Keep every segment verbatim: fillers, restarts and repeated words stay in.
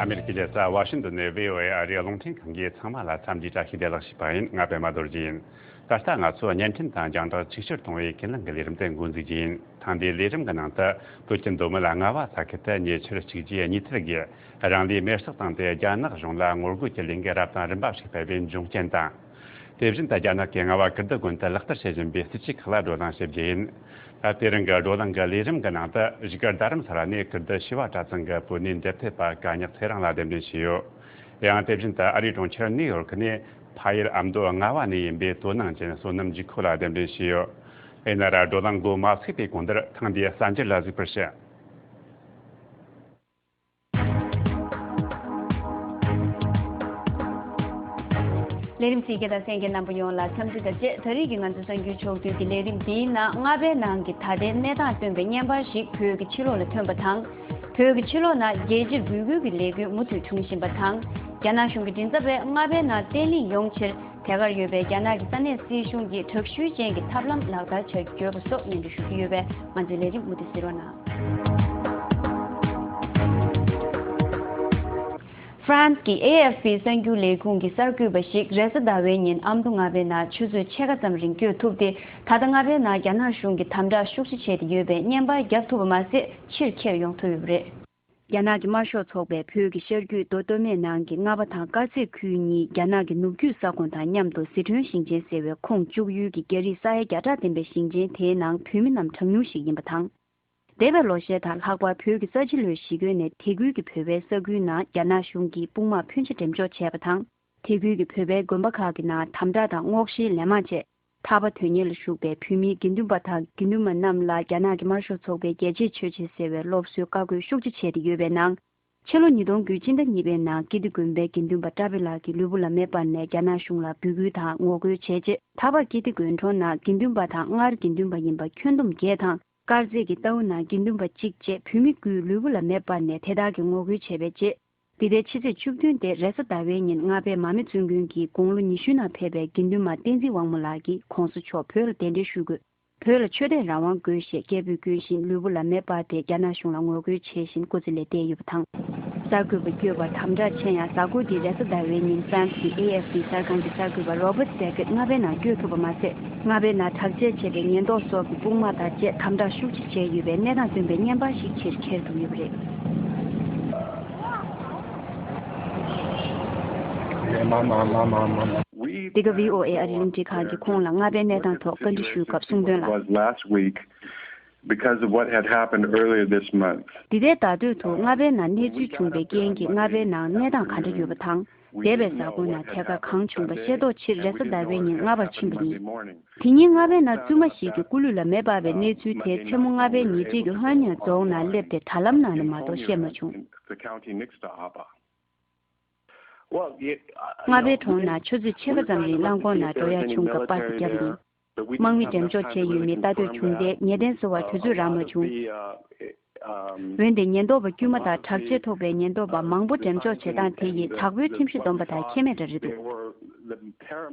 ཨ་མེ་རི་ཀའི་རྒྱལ་ས་ཝ་ཤིང་ཏོན་ནས་བྷི་ཨོ་ཨེ་ཨ་རིའི་རླུང་འཕྲིན་ཁང་གིས་ཚང་མ་ལ་འཚམས་འདྲིའི་བཀྲ་ཤིས་བདེ་ལེགས་ཞུས་པ་ཡིན། ང་པད་མ་རྡོ་རྗེ་ཡིན། ད་ལྟ་ང་ཚོ་བརྙན་འཕྲིན་དང་རྒྱང་བསྒྲགས་ཆིག་སྒྱུར་གཏོང་བའི་ཁས་ལེན་གྱི་ལས་རིམ་དེ་འགོ་འཛུགས་རྒྱུ་ཡིན། ཐེངས་འདིའི་ལས་རིམ་གྱི་ནང་དུ་བོད་ཀྱི་མདོ་སྨད་རྔ་བ་ས་ཁུལ་དུ་ཉེ་ཆར་གཅིག་རྗེས་གཉིས་མཐུད་ཀྱིས་རང་ལུས་མེར་སྲེག་བཏང་སྟེ་རྒྱ་ནག་གཞུང་ལ་ངོ་རྒོལ་གྱི་ལས་འགུལ་རབ་དང་རིམ་པ་ཞིག་སྤེལ་བའི་འབྱུང་རྐྱེན་དང་། དེ་བཞིན་དུ་རྒྱ་ནག་གིས་རྔ་བ་ཀིརྟི་དགོན་དུ་ལག་བསྟར་བྱེད་བཞིན་པའི་སྲིད་བྱུས་ཁག་ལ་བགྲོ་གླེང་བྱེད་རྒྱུ་ཡིན། ད་དེ་རིང་གི་བགྲོ་གླེང་གི་ལས་རིམ་གྱི་ནང་དུ་བཞུགས་སྒར་རྡ་རམ་ས་ལ་ནས་ཀིརྟི་བྱེས་པ་གྲྭ་ཚང་གི་བོད་གནས་འདེམས་ཐོན་པ་གད་སྙིགས་ཚེ་རིང་ལ་གདན་འདྲེན་བྱས་ཡོད། ཡང་དེ་བཞིན་དུ་ཨ་རིའི་གྲོང་ཁྱེར་ནིའུ་ཡོར་ཀི་ནས་ཕ་ཡུལ་ཨ་མདོ་རྔ་བ་ནས་ཡིན་པའི་དོ་སྣང་ཅན་བསོད་ནམས་འཇིགས་ཁོ་ལ་གདན་འདྲེན་བྱས་ཡོད། ཡིན་ན་ར་བགྲོ་གླེང་འགོ་མ་ཚུགས་པའི་གོང་དུ་ཐེངས་འདིའི་གསར་འགྱུར་ལ་གཟིགས་པར་ཞུ། ལས་རིམ་གཟིགས་མཁན་དང་གསན་མཁན་རྣམ་པ་ཡོངས་ལ་འཚམས་འདྲི་དང་བཅས། ད་རེས་ཀྱི་ང་ཚོའི་གསར་འགྱུར་ཕྱོགས་བསྡུས་ཀྱི་ལས་རིམ་འདིའི་ནང་། རྔ་པའི་ནང་གི་ད་ལྟའི་གནས་སྟངས་སྟོན་པའི་བརྙན་པར་ཞིག་བོད་ཀྱི་ཕྱི་ལོགས་ལ་ཐོན་པ་དང་། བོད་ཀྱི་ཕྱི་ལོགས་ན་རྒྱལ་སྤྱིར་འབོད་སྐུལ་གྱི་ལས་འགུལ་མུ་མཐུད་འབྱུང་བཞིན་པ་དང་། རྒྱ་ནག་གཞུང་གི་མགྲིན་ཚབ་པས་རྔ་པའི་ནང་བརྟན་ལྷིང་ཡོང་ཕྱིར་དེ་གར་ཡོད་པའི་རྒྱ་ནག་གི་ས་གནས་སྲིད་གཞུང་གིས་དྲག་ཤུགས་ཅན་གྱི་ཐབས་ལམ་ལག་བསྟར་བྱ་རྒྱུ་བརྗོད་པ་སོགས་སྙན་སྒྲོན་ཞུ་རྒྱུ་ཡོད་པས། ང་ཚོའི་ལས་རིམ་མུ་མཐུད་གཟིགས་རོགས་གནང་། ཧྥ་རན་སི་གི་ཨེ་ཨེཕ་པི་གསར་འགྱུར་ལས་ཁུངས་ཀྱི་གསར་འགོད་པ་ཞིག་རེས་གཟའ་ཟླ་བའི་ཉིན་ཨ་མདོ་རྔ་པའི་ནང་ཆུ་ཚོད་ཕྱེད་ཀ་ཙམ་རིང་བསྐྱོད་ཐུབ་སྟེ། ད་ལྟ་རྔ་པའི་ནང་རྒྱ་ནག་གཞུང་གིས་དམ་དྲག་ཤུགས་ཆེ་བྱས་ཏེ་ཡོད་པའི་བརྙན་པར་བརྒྱབ་ཐུབ་པ་མ་ཟད། ཕྱིར་འཁྱེར་ཡོང་ཐུབ་ཡོད་པ་རེད། རྒྱ་ནག་གི་དམར་ཤོག་ཚོགས་པས་བོད་ཀྱི་ཤར་རྒྱུད་མདོ་སྟོད་སྨད་ནང་གི་རྔ་པ་དང་དཀར་མཛེས་ཁུལ་གཉིས་རྒྱ་ནག་གི་ནུབ་རྒྱུད་ས་ཁོངས་དང་མཉམ་དུ་ཟི་ཁྲོན་ཞིང་ཆེན་ཟེར་བའི་ཁོངས་བཅུག་ཡུལ་གྱི་རྒྱ་རིགས་ས་ཡ་བརྒྱ་ཕྲག་ལྡན་པའི་ཞིང་ཆེན་དེའི་ནང་བོད་མི་རྣམས་གྲངས་ཉུང་ཞིག་ཡིན་པ་དང་། འདས་པའི་ལོ་ཤས་དང་ལྷག་པར་བོད་ཀྱི་ས་བྱི་ལོའི་གཞིས་ཁྱོན་ནས་དེ་ཁུལ་གྱི་བོད་པའི་ས་ཁུལ་ནང་རྒྱ་ནག་གཞུང་གིས་དཔུང་དམག་ཕོན་ཆེ་འགྲེམས་འཇོག་བྱས་པ་དང་། དེ་ཁུལ་གྱི་བོད་པའི་དགོན་པ་ཁག་གི་ནང་དམ་དྲག་དང་སྔོག་བཤེར་ལན་མང་བྱས། ཐར་པ་དོན་གཉེར་ལ་ཞུགས་པའི་བོད་མིའི་དགེ་འདུན་པ་དང་དགེ་འདུན་མ་རྣམས་ལ་རྒྱ་ནག་གི་དམར་ཤོག་ཚོགས་པའི་རྒྱལ་གཅེས་ཆོས་ཆེན་ཟེར་བའི་སློབ་གསོའི་བཀའ་བཀོད་ཤུགས་ཆེ་བྱས་ཏེ་ཡོད་པའི་ནང་། ཕྱི་ལོ་ཉིས་སྟོང་དགུ་ཕྱི་ཟླ་གཉིས་པའི་ནང་ཀིརྟི་དགོན་པའི་དགེ་འདུན་པ་བཀྲ་བྷེ་ལགས་ཀྱིས་ལུས་པོ་ལ་མེ་སྤར་ནས་རྒྱ་ནག་གཞུང་ལ་འབོད་སྐུལ་དང་ངོ་རྒོལ་བྱས་རྗེས། ཐར་པ་ཀིརྟི་དགོན་གྲོང་ནང་དགེ་འདུན་པ་དང་སྔར་དགེ་འདུན་པ་ཡིན་པ་ཁྱོན་བསྡོམས་བརྒྱད་དང་། དཀར་མཛེས་ཀྱི་རྟའུ་ནང་དགེ་འདུན་པ་གཅིག་བཅས་བོད་མི་དགུས་ལུས་པོ་ལ་མེ་སྤར་ནས་དེ་དག་གི་ངོ་རྒོལ་བྱས་པའི་རྗེས། འདི་ཟླའི་ཕྱི་ཚེས་བཅུ་བདུན་སྟེ་རེས་གཟའ་ཟླ་བའི་ཉིན་རྔ་པའི་མ་མི་བཙུན་དགོན་གྱི་དགུང་ལོ་ཉི་ཤུའི་ནང་ཕེབས་པའི་དགེ་འདུན་མ་བསྟན་འཛིན་དབང་མོ་ལགས་ཀྱིས་གོང་ས་མཆོག་བོད་ལ་གདན་འདྲེན་ཞུ་དགོས། བོད་ལ་ཆོས་དད་རང་དབང་དགོས་ཞེས་སྐད་འབོད་བསྐྱོན་བཞིན་ལུས་པོ་ལ་མེ་སྤར་ཏེ་རྒྱ་ནག་གཞུང་ལ་ངོ་རྒོལ་བྱེད་བཞིན་སྐུ་ཚེ་ལས་འདས་ཡོད་པ་དང་། གསར་འགོད་པ་བསྐྱོད་པར་དམ་དྲག་ཆེ་ཡང་། གཟའ་འཁོར་འདིའི་རེས་གཟའ་ཟླ་བའི་ཉིན་ཧྥ་རན་སི་གི་ཨེ་ཨེཕ་པི་གསར་ཁང་གི་གསར་འགོད་པ་རོ་བརྟ་སི་ཏེ་ཀེད་རྔ་པའི་ནང་བསྐྱོད་ཐུབ་པ་མ་ཟད། རྔ་པའི་ནང་དྲག་ཆས་བྱས་པའི་ཉེན་རྟོག་སོགས་ཀྱི་དཔུང་དམག་དང་བཅས་དམ་དྲག་ཤུགས་ཆེ་བྱས་ཡོད་པའི་གནས་སྟངས་སྟོན་པའི་བརྙན་པར་ཞིག་ཕྱིར་འཁྱེར་ཐུབ་ཡོད་པ་རེད། འདི་ག་བྷི་ཨོ་ཨེ་ཨ་རིའི་རླུང་འཕྲིན་ཁང་གིས་ཁོང་ལ་རྔ་པའི་གནས་སྟངས་ཐོག་བཀའ་འདྲི་ཞུས་སྐབས་གསུངས་དོན་ལ། Was last week because of what had happened earlier this month. འདི་ཟླའི་ཟླ་སྟོད་དུ་རྔ་པའི་ནང་གནས་ཚུལ་བྱུང་བའི་རྐྱེན་གྱིས་རྔ་པའི་ནང་གནས་སྟངས་ག་འདྲ་ཡོད་པ་དང་། འདས་པའི་གཟའ་འཁོར་ནང་ཐད་ཀར་གང་བྱུང་པ་ཤེས་རྟོགས་ཕྱིར་རེས་གཟའ་ཟླ་བའི་ཉིན་རྔ་པར་ཕྱིན་པ་ཡིན། དེ་ཉིན་རྔ་པའི་ནང་བཙུན་མ་ཞིག་གི་སྐུ་ལུས་ལ་མེ་སྤར་བའི་གནས་ཚུལ་དེ་མཚན་མོ་རྔ་པའི་ཉེ་འཁྲིས་ཀྱི་ཧོན་ཉན་རྫོང་ནང་སླེབས་ཏེ་དྲ་ལམ་ནང་ནས་མ་གཏོགས་ཤེས་མ་བྱུང་། རྔ་པའི་གྲོང་ནང་ཆུ་ཚོད་ཕྱེད་ཀ་ཙམ་རིང་རླངས་འཁོར་ནང་འགྲོ་ཡག་བྱུང་སྐབས་པར་དུ་བརྒྱབ་ཡིན། དམག་མི་འགྲེམས་འཇོག་བྱས་ཡོད་མེད་ལྟ་འདོད་བྱུང་སྟེ་ཉེས་གཏན་གསོ་བར་དུས་ཚོད་རག་མ་བྱུང་། འོན་ཏེ་ཉེན་རྟོག་པ་དཀྱུས་མ་དང་དྲག་ཆས་ཐོགས་པའི་ཉེན་རྟོག་པ་མང་པོ་འགྲེམས་འཇོག་བྱེད་སྟངས་དེ་ཡིས་དྲག་པོའི་ཁྲིམས་གཞི་སྡོམ་པ་དང་ཁྱད་མེད་འདྲ་རེད་འདུག་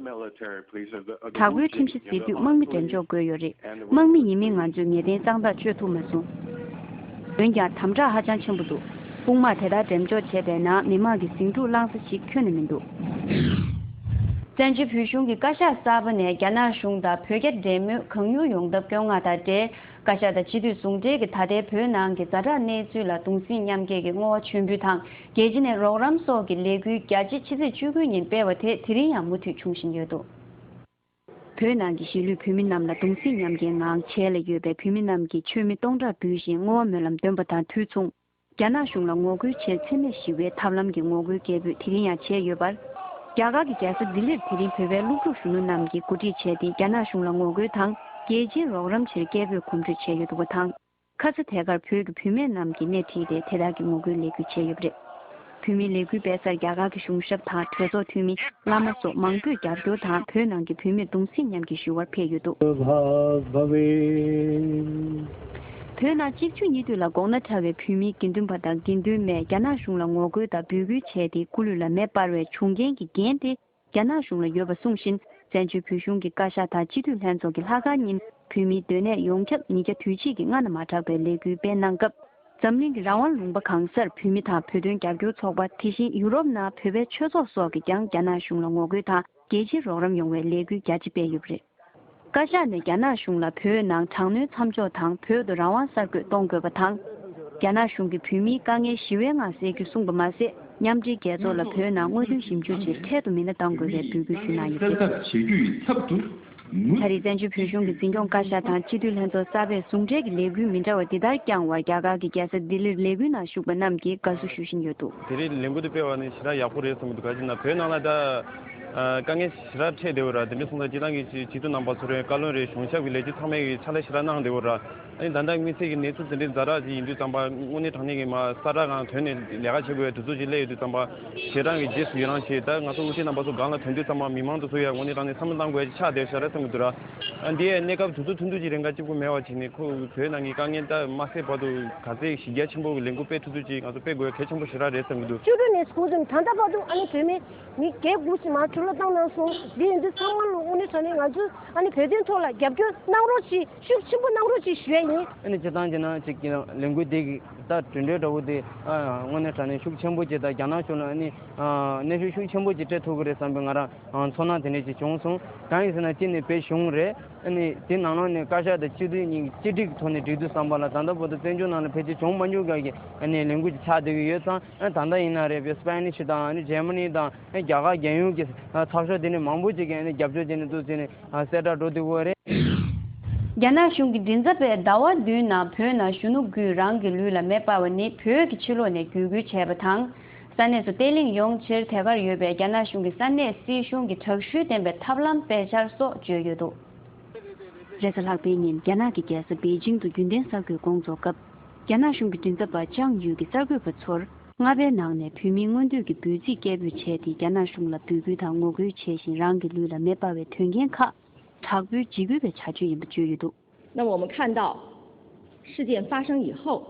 དྲག་པོའི་ཁྲིམས་གཞི་ཟེར་དུས་དམག་མི་འགྲེམས་འཇོག་དགོས་ཡོད་རེད། དམག་མི་ཡིན་མིན་ང་ཚོས་ངེས་གཏན་གཙང་དག་བཅོས་ཐུབ་མ་སོང་། འོན་ཀྱང་དམ་དྲག་ཧ་ཅང་ཆེན་པོ་འདུག་དཔུང་དམག་དེ་དག་འགྲེམས་འཇོག་བྱས་པའི་ནང་མི་མང་གི་ཟིང་འཁྲུག་བསླང་ས་ཞིག་ཁྱོན་ནས་མི་འདུག་བཙན་བྱོལ་བོད་གཞུང་གི་བཀའ་ཤག་གསར་པ་ནས་རྒྱ་ནག་གཞུང་དང་བོད་རྒྱ་འབྲེལ་མོལ་གང་མྱུར་ཡོང་ཐབས་སྐྱོང་བ་དང་འབྲེལ། བཀའ་ཤག་དང་སྤྱི་འཐུས་ཟུང་འབྲེལ་གྱིས་ད་ལྟའི་བོད་ནང་གི་ཛ་དྲག་གནས་ཚུལ་ལ་གདུང་སེམས་མཉམ་སྐྱེད་ཀྱི་བསྔོ་བ་མཆོད་འབུལ་དང་། རྒྱལ་སྤྱི་ནས་རོགས་རམ་སོགས་ཀྱི་ལས་འགུལ་རྒྱ་ཆེ་ཕྱི་ཚེས་བཅུ་དགུ་ཉིན་སྤེལ་བ་དེ་དེ་རིང་ཡང་མུ་མཐུད་འབྱུང་བཞིན་ཡོད་འདུག་བོད་ནང་གི་གཞིས་ལུས་བོད་མི་རྣམས་ལ་གདུང་སེམས་མཉམ་སྐྱེའི་ངང་བྱེས་ལ་ཡོད་པའི་བོད་མི་རྣམས་ཀྱིས་མཆོད་མེ་སྟོང་ཕྲག་འབུལ་བཞིན་བསྔོ་བ་སྨོན་ལམ་འདོན་པ་དང་དུས་མཚུངས། རྒྱ་ནག་གཞུང་ལ་ངོ་རྒོལ་ཆེད་འཚེ་མེད་ཞི་བའི་ཐབས་ལམ་གྱི་ངོ་རྒོལ་སྐད་འབོད་དེ་རིང་ཡང་བྱས་ཡོད་པར། རྒྱ་གར་གྱི་རྒྱལ་ས་ལྡི་ལིར་དེ་རིང་བོད་པའི་སློབ་ཕྲུག་གཞོན་ནུ་རྣམས་ཀྱིས་གོ་སྒྲིག་བྱས་ཏེ་རྒྱ་ནག་གཞུང་ལ་ངོ་རྒོལ་དང་། རྒྱལ་སྤྱིའི་རོགས་རམ་ཆེད་སྐད་འབོད་གོམ་བགྲོད་བྱས་ཡོད་འདུག་པ་དང་། ཁ་ས་དེ་གར་བོད་ཀྱི་བུད་མེད་རྣམས་ཀྱིས་སྣེ་ཁྲིད་དེ་དེ་དག་གི་ངོ་རྒོལ་ལས་འགུལ་བྱས་ཡོད་པ་རེད། བོད་མིའི་ལས་འགུལ་སྤེལ་སར་རྒྱ་གར་གྱི་གཞུང་ཞབས་དང་གྲོས་ཚོགས་འཐུས་མི། བླ་མ་སོགས་མང་པོས་རྒྱབ་སྐྱོར་དང་བོད་ནང་གི་བུད་མེད་གདུང་སེམས་མཉམ་སྐྱེད་ཞུ་བར་ཕེབས་ཡོད་འདུག་བོད་ནང་གཅིག་མཇུག་གཉིས་མཐུད་ལ་མགོ་ན་ཕྲ་བའི་བོད་མིའི་དགེ་འདུན་པ་དང་དགེ་འདུན་མས་རྒྱ་ནག་གཞུང་ལ་ངོ་རྒོལ་དང་འབོད་སྐུལ་བྱས་ཏེ་སྐུ་ལུས་ལ་མེ་སྤར་བའི་བྱུང་རྐྱེན་གྱི་འགན་དེ་རྒྱ་ནག་གཞུང་ལ་ཡོད་པ་གསུངས་བཞིན། བཙན་བྱོལ་བོད་གཞུང་གི་བཀའ་ཤག་དང་སྤྱི་འཐུས་ལྷན་ཚོགས་ཀྱིས་ལྷག་དཀར་ཉིན་བོད་མིའི་སྡོད་གནས་ཡོངས་ཁྱབ་ཉིས་བརྒྱ་དུས་གཅིག་གི་སྔ་ན་མ་དྲགས་པའི་ལས་འགུལ་སྤེལ་གནང་སྐབས། འཛམ་གླིང་གི་རང་དབང་ལུང་པ་གང་སར་བོད་མི་དང་བོད་དོན་རྒྱབ་སྐྱོར་ཚོགས་པ། དེ་བཞིན་ཡུ་རོབ་ནང་བོད་པའི་ཆོས་ཚོགས་སོགས་ཀྱིས་ཀྱང་རྒྱ་ནག་གཞུང་ལ་ངོ་རྒོལ་དང་རྒྱལ་སྤྱིའི་རོགས་རམ་ཡོང་བའི་ལས་འགུལ་རྒྱ་ཆེ་སྤེལ་ཡོད་པ་རེད། བཀའ་ཤག་ནས་རྒྱ་ནག་གཞུང་ལ་བོད་ནང་དྲག་གནོན་མཚམས་འཇོག་དང་བོད་དུ་རང་དབང་གསར་འགོད་གཏོང་དགོས་པ་དང་། རྒྱ་ནག་གཞུང་གིས་བོད་མིའི་དཀའ་ངལ་ཞི་བའི་ངང་སེལ་རྒྱུ་གསུངས་པ་མ་ཟད། མཉམ་འབྲེལ་རྒྱལ་ཚོགས་ལ་བོད་ནང་དངོས་དོན་ཞིབ་འཇུག་ཆེད་འཕྲལ་དུ་མི་སྣ་གཏང་དགོས་པའི་འབོད་སྐུལ་ཞུས་གནང་ཡོད་པ་རེད། གསལ་བསྒྲགས་བྱེད་རྒྱུ་ཡི་ཚབ་ཏུ། ད་རེས་བཙན་བྱོལ་བོད་གཞུང་གི་འཛིན་སྐྱོང་བཀའ་ཤག་དང་སྤྱི་འཐུས་ལྷན་ཚོགས་གསར་པས་ཟུང་འབྲེལ་གྱི་ལས་འགུལ་མི་འདྲ་བ་འདི་ལྟར་བསྐྱངས་བར། རྒྱ་གར་གྱི་རྒྱལ་ས་ལྡི་ལིར་ལས་འགུལ་ནང་ཞུགས་པ་རྣམས་ཀྱིས་དགའ་བསུ་ཞུ་བཞིན་ཡོད་འདུག། དེ་རིང་ལས་འགུལ་དེ་སྤེལ་བ་ནི་ཞེ་དྲག་ཡག་པོ་རེད་བསམ་གྱི་འདུག། ག་ཅི་ན་བོད་ནང་ལ་ད་དཀའ་ངལ་ཞེ་དྲག་འཕྲད་བསྡད་ཡོད་ར། དེ་འདྲ་སོང་ཙང་སྤྱི་བཏང་གི་སྤྱི་འཐུས་རྣམ་པ་ཚོ་རེད། བཀའ་བློན་རེད། གཞུང་ཞབས་ཀྱི་ལས་བྱེད་ཚང་མས་ཕྱག་ལས་ཞེ་དྲག་གནང་བསྡད་ཡོད་ར། ཨ་ནི་ད་ལྟ་དམིགས་བསལ་གྱི་གནས་ཚུལ་དེ་འདྲའི་ཛ་དྲག་ཅིག་ཡིན་དུས་ཙམ་པ་དངོས་གནས་དྲང་གནས་ཀྱི་མ་གསལ་བསྒྲགས་ངང་དོན་ནས་ལས་ཀ་བྱེད་དགོས་ཡ་དུས་ཚོད་ཅིག་སླེབས་ཡོད་དུས་ཙམ་པ་ཞེ་དྲག་གི་རྗེས་སུ་ཡི་རང་ཞེས། ད་ང་ཚོ་དབུ་ཁྲིད་རྣམ་པ་ཚོ་སྒང་ལ་ཐོན་དུས་ཙམ་པ་མི་མང་དེ་ཚོ་ཡ་དངོས་གནས་དྲང་གནས་བསམ་བློ་བཏང་དགོས་ཡ་ཅིག་ཆགས་བསྡད་ཤག་རེད་བསམ་གྱི་འདུག་ར། ཨ་འདི་ཡ་གནས་སྐབས་དུས་ཚོད་ཐུང་ཐུང་ཅིག་རིང་ག་གཅིག་པུ་མེད་པ་བྱས་ནས་ཁོ་བོད་ནང་གི་དཀའ་ངལ་ད་མ་སེལ་བར་དུ་ག་ཚད་གཞི་རྒྱ་ཆེན་པོ་གི་ལས་འགུལ་སྤེལ་ཐུབ་ཐུབ་ཅིག་ང་ཚོ་སྤེལ་དགོས་ཡ་གལ་ཆེན་པོ་ཞེ་དྲག་རེད་བསམ་གྱི་འདུག། བཅུ་དྲུག་ནས་འགོ་བཟུང་ད་ལྟ་བར་དུ་ཨ་ནི་བོད་མི་མི་བརྒྱད་དགུ་ཞིག་མར་འཁྲུག་ལོག་བཏང་གནང་སོང་། འདི་ཡིན་དུས་ཚང་མ་ལོ་དངོས་གནས་དྲང་གནས་ང་ཚོས་ཨ་ནི་བོད་དོན་ཐོག་ལ་རྒྱབ་སྐྱོར་གནང་རོགས་ཅིག་ཤུགས་ཆེན་པོ་གནང་རོགས་ཅིག་ཞུ་ཡ་ཡིན། ཨ་ནི་སྤྱིར་བཏང་བྱས་ན་ཅིག་གི་ལས་འགུལ་འདི་གི་ད་གྲུབ་འབྲས་འདྲ་བོ་དེ་ཨ་དངོས་གནས་དྲང་གནས་ཤུགས་ཆེན་པོ་ཅིག་དང་རྒྱ་ནག་གཞུང་ལ་ཨ་ནི་ཨ་གནོན་ཤུགས་ཤུགས་ཆེན་པོ་ཅིག་སྤྲད་ཐུབ་ཀྱི་རེད་བསམ་པའི་ང་རང་ཨ་ཚོར་སྣང་དེ་འདྲ་ཅིག་བྱུང་སོང་། གང་ཡིན་ཟེར་ན་གཅིག་ནས་བོད་གཞུང་རེད། ཨ་ནི་དེ་ནང་ལོགས་ནས་བཀའ་ཤག་དང་སྤྱི་འཐུས་གཉིས་ཀྱི་གཅིག་སྒྲིལ་གྱི་ཐོག་ནས་སྒྲིག་དུས་བསམ་པ་ལ་ད་ལྟ་བར་དུ་བཙན་བྱོལ་ནང་ལ་ཕལ་ཆེར་བྱུང་མ་མྱོང་གི་ཨ་ནི་ལས་འགུལ་ཅིག་ཆགས་བསྡད་ཀྱི་ཡོད་ཙང་། ཨ་ད་ལྟ་ཡིན་ན་རེད་པའི་སི་པེ་ནིཤ་དང་ཨ་ནི་འཇར་མ་ནི་དང་ཨ་རྒྱ་གར་རྒྱལ་ཡོངས་ཀྱི་ཚགས་ཤོག་དེ་ནས་མང་པོ་ཅིག་གིས་ཨ་ནི་རྒྱབ་སྐྱོར་བྱས་ནས་འདུག་ཟེར་ནས་གསལ་བསྒྲགས་འགྲོ་བསྡད་ཡོད་རེད། རྒྱ་ནག་གཞུང་གི་མགྲིན་ཚབ་པས་ཟླ་བ་བདུན་ནང་བོད་ནང་གཞོན་ནུ་ཀུན་རང་གི་ལུས་ལ་མེ་སྤར་བ་ནི་བོད་ཀྱི་ཕྱི་ལོགས་ནས་བརྒྱུད་སྐུལ་བྱས་པ་དང་། ས་གནས་སུ་བརྟན་ལྷིང་ཡོང་ཕྱིར་དེ་གར་ཡོད་པའི་རྒྱ་ནག་གཞུང་གི་ས་གནས་སྲིད་གཞུང་གི་དྲག་ཤུལ་ལྡན་པའི་ཐབས་ལམ་སྤེལ་འཆར་སོགས་བརྗོད་ཡོད་འདུག། རེས་གཟའ་ལྷག་པའི་ཉིན་རྒྱ་ནག་གི་རྒྱལ་ས་པེ་ཅིང་དུ་རྒྱུན་ལྡན་གསར་འགོད་སྐོང་ཚོགས་སྐབས། རྒྱ་ནག་གཞུང་གི་མགྲིན་ཚབ་པ་ཅང་ཡུས་ཀྱིས་གསར་འགོད་པ་ཚོར། མངའ་བདག་ནང་ནས་བོད་མིའི་མངོན་འདོད་ཀྱི་འབོད་ཚིག་སྐད་འབོད་བྱས་ཏེ། རྒྱ་ནག་གཞུང་ལ་འབོད་སྐུལ་དང་ངོ་རྒོལ་བྱས་ཤིང་། རང་གི་ལུས་ལ་མེ་སྤར་བའི་དོན་རྐྱེན་ཁག་དྲག་པོའི་འཇིགས་སྐུལ་བའི་བྱ་སྤྱོད་ཡིན་པ་བརྗོད་ཡོད་འདུག། 那么我们看到，事件发生以后，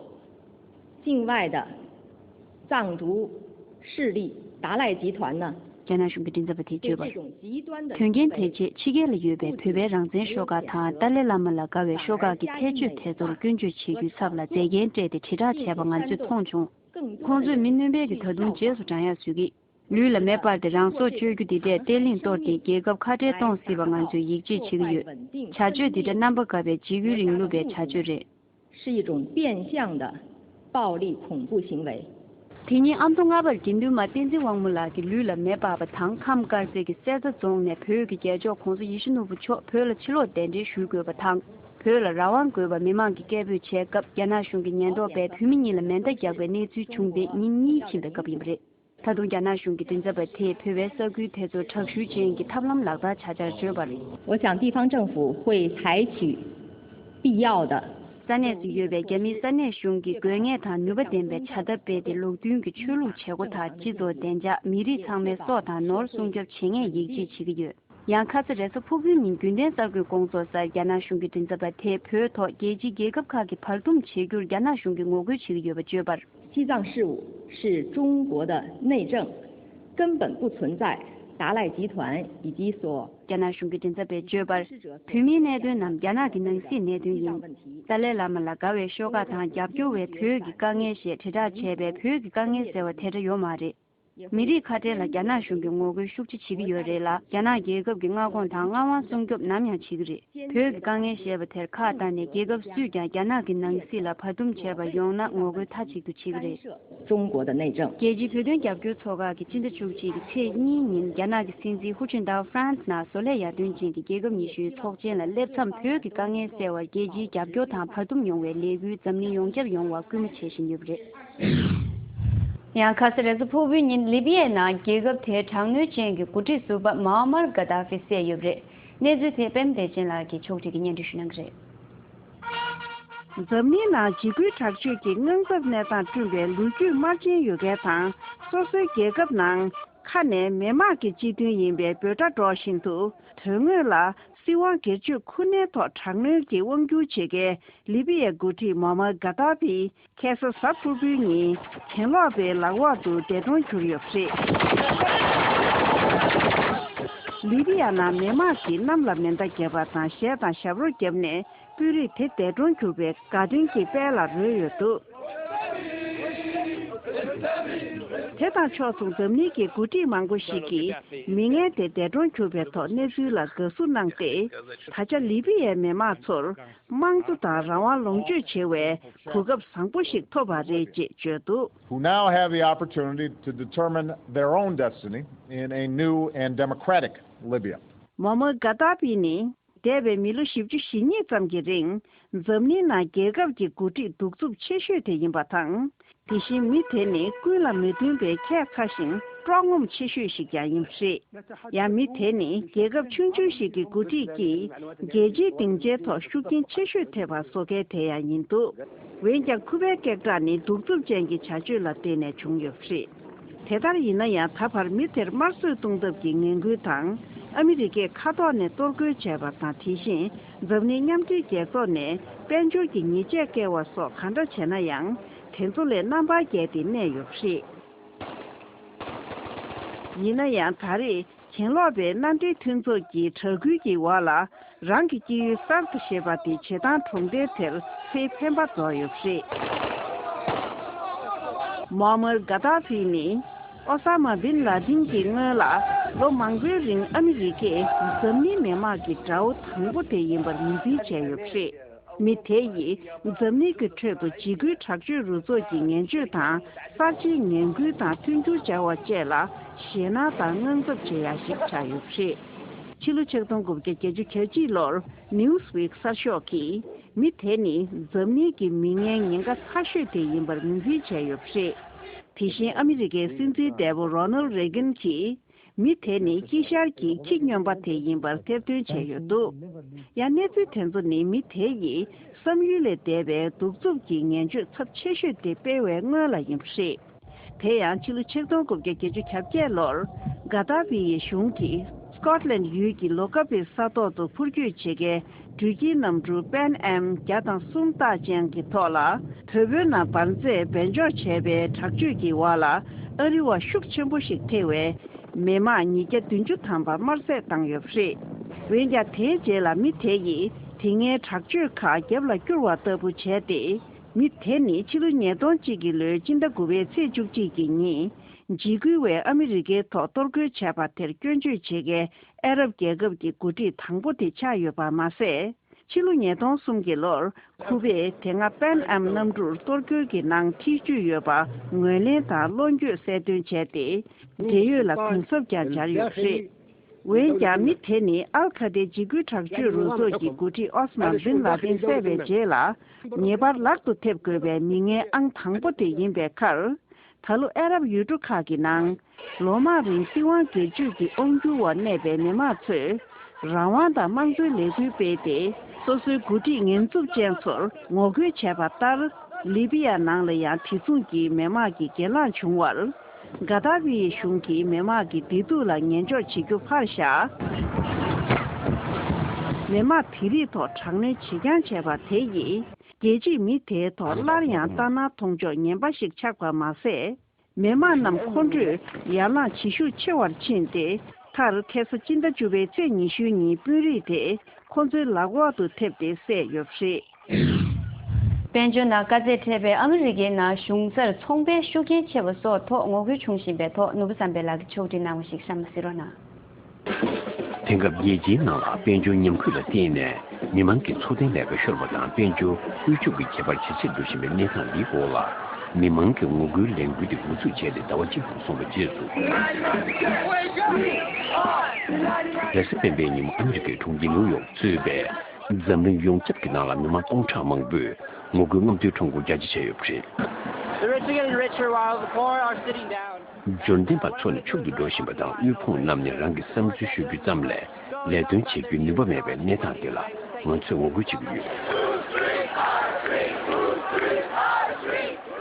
境外的藏独势力达赖集团呢， རྒྱ་ནག་གཞུང་གི་མགྲིན་ཚབ་པ་དེས་བརྗོད་པར། དོན་རྐྱེན་དེ་རྗེས་ཕྱི་རྒྱལ་ལ་ཡོད་པའི་བོད་པའི་རང་བཙན་ཤོག་ཁག་དང་ཏཱ་ལའི་བླ་མ་ལ་དགའ་བའི་ཤོག་ཁག་གི་ཐེ་བྱུས་དེ་ཚོར་སྐྱོན་བརྗོད་བྱེད་རྒྱུའི་ཚབ་ལ་མཛད་འགན་སྤྲད་དེ་དྲིལ་བསྒྲགས་བྱས་པ་ང་ཚོས་མཐོང་བྱུང་། ཁོང་ཚོས་མི་གནོན་པའི་གི་ད་དུང་རྗེས་སུ་འབྲང་ཡག་བཟོས་ཀྱི། ལུས་ལ་མེ་སྤར་ཏེ་རང་སྲོག་གཅོད་རྒྱུ་འདི་འདྲས་བརྟན་ལྷིང་གཏོར་ཏེ་རྒྱལ་ཁབ་ཁ་བྲལ་གཏོང་སྲིད་པ་ང་ཚོས་ཡིད་ཆེས་བྱེད་ཀྱི་ཡོད། བྱ་སྤྱོད་འདི་འདྲ་རྣམ་པ་དགའ་བའི་འཇིགས་སྐུལ་རིང་ལུགས་པའི་བྱ་སྤྱོད་རེད། 是一种变相的暴力恐怖行为。 དེ་ཉིན་ཨ་མདོ་རྔ་བར་དགེ་འདུན་མ་བསྟན་འཛིན་དབང་མོ་ལགས་ཀྱི་ལུས་ལ་མེ་སྤར་བ་དང་། ཁམས་དཀར་མཛེས་ཀྱི་གསེར་རྟ་རྫོང་ནས་བོད་ཀྱི་རྒྱལ་མཆོག་༧གོང་ས་༧ཡིད་བཞིན་ནོར་བུ་མཆོག་བོད་ལ་ཕྱིར་ལོག་གདན་འདྲེན་ཞུ་དགོས་པ་དང་། བོད་ལ་རང་དབང་དགོས་པ་མི་མང་གིས་སྐད་འབོད་བྱས་སྐབས། རྒྱ་ནག་གཞུང་གི་ཉེན་རྟོག་པས་བོད་མི་གཉིས་ལ་མེ་མདའ་རྒྱག་པའི་གནས་ཚུལ་བྱུང་སྟེ་ཉིན་གཉིས་ཕྱིན་པའི་སྐབས་ཡིན་པ་རེད། ད་དུང་རྒྱ་ནག་གཞུང་གི་མགྲིན་ཚབ་པ་དེས་བོད་པའི་ས་ཁུལ་དེ་ཚོར་དྲག་ཤུལ་ཅན་གྱི་ཐབས་ལམ་ལག་བསྟར་བྱ་འཆར་བརྗོད་པར། 我想地方政府会采取必要的 ས་གནས་སུ་ཡོད་པའི་རྒྱ་མིའི་ས་གནས་གཞུང་གིས་དགོས་ངེས་དང་ནུས་པ་ལྡན་པའི་བྱ་ཐབས་སྤེལ་ཏེ། ལུགས་མཐུན་གྱི་ཆོས་ལུགས་བྱེད་སྒོ་དང་། སྤྱི་ཚོགས་བདེ་འཇགས། མི་རིགས་ཚང་མའི་སྲོག་དང་ནོར་སྲུང་སྐྱོབ་བྱེད་ངེས་ཡིད་ཆེས་བྱེད་ཀྱི་ཡོད། ཡང་ཁ་ས་རེས་གཟའ་ཕུར་བུའི་ཉིན་རྒྱུན་ལྡན་གསར་འགོད་སྐོང་ཚོགས་སར་རྒྱ་ནག་གཞུང་གི་མགྲིན་ཚབ་པ་དེས་བོད་ཐོག་རྒྱལ་སྤྱིའི་རྒྱལ་ཁབ་ཁག་གིས་བར་འདུམ་བྱེད་རྒྱུར་རྒྱ་ནག་གཞུང་གིས་ངོ་རྒོལ་བྱེད་ཀྱི་ཡོད་པ་བརྗོད་པར། 西藏事务是中国的内政，根本不存在达赖集团以及所 རྒྱ་ནག་གཞུང་གི་མགྲིན་ཚབ་པས་བརྗོད་པར། བོད་མིའི་གནད་དོན་རྣམས་རྒྱ་ནག་གི་ནང་སྲིད་གནད་དོན་ཡིན། ཏཱ་ལའི་བླ་མ་ལ་དགའ་བའི་ཤོག་ཁག་དང་རྒྱབ་སྐྱོར་བས་བོད་ཀྱི་དཀའ་ངལ་ཞེས་དྲིལ་བསྒྲགས་བྱས་པས། བོད་ཀྱི་དཀའ་ངལ་ཟེར་བ་དེ་འདྲ་ཡོད་མ་རེད། མི་རིགས་ཁ་བྲལ་ལ་རྒྱ་ནག་གཞུང་གིས་ངོ་རྒོལ་ཤུགས་ཆེ་བྱེད་ཀྱི་ཡོད་རེད་ལ། རྒྱ་ནག་རྒྱལ་ཁབ་ཀྱི་མངའ་ཁོངས་དང་མངའ་དབང་སྲུང་སྐྱོབ་ནམ་ཡང་བྱེད་ཀྱི་རེད། བོད་ཀྱི་དཀའ་ངལ་ཞེས་པ་དེར་ཁ་བཏང་ནས། རྒྱལ་ཁབ་སུས་ཀྱང་རྒྱ་ནག་གི་ནང་སྲིད་ལ་བར་འདུམ་བྱས་པ་ཡོང་ན་ངོ་རྒོལ་མཐའ་གཅིག་ཏུ་བྱེད་ཀྱི་རེད། 中国的内政。 རྒྱལ་སྤྱིའི་བོད་དོན་རྒྱབ་སྐྱོར་ཚོགས་ཁག་གི་སྤྱི་ཟླ་བཅུ་གཅིག་གི་ཚེས་གཉིས་ཉིན་རྒྱ་ནག་གི་སྲིད་འཛིན་ཧུ་ཅིན་ཏཱའུ་ཧྥ་རན་སི་ནང་བཟོ་ལས་ཡར་ཐོན་ཅན་གྱི་རྒྱལ་ཁབ་ཉི་ཤུའི་ཚོགས་ཆེན་ལ་སླེབས་མཚམས། བོད་ཀྱི་དཀའ་ངལ་སེལ་བར་རྒྱལ་སྤྱིའི་རྒྱབ་སྐྱོར་དང་བར་འདུམ་ཡོང་བའི་ལས་འགུལ་འཛམ་གླིང་ཡོངས་ཁྱབ་ཡོང་བར་སྐུལ་མ་བྱེད་བཞིན་ཡོད་པ་རེད། ཡང་ཁ་ས་རེས་གཟའ་ཕུར་བུའི་ཉིན་ལི་པི་ཡའི་ནང་རྒྱལ་ཁབ་དེའི་དྲག་གནོན་ཅན་གྱི་འགོ་ཁྲིད་ཟུར་པ་མའོ་མར་གྷ་དཱ་ཧྥི་བསད་ཡོད་པ་རེད། གནས་ཚུལ་དེ་པད་མ་བདེ་ཆེན་ལགས་ཀྱིས་ཕྱོགས་སྒྲིག་གིས་སྙན་སྒྲོན་ཞུ་གནང་གི་རེད། འཛམ་གླིང་ནང་འཇིགས་སྐུལ་དྲག་སྤྱོད་ཀྱི་དངངས་འཚབ་གནས་སྟངས་བསྐྲུན་པའི་ལོ་རྒྱུས་དམར་རྗེན་ཡོད་མཁན་དང་། སོ་སོའི་རྒྱལ་ཁབ་ནང་ཁ་ནས་མི་དམངས་ཀྱི་སྤྱི་མཐུན་ཡིན་པའི་འབོད་སྒྲ་སྒྲོག་བཞིན་དུ། དོན་དངོས་ལ་སྲིད་དབང་སྒེར་གཅོད་ཁུ་ནན་ཐོག་དྲག་གནོན་གྱི་དབང་སྒྱུར་བྱེད་མཁན་ལི་པི་ཡའི་འགོ་ཁྲིད་མོ་མར་གྷ་དཱ་ཕི་ཁ་ས་གཟའ་ཕུར་བུའི་ཉིན་གྱེན་ལོག་པའི་ལག་འོག་ཏུ་འདས་གྲོངས་གྱུར་ཡོད་པ་རེད། ལི་པི་ཡ་ནང་མི་དམངས་ཀྱིས་གནམ་ལ་མེ་མདའ་བརྒྱབ་པ་དང་། གཞས་དང་ཞབས་བྲོ་བརྒྱབ་ནས་དཔོན་རིགས་དེ་འདས་གྲོངས་གྱུར་པའི་དགའ་སྟོན་གྱི་དཔལ་ལ་རོལ་ཡོད་འདུག། དེ་དང་ཕྱོགས་མཚུངས་འཛམ་གླིང་གི་འགོ་ཁྲིད་མང་པོ་ཞིག་གིས་མི་ངན་དེ་འདས་གྲོངས་གྱུར་པའི་ཐོག་གནས་ཚུལ་ལ་དགའ་བསུ་གནང་སྟེ། ད་ཆ་ལི་པི་ཡའི་མི་དམངས་ཚོར་དམངས་གཙོ་དང་རང་དབང་ལོངས་སྤྱོད་བྱེད་པའི་གོ་སྐབས་བཟང་པོ་ཞིག་ཐོབ་པ་རེད་ཅེས་བརྗོད་འདུག། Who now have the opportunity to determine their own destiny in a new and democratic Libya. མོ་མར་གྷ་དཱ་ཕི་ནི། འདས་པའི་མི་ལོ་བཞི་བཅུ་ཞེ་གཉིས་ཙམ་གྱི་རིང་འཛམ་གླིང་ནང་རྒྱལ་ཁབ་ཀྱི་འགོ་ཁྲིད་གདུག་རྩུབ་ཆེ་ཤོས་དེ་ཡིན་པ་དང་། དེ་བཞིན་མི་དེ་ནི་ཀུན་ལ་མི་མཐུན་པའི་ཁྱད་མཚར་ཞིང་སྤྲོ་ངོམ་ཆེ་ཤོས་ཤིག་ཀྱང་ཡིན་པ་རེད། ཡང་མི་དེ་ནི་རྒྱལ་ཁབ་ཆུང་ཆུང་ཞིག་གི་འགོ་ཁྲིད་ཀྱིས་རྒྱལ་སྤྱིའི་སྡིངས་ཆའི་ཐོག་ཤུགས་རྐྱེན་ཆེ་ཤོས་ཐེབས་པ་བཟོ་མཁན་དེ་ཡང་ཡིན་འདུག། འོན་ཀྱང་ཁུ་པའི་སྐད་གྲགས་ནི་གདུག་རྩུབ་ཅན་གྱི་བྱ་སྤྱོད་ལ་བརྟེན་ནས་བྱུང་ཡོད་པ་རེད། དེ་ལྟར་ཡིན་ན་ཡང་ད་བར་མི་དེར་དམར་གསོད་གཏོང་ཐབས་ཀྱི་ངན་སྐུལ་དང་། ཨ་མི་རི་ཀས་མཁའ་ཐོག་ནས་གཏོར་རྒོལ་བྱས་པ་དང་། དེ་བཞིན་འཛམ་གླིང་མཉམ་འབྲེལ་རྒྱལ་ཚོགས་ནས་དཔལ་འབྱོར་གྱི་ཉེས་ཆད་བཀལ་བ་སོགས་ག་འདྲ་བྱས་ན་ཡང་། དེ་ཚོ་ལས་རྣམ་པར་རྒྱལ་ཏེ་གནས་ཡོད་པ་རེད། ཡིན་ན་ཡང་ད་རེས། གྱེན་ལོག་པའི་མནའ་འབྲེལ་མཐུན་ཚོགས་ཀྱི་དྲག་སྐུལ་གྱི་འོག་ལ། རང་གི་སྐྱེས་ཡུལ་གསར་དུ་བཞེས་པ་དེ་བྱེ་ཐང་གྲོང་རྡལ་དེར་ཚེ་འཕེན་པ་རྫོགས་ཡོད་པ་རེད། མོ་མར་གྷ་དཱ་ཕི་ནི། ཨོ་ས་མ་བིན་ལ་དིན་གྱི་སྔོན་ལ་ལོ་མང་པོའི་རིང་ཨ་མི་རི་ཀས་འཛམ་གླིང་མི་དམངས་ཀྱི་དགྲ་བོ་དང་པོ་དེ་ཡིན་པར་ངོས་འཛིན་བྱས་ཡོད་པ་རེད། མི་དེ་ཡིས་འཛམ་གླིང་གི་ཁྲོད་དུ་འཇིགས་སྐུལ་དྲག་སྤྱོད་རུ་ཚོགས་ཀྱི་ངན་སྤྱོད་དང་གསར་བརྗེའི་ངན་སྐུལ་དང་མཐུན་འགྱུར་བྱ་བ་བཅས་ལ་ཞེད་སྣང་དང་དངངས་འཚབ་བྱེད་ཡ་ཞིག་ཆགས་ཡོད་པ་རེད། ཕྱི་ལོ་ཆིག་སྟོང་དགུ་བརྒྱ་བརྒྱད་ཅུ་གྱ་གཅིག་ལོར་Newsweek་གསར་ཤོག་གིས་མི་དེ་ནི་འཛམ་གླིང་གི་མི་ངན་ཉེན་ཁ་ཚ་ཤོས་དེ་ཡིན་པར་ངོས་འཛིན་བྱས་ཡོད་པ་རེད། དེ་བཞིན་ཨ་མི་རི་ཀའི་སྲིད་འཛིན་འདས་པོ་Ronald Reagan་གྱིས། མི་དེ་ནི་དཀྱིལ་ཤར་གྱི་ཁྱི་སྨྱོན་པ་དེ་ཡིན་པར་ཐེར་འདོན་བྱས་ཡོད་འདུག། ཡང་གནས་ཚུལ་དེ་ཚོ་ནི་མི་དེ་ཡིས་བསམ་ཡུལ་ལས་འདས་པའི་གདུག་རྩུབ་ཀྱི་ངན་སྤྱོད་ཚབས་ཆེ་ཤོས་དེ་སྤེལ་བའི་སྔོན་ལ་ཡིན་པ་རེད། དེ་ཡང་ཕྱི་ལོ་ཆིག་སྟོང་དགུ་བརྒྱ་བརྒྱད་ཅུ་གྱ་བརྒྱད་ལོར་གྷ་དཱ་ཕི་ཡི་གཞུང་གིས་སྐོཊ་ལན་ཡུལ་གྱི་ལོ་ཀ་པའི་ས་ཐོག་ཏུ་འཕུར་སྐྱོད་བྱེད་མཁན་འགྲུལ་སྐྱེལ་གནམ་གྲུ་Pan Am་བརྒྱ་དང་གསུམ་རྟགས་ཅན་གྱི་ཐོག་ལ་དོལ་པོའི་ནང་འབར་རྫས་སྦས་འཇོག་བྱས་པའི་དྲག་སྤྱོད་ཀྱི་འོག་ལ་ཨ་རི་བ་ཤུགས་ཆེན་པོ་ཞིག་ཐེ་བའི། མི་དམངས་ཉིས་བརྒྱ་བདུན་ཅུ་ཐམ་པ་དམར་བསད་བཏང་ཡོད་པ་རེད། འོན་ཀྱང་དེའི་རྗེས་ལ་མི་དེ་ཡིས་དེ་སྔའི་དྲག་སྤྱོད་ཁག་རྒྱབ་ལ་བསྐྱུར་བ་ལྟ་བུ་བྱས་ཏེ། མི་དེ་ནི་ཕྱི་ལོ་ཉིས་སྟོང་གཅིག་གི་ལོའི་སྤྱི་ཟླ་དགུ་པའི་ཚེས་བཅུ་གཅིག་གི་ཉིན། འཇིགས་སྐུལ་བས་ཨ་མི་རི་ཀའི་ཐོག་གཏོར་རྒོལ་བྱས་པ་དེར་སྐྱོན་བརྗོད་བྱེད་མཁན་ཨ་རབ་རྒྱལ་ཁབ་ཀྱི་འགོ་ཁྲིད་དང་པོ་དེ་ཆགས་ཡོད་པ་མ་ཟད། ཕྱི་ལོ་ཉིས་སྟོང་གསུམ་གྱི་ལོར་ཁུ་པས་དེ་སྔ་Pan Am་གནམ་གྲུར་གཏོར་རྒོལ་གྱི་ནང་ཐེ་བྱུས་ཡོད་པ་ངོས་ལེན་དང་བློ་འགྱོད་གསལ་སྟོན་བྱས་ཏེ། འབྲེལ་ཡོད་ལ་གུན་གསབ་ཀྱང་སྦྱར་ཡོད་པ་རེད། འོན་ཀྱང་མི་དེ་ནི་ཨལ་ཁ་ཏའི་འཇིགས་སྐུལ་དྲག་སྤྱོད་རུ་ཚོགས་ཀྱི་འགོ་ཁྲིད་ཨོ་སི་མ་བིན་ལ་དིན་བསད་པའི་རྗེས་ལ་ངེས་པར་ལག་ཏུ་ཐེབས་དགོས་པའི་མི་ངན་ཨང་དང་པོ་དེ་ཡིན་པའི་ཁར། ད་ལོ་ཨ་རབ་ཡུལ་གྲུ་ཁག་གི་ནང་ལོ་མང་རིང་སྲིད་དབང་སྒེར་གཅོད་ཀྱི་དབང་སྒྱུར་འོག་གནས་པའི་མི་དམངས་ཚོས་རང་དབང་དང་དམངས་གཙོའི་ལས་འགུལ་སྤེལ་ཏེ། སོ་སོའི་འགོ་ཁྲིད་ངན་རྩུབ་ཅན་ཚོར་ངོ་རྒོལ་བྱས་པ་ལྟར། ལི་པི་ཡ་ནང་ལ་ཡང་དེ་མཚུངས་ཀྱི་མི་དམངས་ཀྱི་གྱེན་ལངས་བྱུང་བར། གྷ་དཱ་ཕི་ཡི་གཞུང་གིས་མི་དམངས་ཀྱི་བདེ་སྡུག་ལ་ངན་ཕྱོགས་བྱེད་རྒྱུ་ཕར་བཞག། མི་དམངས་དེ་རིགས་ཐོག་དྲག་གནོན་ཇེ་འགྱངས་བྱས་པ་དེ་ཡིས། རྒྱལ་སྤྱིས་མི་དེའི་ཐོག་སླར་ཡང་ལྟ་ན་མཐོང་ཕྱོགས་ངན་པ་ཞིག་ཆགས་པ་མ་ཟད། མི་དམངས་རྣམས་ཁོང་ཁྲོས་ཡར་ལངས་བྱེད་ཤུགས་ཆེ་བར་ཕྱིན་ཏེ། མཐར་ཁ་ས་སྤྱི་ཟླ་བཅུ་པའི་ཚེས་ཉི་ཤུའི་ཉིན་དཔོན་རིགས་དེ་ཁོ་ཚོའི་ལག་འོག་ཏུ་ཐེབས་ཏེ་བསད་ཡོད་པ་རེད། དཔལ་འབྱོར་ནང་དཀའ་ཚེགས་འཕྲད་པའི་ཨ་མི་རི་ཀའི་ནང་གཞུང་སར་ཚོང་པའི་ཤུགས་རྐྱེན་ཆེ་བ་སོགས་ཐོག་ངོ་རྒོལ་བྱུང་བཞིན་པའི་ཐོག་ནོར་བུ་བསམ་འཕེལ་ལགས་ཀྱིས་ཕྱོགས་སྒྲིག་གནང་བ་ཞིག་གཤམ་ལ་གཟིགས་རོགས་གནང་། དེང་སྐབས་རྒྱལ་སྤྱིའི་ནང་ལ་དཔལ་འབྱོར་ཉམས་རྒུད་ལ་བརྟེན་ནས་མི་མང་གི་འཚོ་རྟེན་ལས་ཀ་ཤོར་བ་དང་དཔལ་འབྱོར་དབུལ་ཕྱུག་གི་ཁྱད་པར་ཇེ་ཆེར་འགྲོ་བཞིན་པའི་གནས་སྟངས་འདིའི་འོག་ལ། མི་མང་གི་ངོ་རྒོལ་ལས་འགུལ་དེ་འགོ་འཛུགས་བྱས་ཏེ་ཟླ་བ་གཅིག་ཙམ་སོང་བའི་རྗེས་སུ། རེས་གཟའ་སྤེན་པའི་ཉིན་མོ་ཨ་མི་རི་ཀའི་གྲོང་ཁྱེར་ནིའུ་ཡོག་གཙོས་པའི་འཛམ་གླིང་ཡོངས་ཁྱབ་ཀྱི་ནང་ལ་མི་མང་སྟོང་ཕྲག་མང་པོས་ངོ་རྒོལ་རྔམ་སྟོན་ཁྲོམ་སྐོར་རྒྱ་ཆེ་བྱས་ཡོད་པ་རེད། The rich are getting richer while the poor are sitting down. འབྱོར་ལྡན་པ་ཚོ་ནི་ཕྱུག་ཏུ་འགྲོ་བཞིན་པ་དང་དབུལ་ཕོངས་རྣམས་ནི་རང་གི་བསམ་ཚུལ་ཤོད་རྒྱུ་ཙམ་ལས་ལས་དོན་བྱེད་རྒྱུའི་ནུས་པ་མེད་པའི་གནས་སྟངས་འདི་ལ་ང་ཚོས་ངོ་རྒོལ་བྱེད་ཀྱི་ཡོད།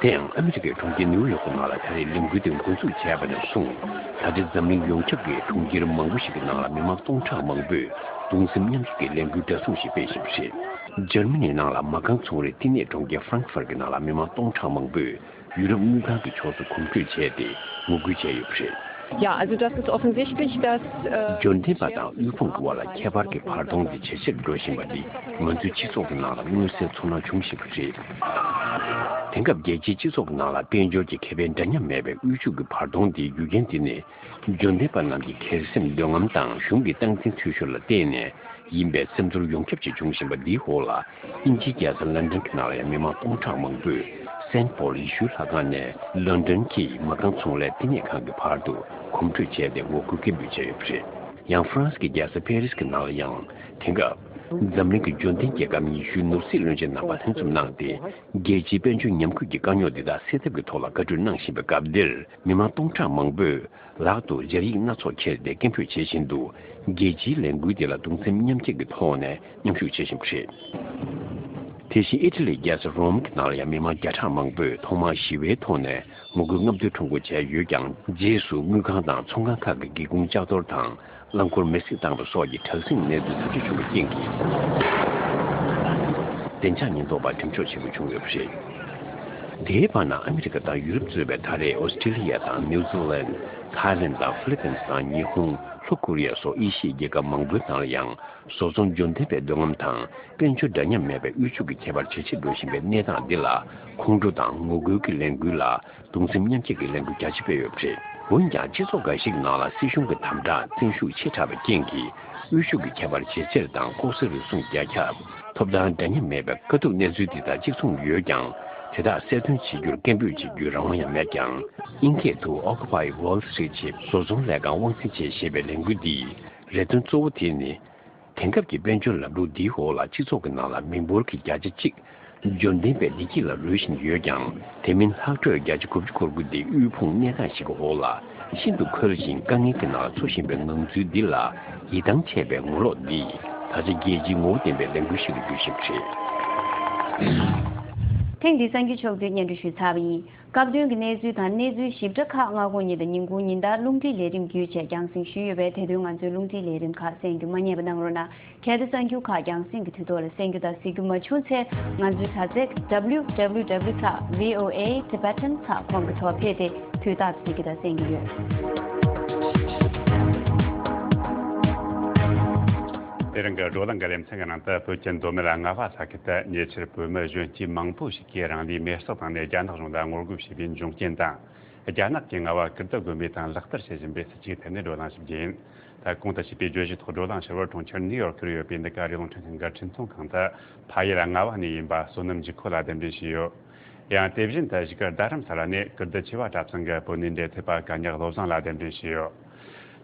དེ་ཡང་ཨ་མི་རི་ཀའི་གྲོང་ཁྱེར་ནིའུ་ཡོག་གི་ནང་ལ་ད་རེས་ལས་འགུལ་དེ་འགོ་འཛུགས་བྱས་པ་ནས་བཟུང་ད་ལྟའི་འཛམ་གླིང་ཡོངས་ཁྱབ་ཀྱི་གྲོང་ཁྱེར་མང་པོ་ཞིག་གི་ནང་ལ་མི་མང་སྟོང་ཕྲག་མང་པོས་གདུང་སེམས་མཉམ་སྐྱེད་ཀྱི་ལས་འགུལ་འདྲ་མཚུངས་ཤིག་སྤེལ་བཞིན་པ་རེད། འཇར་མ་ནིའི་ནང་ལ་མ་རྐང་ཚོང་རའི་བསྟི་གནས་གྲོང་ཁྱེར་ཧྥ་རང་ཧྥར་གྱི་ནང་ལ་མི་མང་སྟོང་ཕྲག་མང་པོས་ཡུ་རོབ་དངུལ་ཁང་གི་ཕྱོགས་སུ་གོམ་བགྲོད་བྱས་ཏེ་ངོ་རྒོལ་བྱས་ཡོད་པ་རེད། Ja, also das ist offensichtlich, dass, äh, འབྱོར་ལྡན་པ་དང་དབུལ་ཕོངས་ཀྱི་དབར་ལ་ཁྱད་པར་གྱི་བར་སྟོང་འདི་ཇེ་ཆེར་འགྲོ་བཞིན་པ་འདི་ང་ཚོའི་སྤྱི་ཚོགས་ཀྱི་ནང་ལ་མངོན་གསལ་ཚོར་སྣང་བྱུང་བཞིན་པ་རེད། དེང་སྐབས་རྒྱལ་སྤྱིའི་སྤྱི་ཚོགས་ཀྱི་ནང་ལ་དཔལ་འབྱོར་གྱི་ཁེ་ཕན་འདྲ་མཉམ་མེད་པའི་དབུལ་ཕྱུག་གི་བར་སྟོང་འདིའི་རྒྱུ་རྐྱེན་དེ་ནི། འབྱོར་ལྡན་པ་རྣམས་ཀྱི་སྒེར་སེམས་འདོད་རྔམ་དང་གཞུང་གི་སྟངས་འཛིན་འཐུས་ཤོར་ལ་བརྟེན་ནས་ཡིན་པའི་སེམས་ཚོར་ཡོངས་ཁྱབ་ཅིག་འབྱུང་བཞིན་པ་འདིའི་འོག་ལ། དབྱིན་ཇིའི་རྒྱལ་ས་ལན་ཌན་གྱི་ནང་ལ་ཡང་མི་མང་སྟོང་ཕྲག་མང་པོས་སེན་ཕོལ་ཡེ་ཤུའི་ལྷ་ཁང་ནས་ལོན་ཌོན་གྱི་མ་རྐང་ཚོང་ལས་བསྟི་གནས་ཁང་གི་བར་དུ་གོམ་བགྲོད་བྱས་ཏེ་ངོ་རྒོལ་སྐད་འབོད་བྱས་ཡོད་པ་རེད། ཡང་ཧྥ་རན་སི་གི་རྒྱལ་ས་ཕེ་རི་སི་གི་ནང་ལ་ཡང་དེང་སྐབས་འཛམ་གླིང་གི་འབྱོར་ལྡན་རྒྱལ་ཁབ་ཉི་ཤུའི་ནོར་སྲིད་བློན་ཆེན་རྣམ་པ་ལྷན་འཛོམས་གནང་སྟེ། རྒྱལ་སྤྱིའི་དཔལ་འབྱོར་ཉམས་རྒུད་ཀྱི་དཀའ་རྙོག་འདི་དག་སེལ་ཐབས་ཀྱི་ཐོག་ལ་བཀའ་གྲོས་གནང་བཞིན་པའི་སྐབས་འདིར། མི་མང་སྟོང་ཕྲག་མང་པོས་ལག་ཏུ་སྦྱར་ཡིག་སྣ་ཚོགས་འཁྱེར་ཏེ་སྐད་འབོད་བྱེད་བཞིན་འདུག་རྒྱལ་སྤྱིའི་ལས་འགུལ་འདི་ལ་གདུང་སེམས་མཉམ་སྐྱེད་ཀྱི་ཐོག་ནས་མཉམ་ཞུགས་བྱེད་བཞིན་པ་རེད། དེ་བཞིན་ཨི་ཊ་ལིའི་རྒྱལ་ས་རོམ་གྱི་ནང་ལ་ཡང་མི་མང་བརྒྱ་ཕྲག་མང་པོས་ཐོག་མར་ཞི་བའི་ཐོག་ནས་ངོ་རྒོལ་རྔམ་སྟོན་ཁྲོམ་སྐོར་བྱས་ཡོད་ཀྱང་། རྗེས་སུ་དངུལ་ཁང་དང་ཚོང་ཁང་ཁག་གི་སྒེའུ་ཁུང་ལྕགས་གཏོར་དང་། རླངས་འཁོར་མེ་བསྲེགས་བཏང་བ་སོགས་ཀྱི་དྲག་ཟིང་གནས་ཚུལ་ཐག་གཅོད་བྱུང་བའི་རྐྱེན་གྱིས། བདེ་འཇགས་ཉེན་རྟོག་པ་འགྲེམས་འཇོག་བྱེད་དགོས་བྱུང་ཡོད་པ་རེད། དེའི་བར་ན་ཨ་མི་རི་ཀ་དང་ཡུ་རོབ་གཙོས་པའི་ད་རེས་ཨོ་སི་ཀྲི་ལི་ཡ་དང་ནིའུ་ཛི་ལན། ཐའི་ལན་དང་ཧྥི་ལི་པིན་དང་ཉི་ཧོང་། ལྷོ་ཀོ་རི་ཡ་སོགས་ཨེ་ཤི་ཡའི་རྒྱལ་ཁབ་མང་པོའི་ནང་ལ་ཡང་བཟོ་ཚོང་འབྱོར་ལྡན་པའི་འདོད་རྔམ་དང་དཔལ་འབྱོར་འདྲ་མཉམ་མེད་པའི་དབུལ་ཕྱུག་གི་ཁྱད་པར་ཇེ་ཆེར་འགྲོ་བཞིན་པའི་གནས་སྟངས་འདི་ལ་ཁོང་ཁྲོ་དང་ངོ་རྒོལ་གྱི་ལས་འགུལ་ལ། གདུང་སེམས་མཉམ་སྐྱེད་ཀྱི་ལས་འགུལ་རྒྱ་ཆེ་སྤེལ་ཡོད་པ་རེད། འོན་ཀྱང་སྤྱི་ཚོགས་འགའ་ཞིག་ནང་ལ་སྲིད་གཞུང་གི་དམ་དྲག་བཙན་ཤུགས་ཆེ་དྲགས་པའི་རྐྱེན་གྱིས་དབུལ་ཕྱུག་གི་ཁྱད་པར་ཇེ་ཆེར་དང་ལྐོག་ཟ་རུལ་སུངས་རྒྱ་ཁྱབ། ཐོབ་ཐང་འདྲ་མཉམ་མེད་པའི་དཀའ་སྡུག་གནས་ཚུལ་འདི་དག་གཅིག་མཚུངས་ཡོད་ཀྱང་། དེ་དག་གསལ་སྟོན་བྱེད་རྒྱུར་སྐད་འབོད་བྱེད་རྒྱུའི་རང་དབང་ཡང་མེད་ཀྱང་། དབྱིན་སྐད་དུ་Occupy Wall Street ཞེས་བཟོ་ཚོང་ལས་ཁང་དབང་འཛིན་བྱེད་ཞེས་པའི་ལས་འགུལ་འདིའི་རེ་འདུན་གཙོ་བོ་དེ་ནི། དེང་སྐབས་ཀྱི་དཔལ་འབྱོར་ལམ་ལུགས་འདིའི་འོག་ལ་སྤྱི་ཚོགས་ཀྱི་ནང་ལ་མི་འབོར་གྱི་བརྒྱ་ཆ་གཅིག་འབྱོར་ལྡན་པའི་བདེ་སྐྱིད་ལ་རོལ་བཞིན་ཡོད་ཀྱང་། དེ་མིན་ལྷག་འཕྲོས་བརྒྱ་ཆ་དགུ་བཅུ་གོ་དགུ་དེ་དབུལ་ཕོངས་གནས་སྟངས་ཤིག་གི་འོག་ལ་ཤིན་ཏུ་འཁོལ་ཞིང་དཀའ་ངལ་གྱི་ནང་ལ་འཚོ་བཞིན་པའི་ངང་ཚུལ་འདི་ལ་ཡིད་ཐང་ཆད་པའི་ངོ་ལོག་འདིས་ད་ཆ་རྒྱལ་སྤྱིའི་ངོ་བོ་ལྡན་པའི་ལས་འགུལ་ཞིག་ཏུ་འགྱུར་བཞིན་པ་རེད། ཐེངས་འདིའི་གསར་འགྱུར་ཕྱོགས་བསྡུས་སྙན་སྒྲོན་ཞུས་ཚར་བ་ཡིན། སྐབས་དོན་གྱི་གནས་ཚུལ་དང་གནས་ཚུལ་ཞིབ་ཕྲ་ཁག་སྔ་དགོང་ཉིན་དང་ཉིན་གུང་ཉིན་ལྟར་རླུང་འཕྲིན་ལས་རིམ་བརྒྱུད་བཅས་རྒྱང་སྲིང་ཞུས་ཡོད་པས། དེ་དུས་ང་ཚོའི་རླུང་འཕྲིན་ལས་རིམ་ཁག་གསན་རྒྱུ་མ་བསྙེལ་བ་གནང་རོགས་གནང་། གལ་ཏེ་གསར་འགྱུར་ཁག་རྒྱང་སྲིང་གི་དུས་ཐོག་ལ་གསན་རྒྱུ་དང་གཟིགས་རྒྱུ་མ་བྱུང་ཚེ། ང་ཚོའི་དྲ་ཚིགས་W W W ཚེག་V O A Tibetan ཚེག་ཀོམ་གྱི་ཐོག་ཕེབས་ཏེ་དུས་རྟག་ཏུ་གཟིགས་རྒྱུ་དང་གསན་རྒྱུ་ཡོད། དེ་རིང་གི་བགྲོ་གླེང་གི་ལེ་ཚན་གྱི་ནང་དུ། བོད་ཀྱི་མདོ་སྨད་རྔ་བ་ས་ཁུལ་དུ་ཉེ་ཆར་བོད་མི་གཞོན་སྐྱེས་མང་པོ་ཞིག་གིས་རང་ལུས་མེར་སྲེག་བཏང་ནས་རྒྱ་ནག་གཞུང་ལ་ངོ་རྒོལ་བྱས་པའི་འབྱུང་རྐྱེན་དང་། རྒྱ་ནག་གིས་རྔ་བ་ཀིརྟི་དགོན་པའི་སྟེང་ལག་བསྟར་བྱེད་བཞིན་པའི་སྲིད་བྱུས་ཐད་ནས་བགྲོ་གླེང་ཞིག་བྱས་ཡིན། ད་གོང་དུ་ཞུས་པའི་བརྗོད་གཞིའི་ཐོག་བགྲོ་གླེང་ཕྱི་དྲོ་གྲོང་ཁྱེར་ནིའུ་ཡོག་ཁུལ་ཡོད་པའི་འདི་ག་རེ་རླུང་འཕྲིན་ཁང་གི་འཕྲིན་ཚོང་ཁང་དུ་ཕ་ཡུལ་རྔ་བ་ནས་ཡིན་པ་བསོད་ནམས་འཇིགས་འཁོར་ལགས་གདན་འདྲེན་ཞུས་ཡོད། ཡང་དེ་བཞིན་དུ་གཞིས་ཀ་རྡ་རམ་ས་ལ་ནས་ཀིརྟི་ཆེ་བ་གྲྭ་ཚང་གི་བོད་གནས་འབྲེལ་མཐུད་པ་གན་ཉག་བློ་བཟང་ལགས་གདན་འདྲེན་ཞུས་ཡོད།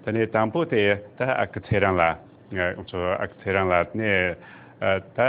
དེ་ནས་དང་པོ་དེ་ད་ཨ་ཁུ་ཚེ་རིང་ལགས། ང་ཚོ་ཨ་ཁུ་ཚེ་རིང་ལགས་ནས་ཨ་ད་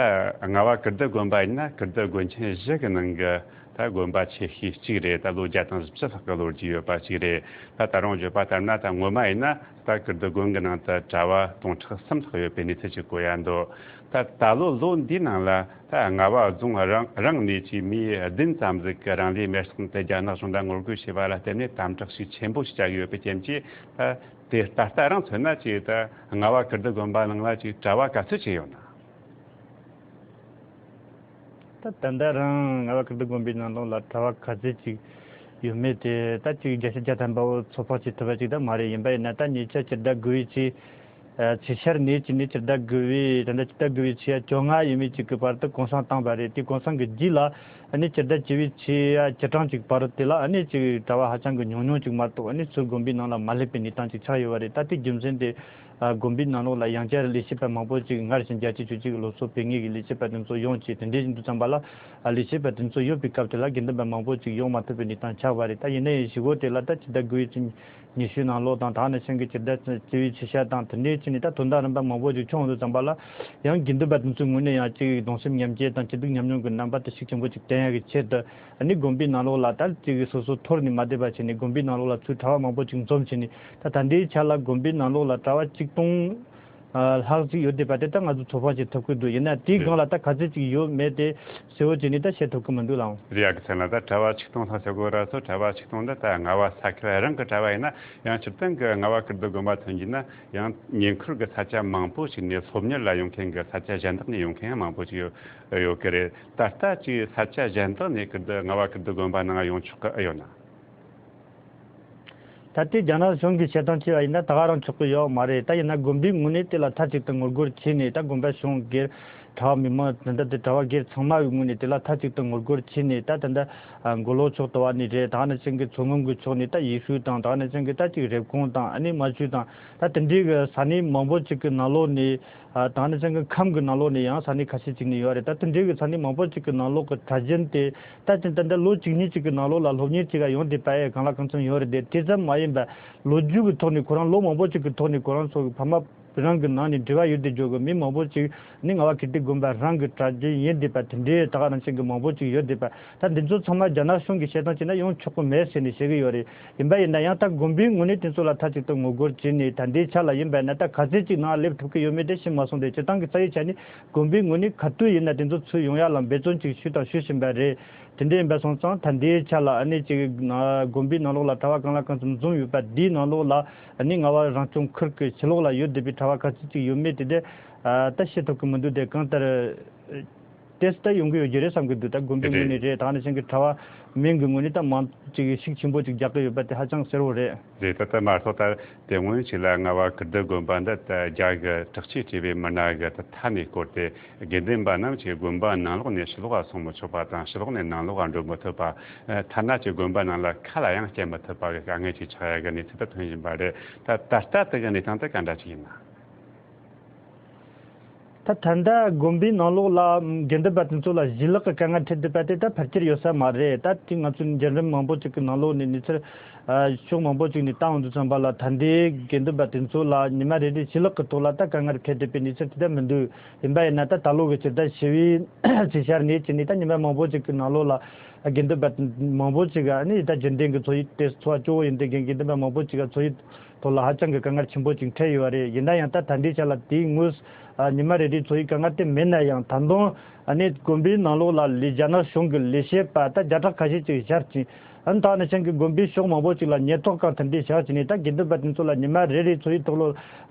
རྔ་བ་ཀིརྟི་དགོན་པ་ཡིན་ན་ཀིརྟི་དགོན་ཆེན་བཞི་གི་ནང་གི་ད་དགོན་པ་ཆེ་ཤོས་གཅིག་རེད། ད་ལོ་བརྒྱ་དང་བཞི་བཅུ་ལྷག་གི་ལོ་རྒྱུས་ཡོད་པ་གཅིག་རེད། ད་ད་རུང་བརྗོད་པ་ལྟར་ན་ད་སྔོན་མ་ཡིན་ན་ད་ཀིརྟི་དགོན་གྱི་ནང་དུ་གྲྭ་བ་སྟོང་ཕྲག་གསུམ་ལྷག་ཡོད་པའི་གནས་ཚུལ་ཅིག་གོ་ཡ་འདུག་ད་ད་ལོ་ལོ་འདིའི་ནང་ལ་ད་རྔ་བ་རྫོང་རང་རང་ནས་ཀྱི་མི་བདུན་ཙམ་ཟིག་གི་རང་ལུས་མེར་སྲེག་དེ་རྒྱ་ནག་གཞུང་ལ་ངོ་རྒོལ་བྱས་པ་ལ་བརྟེན་ནས་དམ་དྲག་ཤུགས་ཆེན་པོ་ཞིག་བྱ་གི་ཡོད་པའི་རྐྱེན་གྱིས། ད་དེ་ད་ལྟ་རང་མཚོན་ན་ཅིག་ད་རྔ་བ་ཀིརྟི་དགོན་པ་ནང་ལ་ཅིག་གྲྭ་བ་ག་ཚོད་ཅིག་ཡོད་ན། ད་ད་ལྟ་རང་རྔ་བ་ཀིརྟི་དགོན་པའི་ནང་ལོགས་ལ་གྲྭ་བ་ག་ཚོད་ཅིག་ཡོད་མེད་དེ་ད་ཅིག་བརྒྱ་ཆ་བརྒྱ་ཐམ་པ་བོ་ཚོད་དཔག་བྱེད་ཐུབ་པ་ཅིག་ད་མ་རེད། ཡིན་པ་ཡིན་ན་ད་ཉེ་ཆར་སྤྱི་ཟླ་དགུ་བའི་ཚེས། ཨ་ཕྱི་ཤར་ནས་ཅི་ནས་སྤྱི་ཟླ་དགུ་བའི་ད་ལྟ་སྤྱི་ཟླ་དགུ་བའི་ཚེས་བཅོ་ལྔ་ཡས་མས་ཅིག་གི་བར་དུ་གུང་སེང་བཏང་བ་རེད། དེ་གུང་སེང་གི་རྗེས་ལ་ཨ་ནི་སྤྱི་ཟླ་བཅུ་བའི་ཚེས་བཅུ་གྲངས་ཅིག་བར་དེ་ལ་ཨ་ནི་ཅིག་གྲྭ་བ་ཧ་ཅང་གི་ཉུང་ཉུང་ཅིག་མ་གཏོགས་ཨ་ནི་ཚུར་དགོན་པའི་ནང་ལ་མ་སླེབས་པའི་གནས་སྟངས་ཅིག་ཆགས་ཡོད་པ་རེད། ད་དེ་རྒྱུ་མཚན་དེ་ཨ་དགོན་པའི་ནང་ལོགས་ལ་ཡང་བསྐྱར་ལས་བྱེད་པ་མང་པོ་ཅིག་སྔར་བཞིན་རྒྱལ་གཅེས་ཆོས་གཅེས་ཀྱི་སློབ་གསོ་སྤེལ་མཁན་གྱི་ལས་བྱེད་པ་དེ་ཚོ་ཡོང་བྱས་དེ་འདྲའི་བཞིན་དུ་ཙམ་པ་ལ་ཨ་ལས་བྱེད་པ་དེ་ཚོ་ཡོད་པའི་སྐབས་དེ་ལ་དགེ་འདུན་པ་མང་པོ་ཅིག་ཡོང་མ་ཐུབ་པའི་གནས་སྟངས་ཆགས་པ་རེད། ད་ཡིན་ན་ཡང་ཞི་གོ་དེ་ལ་ད་སྤྱི་ཟླ་དགུ་བའི་ཚེས་ཉི་ཤུའི་ནང་ལོགས་དང་ད་ནང་བཞིན་གྱི་སྤྱི་ཟླ་བཅུ་བའི་ཚེས་ཤར་དང་དེ་འདྲའི་ཚེས་ནས་ད་དོན་དག་རིམ་པ་མང་པོ་ཅིག་བྱུང་འདུག་ཙམ་པ་ལ་ཡང་དགེ་འདུན་པ་དེ་ཚོའི་ངོས་ནས་ཡང་ཅིག་གདུང་སེམས་མཉམ་སྐྱེད་དང་སྐྱིད་སྡུག་མཉམ་མྱོང་གི་རྣམ་པ་དེ་ཤུགས་ཆེན་པོ་ཅིག་བསྟན་ཡག་གི་ཆེད་དུ་ཨ་ནི་དགོན་པའི་ནང་ལོགས་ལ་ད་ཅིག་སོ་སོ་འཐོར་ནས་མ་བསྡད་པ་བྱས་ནས་དགོན་པའི་ནང་ལོགས་ལ་ཚུར་གྲྭ་བ་མང་པོ་ཅིག་འཛོམས་བྱས་ནས་ད་ད་ལྟའི་ཆ་ལ་དགོན་པའི་ནང་ལོགས་ལ་གྲྭ་བ་ཆིག་སྟོང་ལྷག་ཅིག་ཡོད་བསྡད་པ་དེ་ད་ང་ཚོ་ཚོད་དཔག་བྱེད་ཐུབ་ཀྱི་འདུག་ཡིན་ན་དེའི་སྒང་ལ་ད་ག་ཚོད་ཅིག་ཡོད་མེད་དེ་གསལ་བོ་བྱས་ནས་ད་བཤད་ཐུབ་ཀྱི་མི་འདུག་ལགས། རེད། ཡ་གི་ཚད་ལ་ད་གྲྭ་བ་ཆིག་སྟོང་ལྷག་ཟེར་གོ་ར་སོ། གྲྭ་བ་ཆིག་སྟོང་འདི་ད་རྔ་བ་ས་ཁུལ་རང་གི་གྲྭ་བ་ཡིན་ན་ཡང་སྤྱིར་བཏང་གི་རྔ་བ་ཀིརྟི་དགོན་པ་ཐོན་རྒྱུ་ན་ཡང་ཉེ་འཁོར་གྱི་ས་ཆ་མང་པོ་ཞིག་ནས་སློབ་གཉེར་ལ་ཡོང་མཁན་གྱི་ས་ཆ་གཞན་དག་ནས་ཡོང་མཁན་ཡང་མང་པོ་ཞིག་ཡོད་ཡོད་ཀྱི་རེད། ད་ལྟ་ཅིག་ས་ཆ་གཞན་དག་ནས་ཀིརྟི་རྔ་བ་ཀིརྟི་དགོན་པ་ནང་ཡོང་ཆོག་གི་ཨེ་ཡོད་ན། ད་ལྟའི་རྒྱ་ནག་གཞུང་གིས་བཤད་སྟངས་བྱས་པ་ཡིན་ན་ད་ག་རང་ཆོག་གི་ཡོད་མ་རེད། ད་ཡིན་ན་དགོན་པའི་ངོས་ནས་དེ་ལ་མཐའ་གཅིག་ཏུ་ངོ་རྒོལ་བྱས་ནས་ད་དགོན་པ་གཞུང་སྒེར་ གྲྭ་བ་མི་མང་དེ་འདྲ་དེ་གྲྭ་བ་སྒེར་ཚང་མ་གི་ངོས་ནས་དེ་ལ་མཐའ་གཅིག་ཏུ་ངོ་རྒོལ་བྱས་ནས། ད་དེ་འདྲ་ཨ་མགོ་ལོག་ཕྱོགས་དུ་བ་ནས་རེད། ད་ནི་ཅན་གྱི་མཚོ་སྔོན་གྱི་ཕྱོགས་ནས་ད་ཡེ་ཤུ་དང་། ད་ནི་ཅན་གྱི་ད་ཅིག་རེབ་གོང་དང་། ཨ་ནི་རྨ་ཆུ་དང་། ད་དེ་འདྲའི་གི་ས་གནས་མང་པོ་ཅིག་གི་ནང་ལོགས་ནས། ཨ་ད་ནི་ཅན་གྱི་ཁམས་ཀྱི་ནང་ལོགས་ནས་ཡང་ས་གནས་ཁ་ཤས་ཅིག་ནས་ཡོད་རེད། ད་དེ་འདྲའི་གི་ས་གནས་མང་པོ་ཅིག་གི་ནང་ལོགས་ཀྱི་གྲྭ་རྒྱུན་དེ། ད་དེ་ད་ལྟ་ལོ་བཅུ་གཉིས་ཅིག་གི་ནང་ལོགས་ལ་སློབ་གཉེར་བྱེད་ག་ཡོང་བསྡད་པ་ཨེ་གང་ལ་གང་འཚམ་ཡོད་རེད་དེ། དེ་ཙམ་མ་ཡིན་པ་ལོ་རྒྱུས་ཀྱི་ཐོག་ནས་ཁོ་རང་ལོ་མང་པོ་ཅིག་གི་ཐོག་ནས་ཁོ་རང་ཚོ་གི་ཕ་མ་རང་གི་ནང་ནས་འབྲེལ་བ་ཡོད་བསྡད་འཇོག་གི་མི་མང་པོ་ཅིག་ནི་ང་བ་ཀིརྟི་དགོན་པ་རང་གི་གྲྭ་རྒྱུན་ཡིན་བསྡད་པ་དེ་འདྲའི་ད་ག་རང་བཞིན་གྱི་མང་པོ་ཅིག་ཡོད་བསྡད་པ། ད་འདི་ཚོ་ཚང་མ་རྒྱ་ནག་གཞུང་གི་བཤད་སྟངས་བྱས་ན་ཡོང་ཆོག་གི་མེད་ཟེར་ནས་བཤད་གི་ཡོད་རེད། ཡིན་པ་ཡིན་ན་ཡང་ད་དགོན་པའི་ངོས་ནས་དེ་ཚོ་ལ་མཐའ་གཅིག་ཏུ་ངོ་རྒོལ་བྱས་ནས། ད་ལྟའི་ཆ་ལ་ཡིན་པ་ཡིན་ན་ད་ག་ཚད་ཅིག་ནང་སླེབས་ཐུབ་ཀྱི་ཡོད་མེད་དེ་ཤེས་མ་སོང་སྟེ། སྤྱིར་བཏང་གི་རྩ་བའི་ཆ་ནས་དགོན་པའི་ངོས་ནས་ག་དུས་ཡིན་ན་དེ་ཚོ་ཚུར་ཡོང་ཡ་ལ་འབད་བརྩོན་ཅིག་ཞུས་དང་ཞུ་བཞིན་པ་རེད། དེ་འདྲ་ཡིན་པ་སོང་ཙང་ད་ལྟའི་ཆ་ལ་ཨ་ནི་ཅིག་ན་དགོན་པའི་ནང་ལོགས་ལ་གྲྭ་བ་གང་ལ་གང་འཚམ་འཛོམས་ཡོད་པ་འདིའི་ནང་ལོགས་ལ། ཨ་ནི་ང་བ་རང་སྐྱོང་ཁུལ་གྱི་ཕྱི་ལོགས་ལ་ཡོད་བསྡད་པའི་གྲྭ་བ་ག་ཚོད་ཅིག་ཡོད་མེད་དེ་དེ་ཨ་ད་ཤེས་ཐུབ་ཀྱི་མི་འདུག་སྟེ། གང་ལྟར་ཏེས་ད་ཡོང་གི་ཡོད་ཀྱི་རེད་བསམ་གྱི་འདུག་ད་དགོན་པའི་ངོས་ནས་རེད། ད་ནི་ཅན་གྱི་གྲྭ་བ་མིན་གྱི་ངོས་ནས་ད་མང་ཅིག་ཤུགས་ཆེན་པོ་ཅིག་རྒྱག་གི་ཡོད་པ་དེ་ཧ་ཅང་གསལ་བོ་རེད། རེད། ད་ལྟ་མ་གཏོགས་ད་དེ་སྔོན་ཞིག་ལ་ང་བ་ཀིརྟི་དགོན་པ་འདི་ད་རྒྱ་གི་དྲག་ཆས་སྤྲས་པའི་མི་སྣ་གི་ད་མཐའ་ནས་བསྐོར་ཏེ། དགེ་འདུན་པ་རྣམས་ཀྱིས་དགོན་པ་ནང་ལོགས་ནས་ཕྱི་ལོགས་ལ་སོང་མི་ཆོག་པ་དང་། ཕྱི་ལོགས་ནས་ནང་ལོགས་ལ་འགྲོ་མི་ཐུབ་པ། ཐ་ན་ཅིག་དགོན་པ་ནང་ལ་ཁ་ལ་ཡང་སྐྱེལ་མི་ཐུབ་པ་གི་དཀའ་ངལ་ཅིག་ཆགས་ཡ་གི་གནས་ཚུལ་ད་ཐོན་བཞིན་པ་རེད། ད་ད་ལྟ་དེ་གི་གནས་སྟངས་དེ་ག་འདྲ་ཅིག་ཡིན་ན། ད་ད་ལྟ་དགོན་པའི་ནང་ལོགས་ལ་དགེ་འདུན་པ་དེ་ཚོ་ལ་ཞི་ལུགས་ཀྱི་དཀའ་ངལ་འཕྲད་བསྡད་པ་དེ་ད་ཕལ་ཆེར་ཡོད་ས་མ་རེད། ད་དེ་ང་ཚོའི་འགྱུར་རིམ་མང་པོ་ཅིག་གི་ནང་ལོགས་ནས་གནས་ཚུལ་ཨ་ཕྱོགས་མང་པོ་ཅིག་ནས་བལྟ་འོང་དུས་ཙམ་པ་ལ། ད་ལྟའི་དགེ་འདུན་པ་དེ་ཚོ་ལ་ཉི་མ་རེ་རེ་ཞི་ལུགས་ཀྱི་ཐོག་ལ་ད་དཀའ་ངལ་འཕྲད་བསྡད་པའི་གནས་ཚུལ་དེ་ད་མི་འདུག་ཡིན་པ་ཡིན་ན་ད་ད་ལོ་གི་སྤྱི་ཟླ་བཞི་པའི་ཚེས་ཤར་ནས་བྱས་ནས་ད་ཉི་མ་མང་པོ་ཅིག་གི་ནང་ལོགས་ལ་དགེ་འདུན་པ་མང་པོ་ཅིག་ག་ནི་ད་རྒྱུན་ལྡན་གྱི་འཚོ་བའི་དེ་འཚོ་བ་སྐྱོ་བོ་ཡིན་དེ་དགེ་འདུན་པ་མང་པོ་ཅིག་ག་འཚོ་བའི་ཐོག་ལ་ཧ་ཅང་གི་དཀའ་ངལ་ཆེན་པོ་ཅིག་འཕྲད་ཡོད་པ་རེད། ཡིན་ན་ཡང་ད་ད་ལྟའི་ཆ་ལ་དེའི་དངོས་ཨ་ཉི་མ་རེ་རེའི་འཚོ་བའི་དཀའ་ངལ་དེ་མེད་ན་ཡང་། ད་དུང་ཨ་ནི་དགོན་པའི་ནང་ལོགས་ལ་ལས་རྒྱ་ནག་གཞུང་གི་ལས་བྱེད་པ་ད་བརྒྱ་ཕྲག་ཁ་ཤས་ཅིག་བཞག་ཅིང་། ཨ་ནི་ད་ནི་ཅན་གྱི་དགོན་པའི་ཕྱོགས་མང་པོ་ཅིག་ལ་ཉེན་རྟོག་ཁང་དེ་འདྲའི་བཞག་ཅིང་ནས། ད་དགེ་འདུན་པ་དེ་ཚོ་ལ་ཉི་མ་རེ་རེའི་འཚོ་བའི་ཐོག་ལ་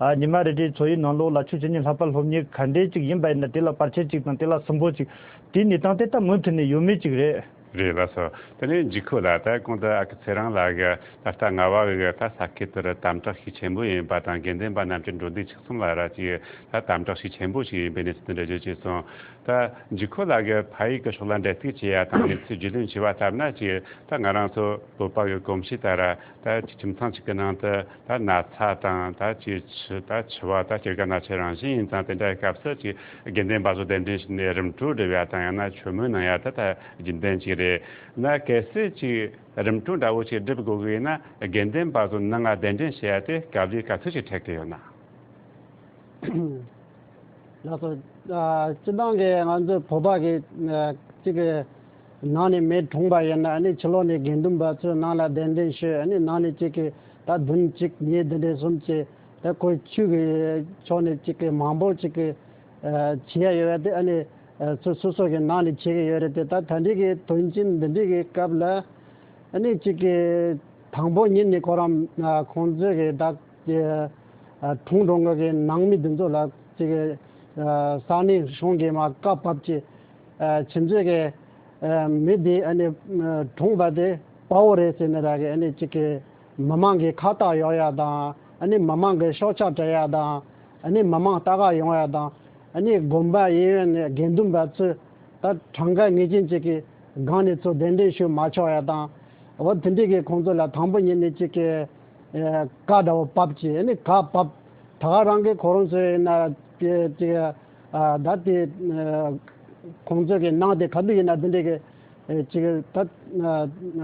ཨ་ཉི་མ་རེ་རེའི་འཚོ་བའི་ནང་ལོགས་ལ་ཆོས་བྱེད་ཉིན་ལྷག་པ་སློབ་གཉེར་ག་འདྲས་ཅིག་ཡིན་པ་ཡིན་ན་དེ་ལ་བར་ཆད་ཅིག་དང་དེ་ལ་སུན་པོ་ཅིག་དེའི་གནས་སྟངས་དེ་ད་མུ་མཐུད་ནས་ཡོད་མེད་ཅིག་རེད། རེད་ལགས་སོ། དེ་ནས་འཇིགས་སྐུལ་ལ་ད་གོང་དུ་ཨ་ཁུ་ཚེ་རིང་ལགས་ཀྱིས་ད་ལྟ་རྔ་བ་གི་ད་ས་ཁུལ་དེར་དམ་དྲག་ཤུགས་ཆེན་པོ་ཡིན་པ་དང་། དགེ་འདུན་པ་རྣམས་ཀྱི་འགྲོ་འདུག་ཕྱུག་གསུམ་ལ་ར་ཅིག་ད་དམ་དྲག་ཤུགས་ཆེན་པོ་ཞིག་ཡིན་པའི་གནས་ཚུལ་དེ་འདྲ་བརྗོད་བྱས་སོང་། ད་འཇིགས་སྐུལ་ལགས་ཀྱིས་ཕ་ཡུལ་གྱི་ཕྱོགས་ལ་འབྲེལ་གཏུག་བྱེད་ཡ་དང་གནས་ཚུལ་རྒྱུས་ལོན་བྱས་པ་ལྟར་ན། ཅིག་ད་ང་རང་ཚོ་བོད་པ་གི་གོམས་གཤིས་ལྟར་ར། ད་ཁྱིམ་ཚང་གཅིག་གི་ནང་དུ་ད་ན་ཚ་དང་ད་ཅིག་འཆི་ད་འཆི་བ་ད་སྐྱེ་རྒ་ན་འཆི་རང་བཞིན་ཡིན་ཙང་། དེ་འདྲའི་སྐབས་སུ་ཅིག་དགེ་འདུན་པ་ཚོ་གདན་འདྲེན་ཞུས་ནས་རིམ་གྲོ་སྒྲུབ་ཡ་དང་། ཡང་ན་མཆོད་མེ་གནང་ཡ་ད་ད་རྒྱུན་ལྡན་ཅིག་རེད། ན་གལ་སྲིད་ཅིག་རིམ་གྲོ་འདྲ་བོ་ཅིག་སྒྲུབ་དགོས་ཀྱི་ཡིན་ན། དགེ་འདུན་པ་ཚོ་ནང་ང་གདན་འདྲེན་བྱེད་ཡ་དེ་དཀའ་ལས་ག་ཚོད་ཅིག་འཕྲད་ཀྱི་ཡོད་ན། ལགས་སོ། ཨ་སྤྱིར་བཏང་གི་ང་ཚོ་བོད་པ་གི་ཨ་གཅིག་གི་ནང་ནས་མེ་གྲོངས་པ་ཡིན་ན། ཨ་ནི་ཕྱི་ལོགས་ནས་དགེ་འདུན་པ་ཚོས་ནང་ལ་གདན་འདྲེན་ཞུས། ཨ་ནི་ནང་ནས་གཅིག་གི་ད་བདུན་གཅིག་གཉིས་དེ་འདྲའི་གསུམ་གྱི་ད་ཁོའི་ཆོས་ཀྱི་ཕྱོགས་ནས་གཅིག་གི་མང་པོ་གཅིག་གི་ཨ་བྱེད་ཡ་ཡོད་པ་དེ། ཨ་ནི་ཨ་སོ་སོ་སོ་གི་ནང་ནས་བྱེད་ཀྱི་ཡོད་རེད་དེ། ད་ད་འདི་གི་དོན་རྐྱེན་འདི་འདྲའི་གི་སྐབས་ལ། ཨ་ནི་གཅིག་གི་དང་པོ་ཉིད་ནས་ཁོ་རང་ཨ་ཁོང་ཚོས་གི་ད་ཨ་གྲོངས་འགྲོ་མཁན་གྱི་ནང་མི་འདི་ཚོ་ལ་གཅིག་གི་ཨ་ས་གནས་གཞུང་གིས་མར་བཀའ་ཕབ་ཀྱི། ཨ་ཁྱིམ་མཚེས་ཀྱི་ཨ་མི་དེ་ཨ་ནི་ཨ་གྲོངས་པ་དེ་དཔའ་བོ་རེད་ཟེར་ནས་ར་གི། ཨ་ནི་གཅིག་གི་མི་མང་གི་ཁ་བཏགས་གཡོག་ཡ་དང་། ཨ་ནི་མི་མང་གི་ཤོག་ཆག་སྤྲད་ཡ་དང་། ཨ་ནི་མི་མང་ལྟ་ག་ཡོང་ཡ་དང་། ཨ་ནི་དགོན་པ་གཡས་གཡོན་ནས་དགེ་འདུན་པ་ཚོས་ད་གྲངས་ཀ་ངེས་ཅན་ཅིག་གི་སྒང་ནས་ཚུར་གདན་འདྲེན་ཞུ་མ་ཆོག་ཡ་དང་། འོ་དེ་འདྲའི་གི་ཁོང་ཚོ་ལ་དང་པོ་ཉིད་ནས་ཅིག་གི་ཨེ་བཀའ་འདྲ་བོ་ཕབ་ཀྱི། ཨ་ནི་བཀའ་ཕབ། ད་ག་རང་གི་ཁོ་རང་ཚོའི་ན་དེ་ཅིག་ཨ་ད་དེ་ཨ་ཁོང་ཚོ་གི་ནང་དེ་ག་དུས་ཡིན་ན་དེ་འདྲའི་གི་ཨེ་ཅིག་ད་ཨ་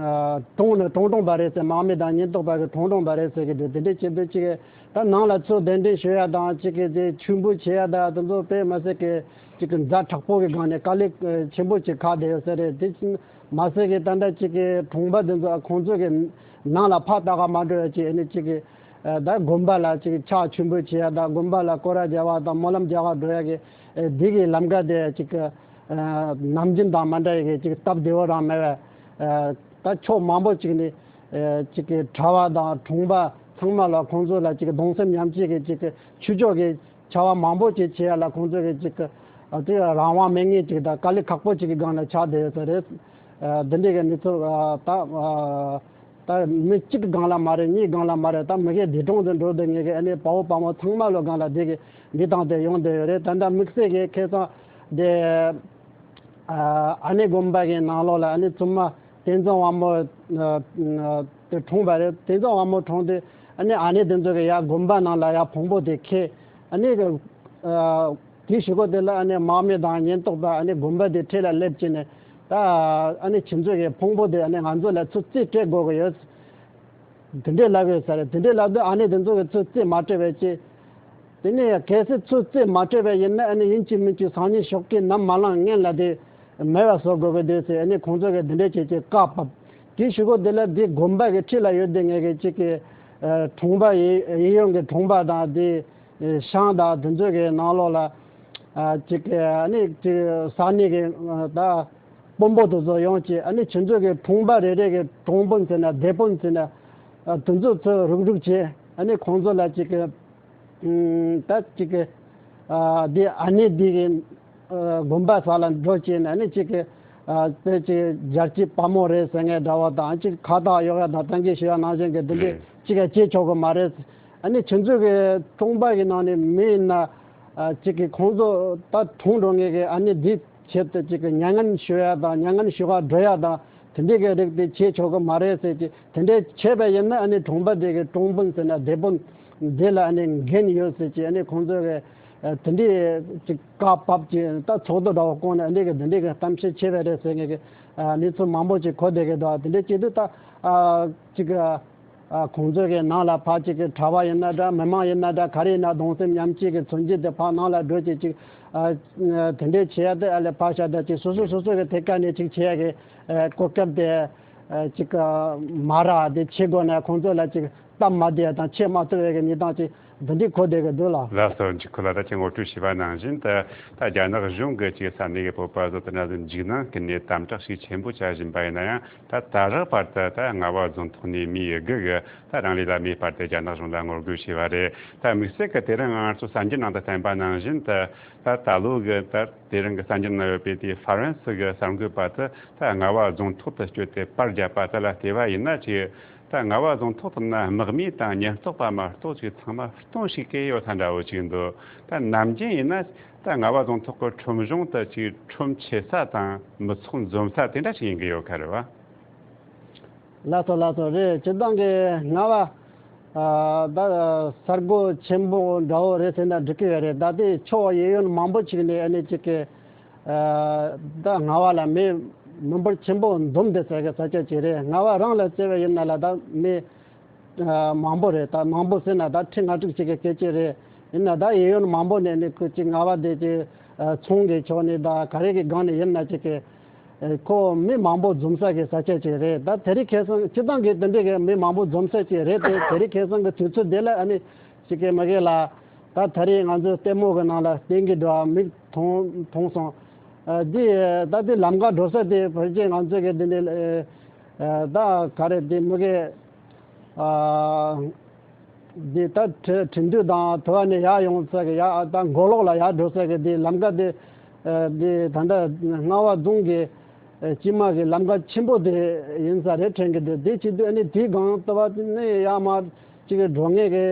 ཨ་གྲོངས་ནས་གྲོངས་གྲོངས་པ་རེད་ཟེར། དམག་མི་དང་ཉེན་རྟོག་པ་གི་གྲོངས་གྲོངས་པ་རེད་ཟེར་གི་འདུག་དེ་འདྲའི་བྱེད་དུས་ཅིག་ད་ནང་ལ་ཚུར་གདན་འདྲེན་ཞུ་ཡ་དང་། ཅིག་གི་དེ་མཆོད་འབུལ་བྱེད་ཡ་དང་དེ་ཚོ་དཔེ་མ་སྲིད་གི་ཅིག་གི་ཛ་དྲག་པོ་གི་སྒང་ནས་དཀའ་ལས་ཆེན་པོ་ཅིག་ཁག་བསྡད་ཡོད་ས་རེད། དེ་མ་ཟད་གི་ད་ལྟ་ཅིག་གི་གྲོངས་པ་དེ་ཚོ་ཁོང་ཚོ་གི་ནང་ལ་ཕར་ལྟ་ག་མ་འགྲོ་ཡ་ཅིག་ཨ་ནི་ཅིག་གི་ཨ་ད་དགོན་པ་ལ་ཅིག་ཕྱག་མཆོད་འབུལ་བྱེད་ཡ་དང་། དགོན་པ་ལ་སྐོར་ར་རྒྱག་པ་དང་སྨོན་ལམ་རྒྱག་ག་འགྲོ་ཡ་གི་ཨ་འདི་གི་ལམ་ཀ་དེ་ཅིག་གི་ཨ་ནམ་རྒྱུན་དང་མ་འདྲ་ཡ་གི་ཅིག་སྟབས་བདེ་བོ་རང་མེད་པས། ཨ་ད་ཕྱོགས་མང་པོ་ཅིག་ནས་ཨ་ཅིག་གི་གྲྭ་བ་དང་གྲོང་པ་ཚང་མ་ལ་ཁོང་ཚོ་ལ་ཅིག་གི་གདུང་སེམས་མཉམ་སྐྱེད་ཀྱི་ཅིག་གི་ཆོས་ཕྱོགས་ཀྱི་བྱ་བ་མང་པོ་ཅིག་བྱེད་ཡ་ལ་ཁོང་ཚོ་གི་ཅིག་གི་ཨ་དེ་རང་དབང་མེད་མཁན་ཅིག་དང་དཀའ་ལས་ཁག་པོ་ཅིག་གི་སྒང་ལ་ཆགས་བསྡད་ཡོད་ས་རེད། ཨ་འདི་འདྲའི་གི་གནས་ཚུལ་ཨ་ད་ཨ་ད་མི་གཅིག་གི་སྒང་ལ་མ་རེད། གཉིས་སྒང་ལ་མ་རེད། ད་མི་གའི་འདས་གྲོངས་དུ་འགྲོ་བསྡད་མཁན་གི་ཨ་ནི་དཔའ་བོ་དཔའ་མོ་ཚང་མ་ལོ་སྒང་ལ་འདི་གི་འདི་སྟངས་དེ་ཡོང་བསྡད་ཡོད་རེད། ད་ལྟ་དམིགས་བསལ་གི་ཁ་སང་ དེ་ཨ་ཨ་ནེ་དགོན་པ་གི་ནང་ལོགས་ལ་ཨ་ནེ་བཙུན་མ་བསྟན་འཛིན་དབང་མོ་ཨ་ཨ་དེ་གྲོངས་པ་རེད། བསྟན་འཛིན་དབང་མོ་གྲོངས་དུས་ཨ་ནེ་ཨ་ནེ་དེ་ཚོ་གི་ཡར་དགོན་པ་ནང་ལ་ཡར་ཕུང་པོ་དེ་འཁྱེར། ཨ་ནེ་གི་ཨ་དེའི་གཞུག་གུ་དེ་ལ་ཨ་ནེ་དམག་མི་དང་ཉེན་རྟོག་པ་ཨ་ནེ་དགོན་པ་དེ་འཁྲིས་ལ་སླེབས་བྱས་ནས། ད་ཨ་ནེ་ཁྱེད་ཚོ་གི་ཕུང་པོ་དེ་ཨ་ནེ་ང་ཚོ་ལ་ཚུར་རྩིས་སྤྲད་དགོས་ཀྱི་ཡོད། དེ་འདྲས་ལབ་ཡོད་ས་རེད། དེ་འདྲས་ལབ་དུས་ཨ་ནེ་དེ་ཚོ་གི་ཚུར་རྩིས་མ་སྤྲད་པའི་ཅི། དེ་ནས་གལ་སྲིད་ཚུར་རྩིས་མ་སྤྲད་པ་ཡིན་ན་ཨ་ནི་ཡིན་གཅིག་མིན་གཅིག་སང་ཉིན་ཞོགས་ཀས་ནམ་མ་ལངས་སྔོན་ལ་དེ་མེད་པ་བཟོ་དགོས་ཀྱི་འདུག་ཟེར། ཨ་ནི་ཁོང་ཚོ་གིས་དེ་འདྲས་བྱས་བྱས་བཀའ་ཕབ། དེའི་གཞུག་གུ་དེ་ལ་དེ་དགོན་པ་གི་འཁྲིས་ལ་ཡོད་དེ་ངེད་ཀྱི་གཅིག་གི་ཨ་གྲོང་པ་ཡི་གཡས་གཡོན་གྱི་གྲོང་པ་དང་དེ་ཨ་ཤང་དང་དེ་ཚོ་གི་ནང་ལོགས་ལ་ཨ་གཅིག་གི་ཨ་ནི་གཅིག་ས་གནས་ཀྱི་ཨ་ད་དཔོན་པོ་དེ་ཚོ་ཡོང་བྱས། ཨ་ནི་ཁྱེད་ཚོ་གི་གྲོང་པ་རེ་རེ་གི་གྲོང་དཔོན་ཟེར་ན་སྡེ་དཔོན་ཟེར་ན་ཨ་དེ་ཚོ་ཚུར་རུག་རུག་བྱས། ཨ་ནི་ཁོང་ཚོ་ལ་གཅིག་གི་ཨུམ། ད་ཅིག་གི་ཨ་འདི་ཨ་ནེ་འདི་གི་ཨ་དགོན་པ་ས་ལ་འགྲོ་བྱས་ནས་ཨ་ནི་ཅིག་གི་ཨ་དེ་ཅིག་རྒྱལ་གཅེས་དཔའ་མོ་རེད་ཟེར་མཁན་འདྲ་བ་དང་། ཅིག་ཁ་བཏགས་གཡོག་ཡ་དང་ད་གིན་ཞུ་ཡ་ནང་བཞིན་གི་འདི་འདྲས་ཅིག་ག་བྱེད་ཆོག་གི་མ་རེད། ཨ་ནི་ཁྱེད་ཚོ་གི་གྲོང་པ་གི་ནང་ནས་མི་ཡིན་ན་ཨ་ཅིག་གི་ཁོང་ཚོ་ད་གྲོངས་འགྲོ་མཁན་གི་ཨ་ནེ་འདི་ཆེད་དུ་ཅིག་གི་མྱ་ངན་ཞུ་ཡ་དང་མྱ་ངན་ཞུ་ག་འགྲོ་ཡ་དང་དེ་འདྲའི་གི་རིགས་དེ་བྱེད་ཆོག་གི་མ་རེད་ཟེར་གྱི། དེ་འདྲའི་བྱས་པ་ཡིན་ན་ཨ་ནི་གྲོང་པ་དེ་གི་གྲོང་དཔོན་ཟེར་ན་སྡེ་དཔོན་དེ་ལ་ཨ་ནི་འགན་ཡོད་ཟེར་གྱི། ཨ་ནི་ཁོང་ཚོ་གི་ཨ་དེ་འདྲའི་ཅིག་བཀའ་ཕབ་ཀྱི་ད་ཚོགས་འདུ་འདྲ་བོ་བསྐོངས་ནས་ཨ་འདྲའི་གི་དེ་འདྲའི་གི་གཏམ་བཤད་བྱས་པ་རེད་ཟེར་མཁན་གི་ཨ་གནས་ཚུལ་མང་པོ་ཅིག་གོ་བསྡད་ཀྱི་འདུག་དེ་འདྲའི་བྱེད་དུས་ད་ཨ་ཅིག་ཨ། ཨ་ཁོང་ཚོ་གི་ནང་ལ་ཕར་ཅིག་གི་གྲྭ་པ་ཡིན་ན་འདྲ་མི་མང་ཡིན་ན་འདྲ་ག་རེ་ཡིན་ན་གདུང་སེམས་མཉམ་སྐྱེད་ཀྱི་མཚོན་བྱེད་དེ་ཕར་ནང་ལ་འགྲོ་བྱེད་ཅིག་ཨ་དེ་འདྲའི་བྱེད་ཡ་དེ་ཨ་ལས་ཕར་བཞག་ད་ཅིག་སོ་སོ་སོ་སོ་གི་ཐད་ཀ་ནས་ཅིག་བྱེད་ཡ་གི་ཨ་གོ་སྐབས་དེ་ཨ་ཅིག་ཨ་མ་རག་དེ་བྱེད་དགོས་ན་ཁོང་ཚོ་ལ་ཅིག་སྟབས་མ་བདེ་ཡ་དང་བྱེད་མ་ཐུབ་ཡ་གི་གནས་སྟངས་ཅིག་འདི་འདྲའི་གོ་བསྡད་གི་འདུག་ལགས། ལགས་སོ། འཇིགས་སྐུལ་ལགས། ད་ཁྱེད་ངོ་སྤྲོད་བྱས་པ་ནང་བཞིན་དུ་ད་རྒྱ་ནག་གཞུང་གི་ཅིག་ས་གནས་ཀྱི་བོད་པ་ཚོ་དེ་འདྲ་འཇིགས་སྣང་གི་གནས་དམ་དྲག་ཤུགས་ཆེན་པོ་བྱ་བཞིན་པ་ཡིན་ན་ཡང་། ད་ད་རག་བར་དུ་ད་རྔ་བ་རྫོང་ཐོག་ནས་མི་ཡི་དགུ་གིས་ད་རང་ལུས་ལ་མེ་སྤར་ཏེ་རྒྱ་ནག་གཞུང་ལ་ངོ་རྒོལ་བྱས་པ་རེད། ད་དམིགས་བསལ་གྱི་དེ་རིང་ང་ཚོ་གསར་འགྱུར་ནང་དུ་བསྟན་པ་ནང་བཞིན་དུ་ད་ད་ལོ་གི་ད་དེ་རིང་གི་གསར་འགྱུར་ནང་ཡོད་པའི་དེ་ཧྥ་རན་སི་གི་གསར་འགོད་པ་དེ་ད་རྔ་བ་རྫོང་ཐོག་ཏུ་བསྐྱོད་དེ་པར་བརྒྱབ་པ་དེ་ལ་བལྟས་པ་ཡིན་ན། ཅིག་ད་རྔ་བ་རྫོང་ཐོག་དེ་ན་དམག་མི་དང་ཉེན་རྟོག་པ་མ་གཏོགས་ཅིག་ཚང་མ་སྟོང་ཞིག་གི་ཡོད་ས་འདྲ་བོ་ཅིག་འདུག་ད་ནམ་རྒྱུན་ཡིན་ན་ད་རྔ་བ་རྫོང་ཐོག་གི་ཁྲོམ་གཞུང་དེ་ཅིག་ཁྲོམ་ཆེ་ས་དང་མི་ཚོགས་འཛོམས་ས་དེ་འདྲ་ཞིག་ཡིན་གི་ཡོད་ཁ་རེད་བ། ལགས་སོ་ལགས་སོ། རེད། སྤྱིར་བཏང་གི་རྔ་བ་ཨ་ད་ས་སྒོ་ཆེན་པོ་འདྲ་བོ་རེད་ཟེར་ན་འགྲིག་གི་ཡོད་རེད། ད་དེ་ཕྱོགས་གཡས་གཡོན་མང་པོ་ཅིག་ནས་ཨ་ནི་ཅིག་གི་ཨ་ད་རྔ་བ་ལ་མི་མི་འབོར་ཆེན་པོ་འཛོམས་བསྡད་ས་གི་ས་ཆ་ཅིག་རེད། རྔ་བ་རང་ལ་བརྩི་བ་ཡིན་ན་ལ་ད་མི་ཨ་མང་པོ་རེད། ད་མང་པོ་ཟེར་ན་ད་ཁྲི་ལྔ་དྲུག་ཅིག་གི་སྐད་ཆ་རེད། ཡིན་ན་ད་གཡས་གཡོན་མང་པོ་ནས་ནི་ཁོ་ཅིག་རྔ་བ་དེ་ཅིག་ཨ་ཚོང་གི་ཕྱོགས་ནས་ད་ག་རེ་གི་སྒང་ནས་ཡིན་ན་ཅིག་གི་ཨ་ཁོ་མི་མང་པོ་འཛོམས་ས་གི་ས་ཆ་ཅིག་རེད། ད་དེ་རིང་ཁ་སང་སྤྱིར་བཏང་གི་དེ་འདྲའི་གི་མི་མང་པོ་འཛོམས་ས་ཅིག་རེད་དེ། དེ་རིང་ཁ་སང་གི་དུས་ཚོད་དེ་ལ་ཨ་ནི་ཅིག་གི་མ་གི་ལ་ད་དེ་རིང་ང་ཚོ་ལྟད་མོ་གི་ནང་ལ་བསྟན་གི་འདུག་མིག་མཐོང་མཐོང་སོང་། ཨ་འདི་ད་དེ་ལམ་ཁ་འགྲོ་ས་དེ་ཕལ་ཆེར་ང་ཚོ་གི་འདི་འདྲའི་ཨ་ད་ག་རེ་དེ་མ་གི་ཨ། འདི་ད་ཁྲི་ཁྲི་འདུས་དང་དེ་བ་ནས་ཡར་ཡོང་ས་གི་ཡར་ད་མགོ་ལོག་ལ་ཡར་འགྲོ་ས་གི་འདི་ལམ་ཁ་འདི་ཨ་འདི་ད་ལྟ་རྔ་བ་རྫོང་གི་ཨ་སྤྱི་དམངས་ཀྱི་ལམ་ཁ་ཆེན་པོ་དེ་ཡིན་ས་རེད་དྲན་གི་འདུག་དེ་བྱེད་དུས་ཨ་ནི་དེའི་སྒང་ལྟ་བ་ནས་ཡར་མར་ཅིག་འགྲོ་མཁན་གི་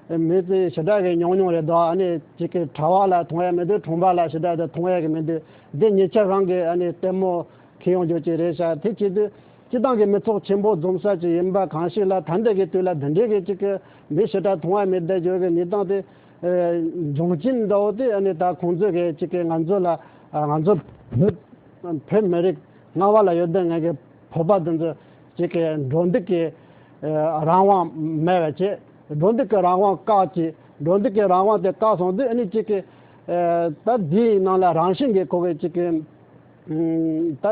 མི་དེ་ཞེ་དྲག་གི་ཉུང་ཉུང་རེད་འདུག་ཨ་ནི་ཅིག་གི་གྲྭ་བ་ལ་མཐོང་ཡ་མི་འདུག་གྲོང་པ་ལ་ཞེ་དྲག་དེ་མཐོང་ཡ་གི་མི་འདུག་དེ་ཉེ་ཆར་རང་གི་ཨ་ནི་ལྟད་མོ་ཁྱེར་ཡོང་རྒྱུ་ཅིག་རེད་ཤག་དེ་བྱེད་དུས་སྤྱིར་བཏང་གི་མི་ཚོགས་ཆེན་པོ་འཛོམས་ས་ཅིག་ཡིན་པ་གང་ཞིག་ལ། ད་ལྟ་གི་དུས་ལ་འདི་འདྲའི་གི་ཅིག་གི་མི་ཞེ་དྲག་མཐོང་བ་མེད་བསྡད་རྒྱུ་གི་གནས་སྟངས་དེ་ཨེ་འབྱུང་རྐྱེན་འདྲ་བོ་དེ་ཨ་ནི་ད་ཁོང་ཚོས་གི་ཅིག་གི་ང་ཚོ་ལ་ཨ་ང་ཚོ་བོད་བོད་མི་རིགས་རྔ་བ་ལ་ཡོད་བསྡད་ངེད་ཀྱི་བོད་པ་དེ་ཚོ་ཅིག་གི་འགྲོ་འདུག་གི་ཨེ་རང་དབང་མེད་པ་བྱས། འགྲོ་འདུག་གི་རང་དབང་བཀག་ཅིག་འགྲོ་འདུག་གི་རང་དབང་དེ་བཀག་སོང་དུས་ཨ་ནི་ཅིག་གི་ཨེ་ད་འདིའི་ནང་ལ་རང་བཞིན་གི་ཁོ་གི་ཅིག་གི་ད་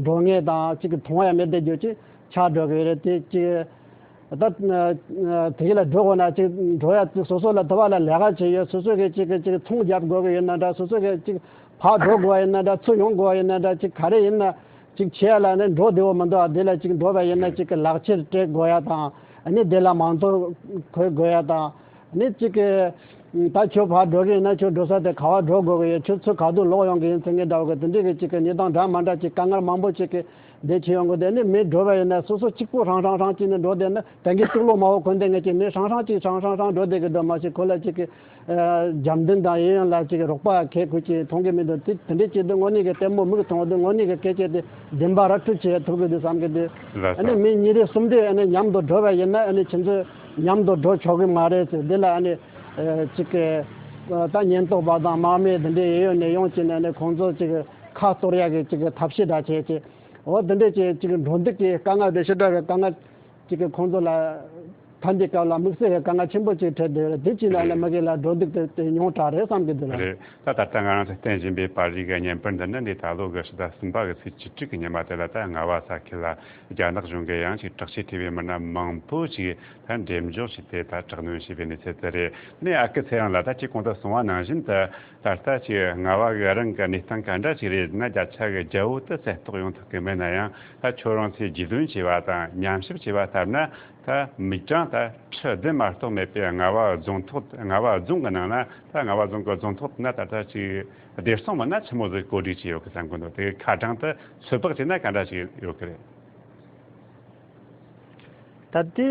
འགྲོ་ངེས་དང་གཅིག་གི་མཐོང་ཡ་མེད་བསྡད་རྒྱུ་ཅིག་ཆགས་འགྲོ་གི་རེད། དེ་གཅིག་ད་དེ་གི་ལ་འགྲོ་དགོས་ན་གཅིག་འགྲོ་ཡ་སོ་སོ་ལ་དུ་བ་ལ་ལས་ཀ་བྱེད་ཡོད། སོ་སོ་གི་གཅིག་གི་གཅིག་ཚོང་རྒྱབ་དགོས་གི་ཡོད་ན་འདྲ། སོ་སོ་གི་གཅིག་ཕར་འགྲོ་དགོས་ཡོད་ན་འདྲ། ཚུར་ཡོང་དགོས་ཡོད་ན་འདྲ། གཅིག་ག་རེ་ཡིན་ན་གཅིག་བྱེད་ཡ་ལ་ནི་འགྲོ་བདེ་བོ་མི་འདུག་ཨ་དེ་ལ་གཅིག་འགྲོ་བ་ཡིན་ན་གཅིག་གི་ལག་ཁྱེར་སྤྲད་དགོས་ཡ་དང་ཨ་ནི་དེ་ལ་མིང་ཐོ་འཁོད་དགོས་ཡ་དང་། ནི་གཅིག་གི་ད་ཁྱོད་ཕར་འགྲོ་གི་ཡིན་ན་ཁྱོད་འགྲོ་ས་དེ་ག་བ་འགྲོ་དགོས་གི་ཡོད། ཁྱོད་ཚུར་ག་དུས་ལོག་ཡོང་གི་ཡིན་ཟེར་མཁན་འདྲ་བོ་གི་དེ་འདྲའི་གི་གཅིག་གི་གནས་སྟངས་འདྲ་མ་འདྲ་གཅིག་དཀའ་ངལ་མང་པོ་གཅིག་གི་ འདི་བྱེད་ཡོང་གི། དེ་ནི་མི་འགྲོ་བ་ཡིན་ན་སོ་སོ་གཅིག་པོ་ཧྲང་ཧྲང་ཧྲང་བྱས་ནས་འགྲོ་བསྡད་ན། ད་གིན་དུག་ལོག་མ་བོ་གོན་བསྡད་མཁན་གྱི་མི་ཧྲང་ཧྲང་གཅིག་ཧྲང་ཧྲང་ཧྲང་འགྲོ་བསྡད་ཀྱི་འདུག་མ་གཞི་ཁོ་ལ་གཅིག་གི་ཨ་འཇམ་འདུན་དང་ཡིན་ཡང་ལ་གཅིག་གི་རོགས་པ་གལ་ཁུར་གྱི་མཐོང་གི་མི་འདུག་དེ་དེ་འདྲས་བྱས་དུས་དངོས་གནས་ཀྱི་ལྟད་མོ་མིག་མཐོང་དུས་དངོས་གནས་ཀྱི་སྐད་ཆ་དེ་བདེན་པ་ར་འཕྲོད་བྱེད་ཐུབ་ཀྱི་འདུག་བསམ་གྱི་འདུག་ལགས་ཨ་ནི་སོ། མི་གཉིས་རེ་གསུམ་རེ་ཨ་ནི་མཉམ་དུ་འགྲོ་བ་ཡིན་ན། ཨ་ནི་ཁྱེད་ཚོས་མཉམ་དུ་འགྲོ་ཆོག་གི་མ་རེད་ཟེར། འདི་ལ་ཨ་ནི་ཨ་གཅིག་གི་ཨ་ད་ཉེན་རྟོག་པ་དང་དམག་མི་འདི་འདྲས་ཡོད་ཡོད་ནས་ཡོང་བྱས་ནས། ཨ་ནི་ཁོང་ཚོ་གཅིག་གི་ཁ་གཏོར་ཡག་གི་གཅིག་གི་ཐབས་ཤེས་འདྲ་བྱས་བྱས། འོ་དེ་འདྲས་ཀྱི་གཅིག་འགྲོ་འདུག་གི་དཀའ་ངལ་དེ་ཞེ་དྲག་གི་དཀའ་ངལ་གཅིག་གི་ཁོང་ཚོ་ལ་ད་འདི་སྐབས་ལ་དམིགས་བསལ་གྱི་དཀའ་ངལ་ཆེན་པོ་གཅིག་འཕྲད་བསྡད་ཡོད་རེད། དེ་བྱས་ན་ཨ་ནི་རེད། མ་གི་ལ་འགྲོ་འདུག་དེ་དེ་ཉུང་དྲགས་རེད་བསམ་གི་འདུག་ལ། རེད། ད་ད་ལྟ་ང་རང་ཚོས་བསྟན་བཞིན་པའི་པར་རིས་ཀྱི་བརྙན་པར་འདི་ནི་འདི་ད་ལོ་གི་ཕྱི་ཟླ་གསུམ་པ་གི་ཚེས་བཅུ་དྲུག་གི་ཉི་མ་དེ་ལ། ད་རྔ་བ་ས་ཁུལ་ལ་རྒྱ་ནག་གཞུང་གིས་ཡང་ཅིག་དྲག་ཆས་ཐེ་བའི་མི་སྣ་མང་པོ་ཞིག་ད་འགྲེམས་འཇོག་བྱས་ཏེ་ད་དྲག་གནོན་བྱས་པའི་གནས་ཚུལ་དེ་རེད། ནས་ཨ་ཁུ་ཚེ་རིང་ལགས། ད་ཅིག་གོང་དུ་གསུངས་པ་ནང་བཞིན་དུ། ད་ལྟ་ཅིག་རྔ་བ་གི་རང་གི་གནས་སྟངས་ག་འདྲ་ཅིག་རེད་ན། བརྒྱ་ཆ་གི་བརྒྱ་བོ་དེ་གསལ་རྟོགས་ཡོང་ཐུབ་ཀྱི་མེད་ན་ཡང་། ད་ཁྱོད་རང་ཚོས་རྒྱུས་ལོན་བྱས་པ་དང་ཉམས་ཞིབ་བྱས་པ་ལྟར་ན། ད་མི་གྲངས་ད་ཁྲི་བདུན་མ་གཏོགས་མེད་པའི་རྔ་བ་རྫོང་ཐོག་རྔ་བ་རྫོང་གི་ནང་ན། ད་རྔ་བ་རྫོང་གི་རྫོང་ཐོག་ན་ད་ལྟ་ཅིག་བདེ་སྲུང་མི་སྣ་ཆི་མོ་ཟིག་བཀོད་སྒྲིག་བྱས་ཡོད་གི་བསམ་གི་འདུག་དེ་ཁ་གྲངས་དེ་ཚོད་དཔག་བྱས་ན་ག་འདྲ་ཞིག་ཡོད་གི་རེད། ད་ལྟའི་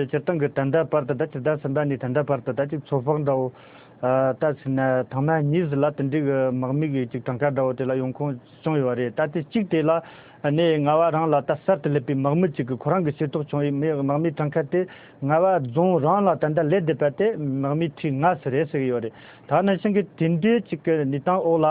སྤྱིར་བཏང་གི་ད་ལྟ་བར་དུ། ད་སྤྱི་ཟླ་གསུམ་པ་ནས་ད་ལྟ་བར་དུ་ད་ཅིག་ཚོད་དཔག་འདྲ་བོ། ཨ་ད་ཟེར་ན་ཐེངས་མ་གཉིས་ཟིག་ལ་དེ་འདྲའི་གི་དམག་མི་གི་ཅིག་གྲངས་ཀ་འདྲ་བོ་དེ་ལ་ཡོང་ཁུངས་བྱུང་ཡོད་རེད། ད་ལྟའི་གཅིག་དེ་ལ་ནས་རྔ་བ་རང་ལ་ད་གསར་དུ་སླེབས་པའི་དམག་མི་གཅིག་གི་ཁོ་རང་གི་ཤེས་རྟོགས་བྱུང་ཡོད་མེད། དམག་མིའི་གྲངས་ཀ་དེ་རྔ་བ་རྫོང་རང་ལ་ད་ལྟ་སླེབས་བསྡད་པ་དེ་དམག་མི་ཁྲི་ལྔ་ཙམ་རེད་ཟེར་གི་ཡོད་རེད། ད་ནང་བཞིན་གི་དེ་འདྲའི་གཅིག་གི་གནས་སྟངས་འོག་ལ་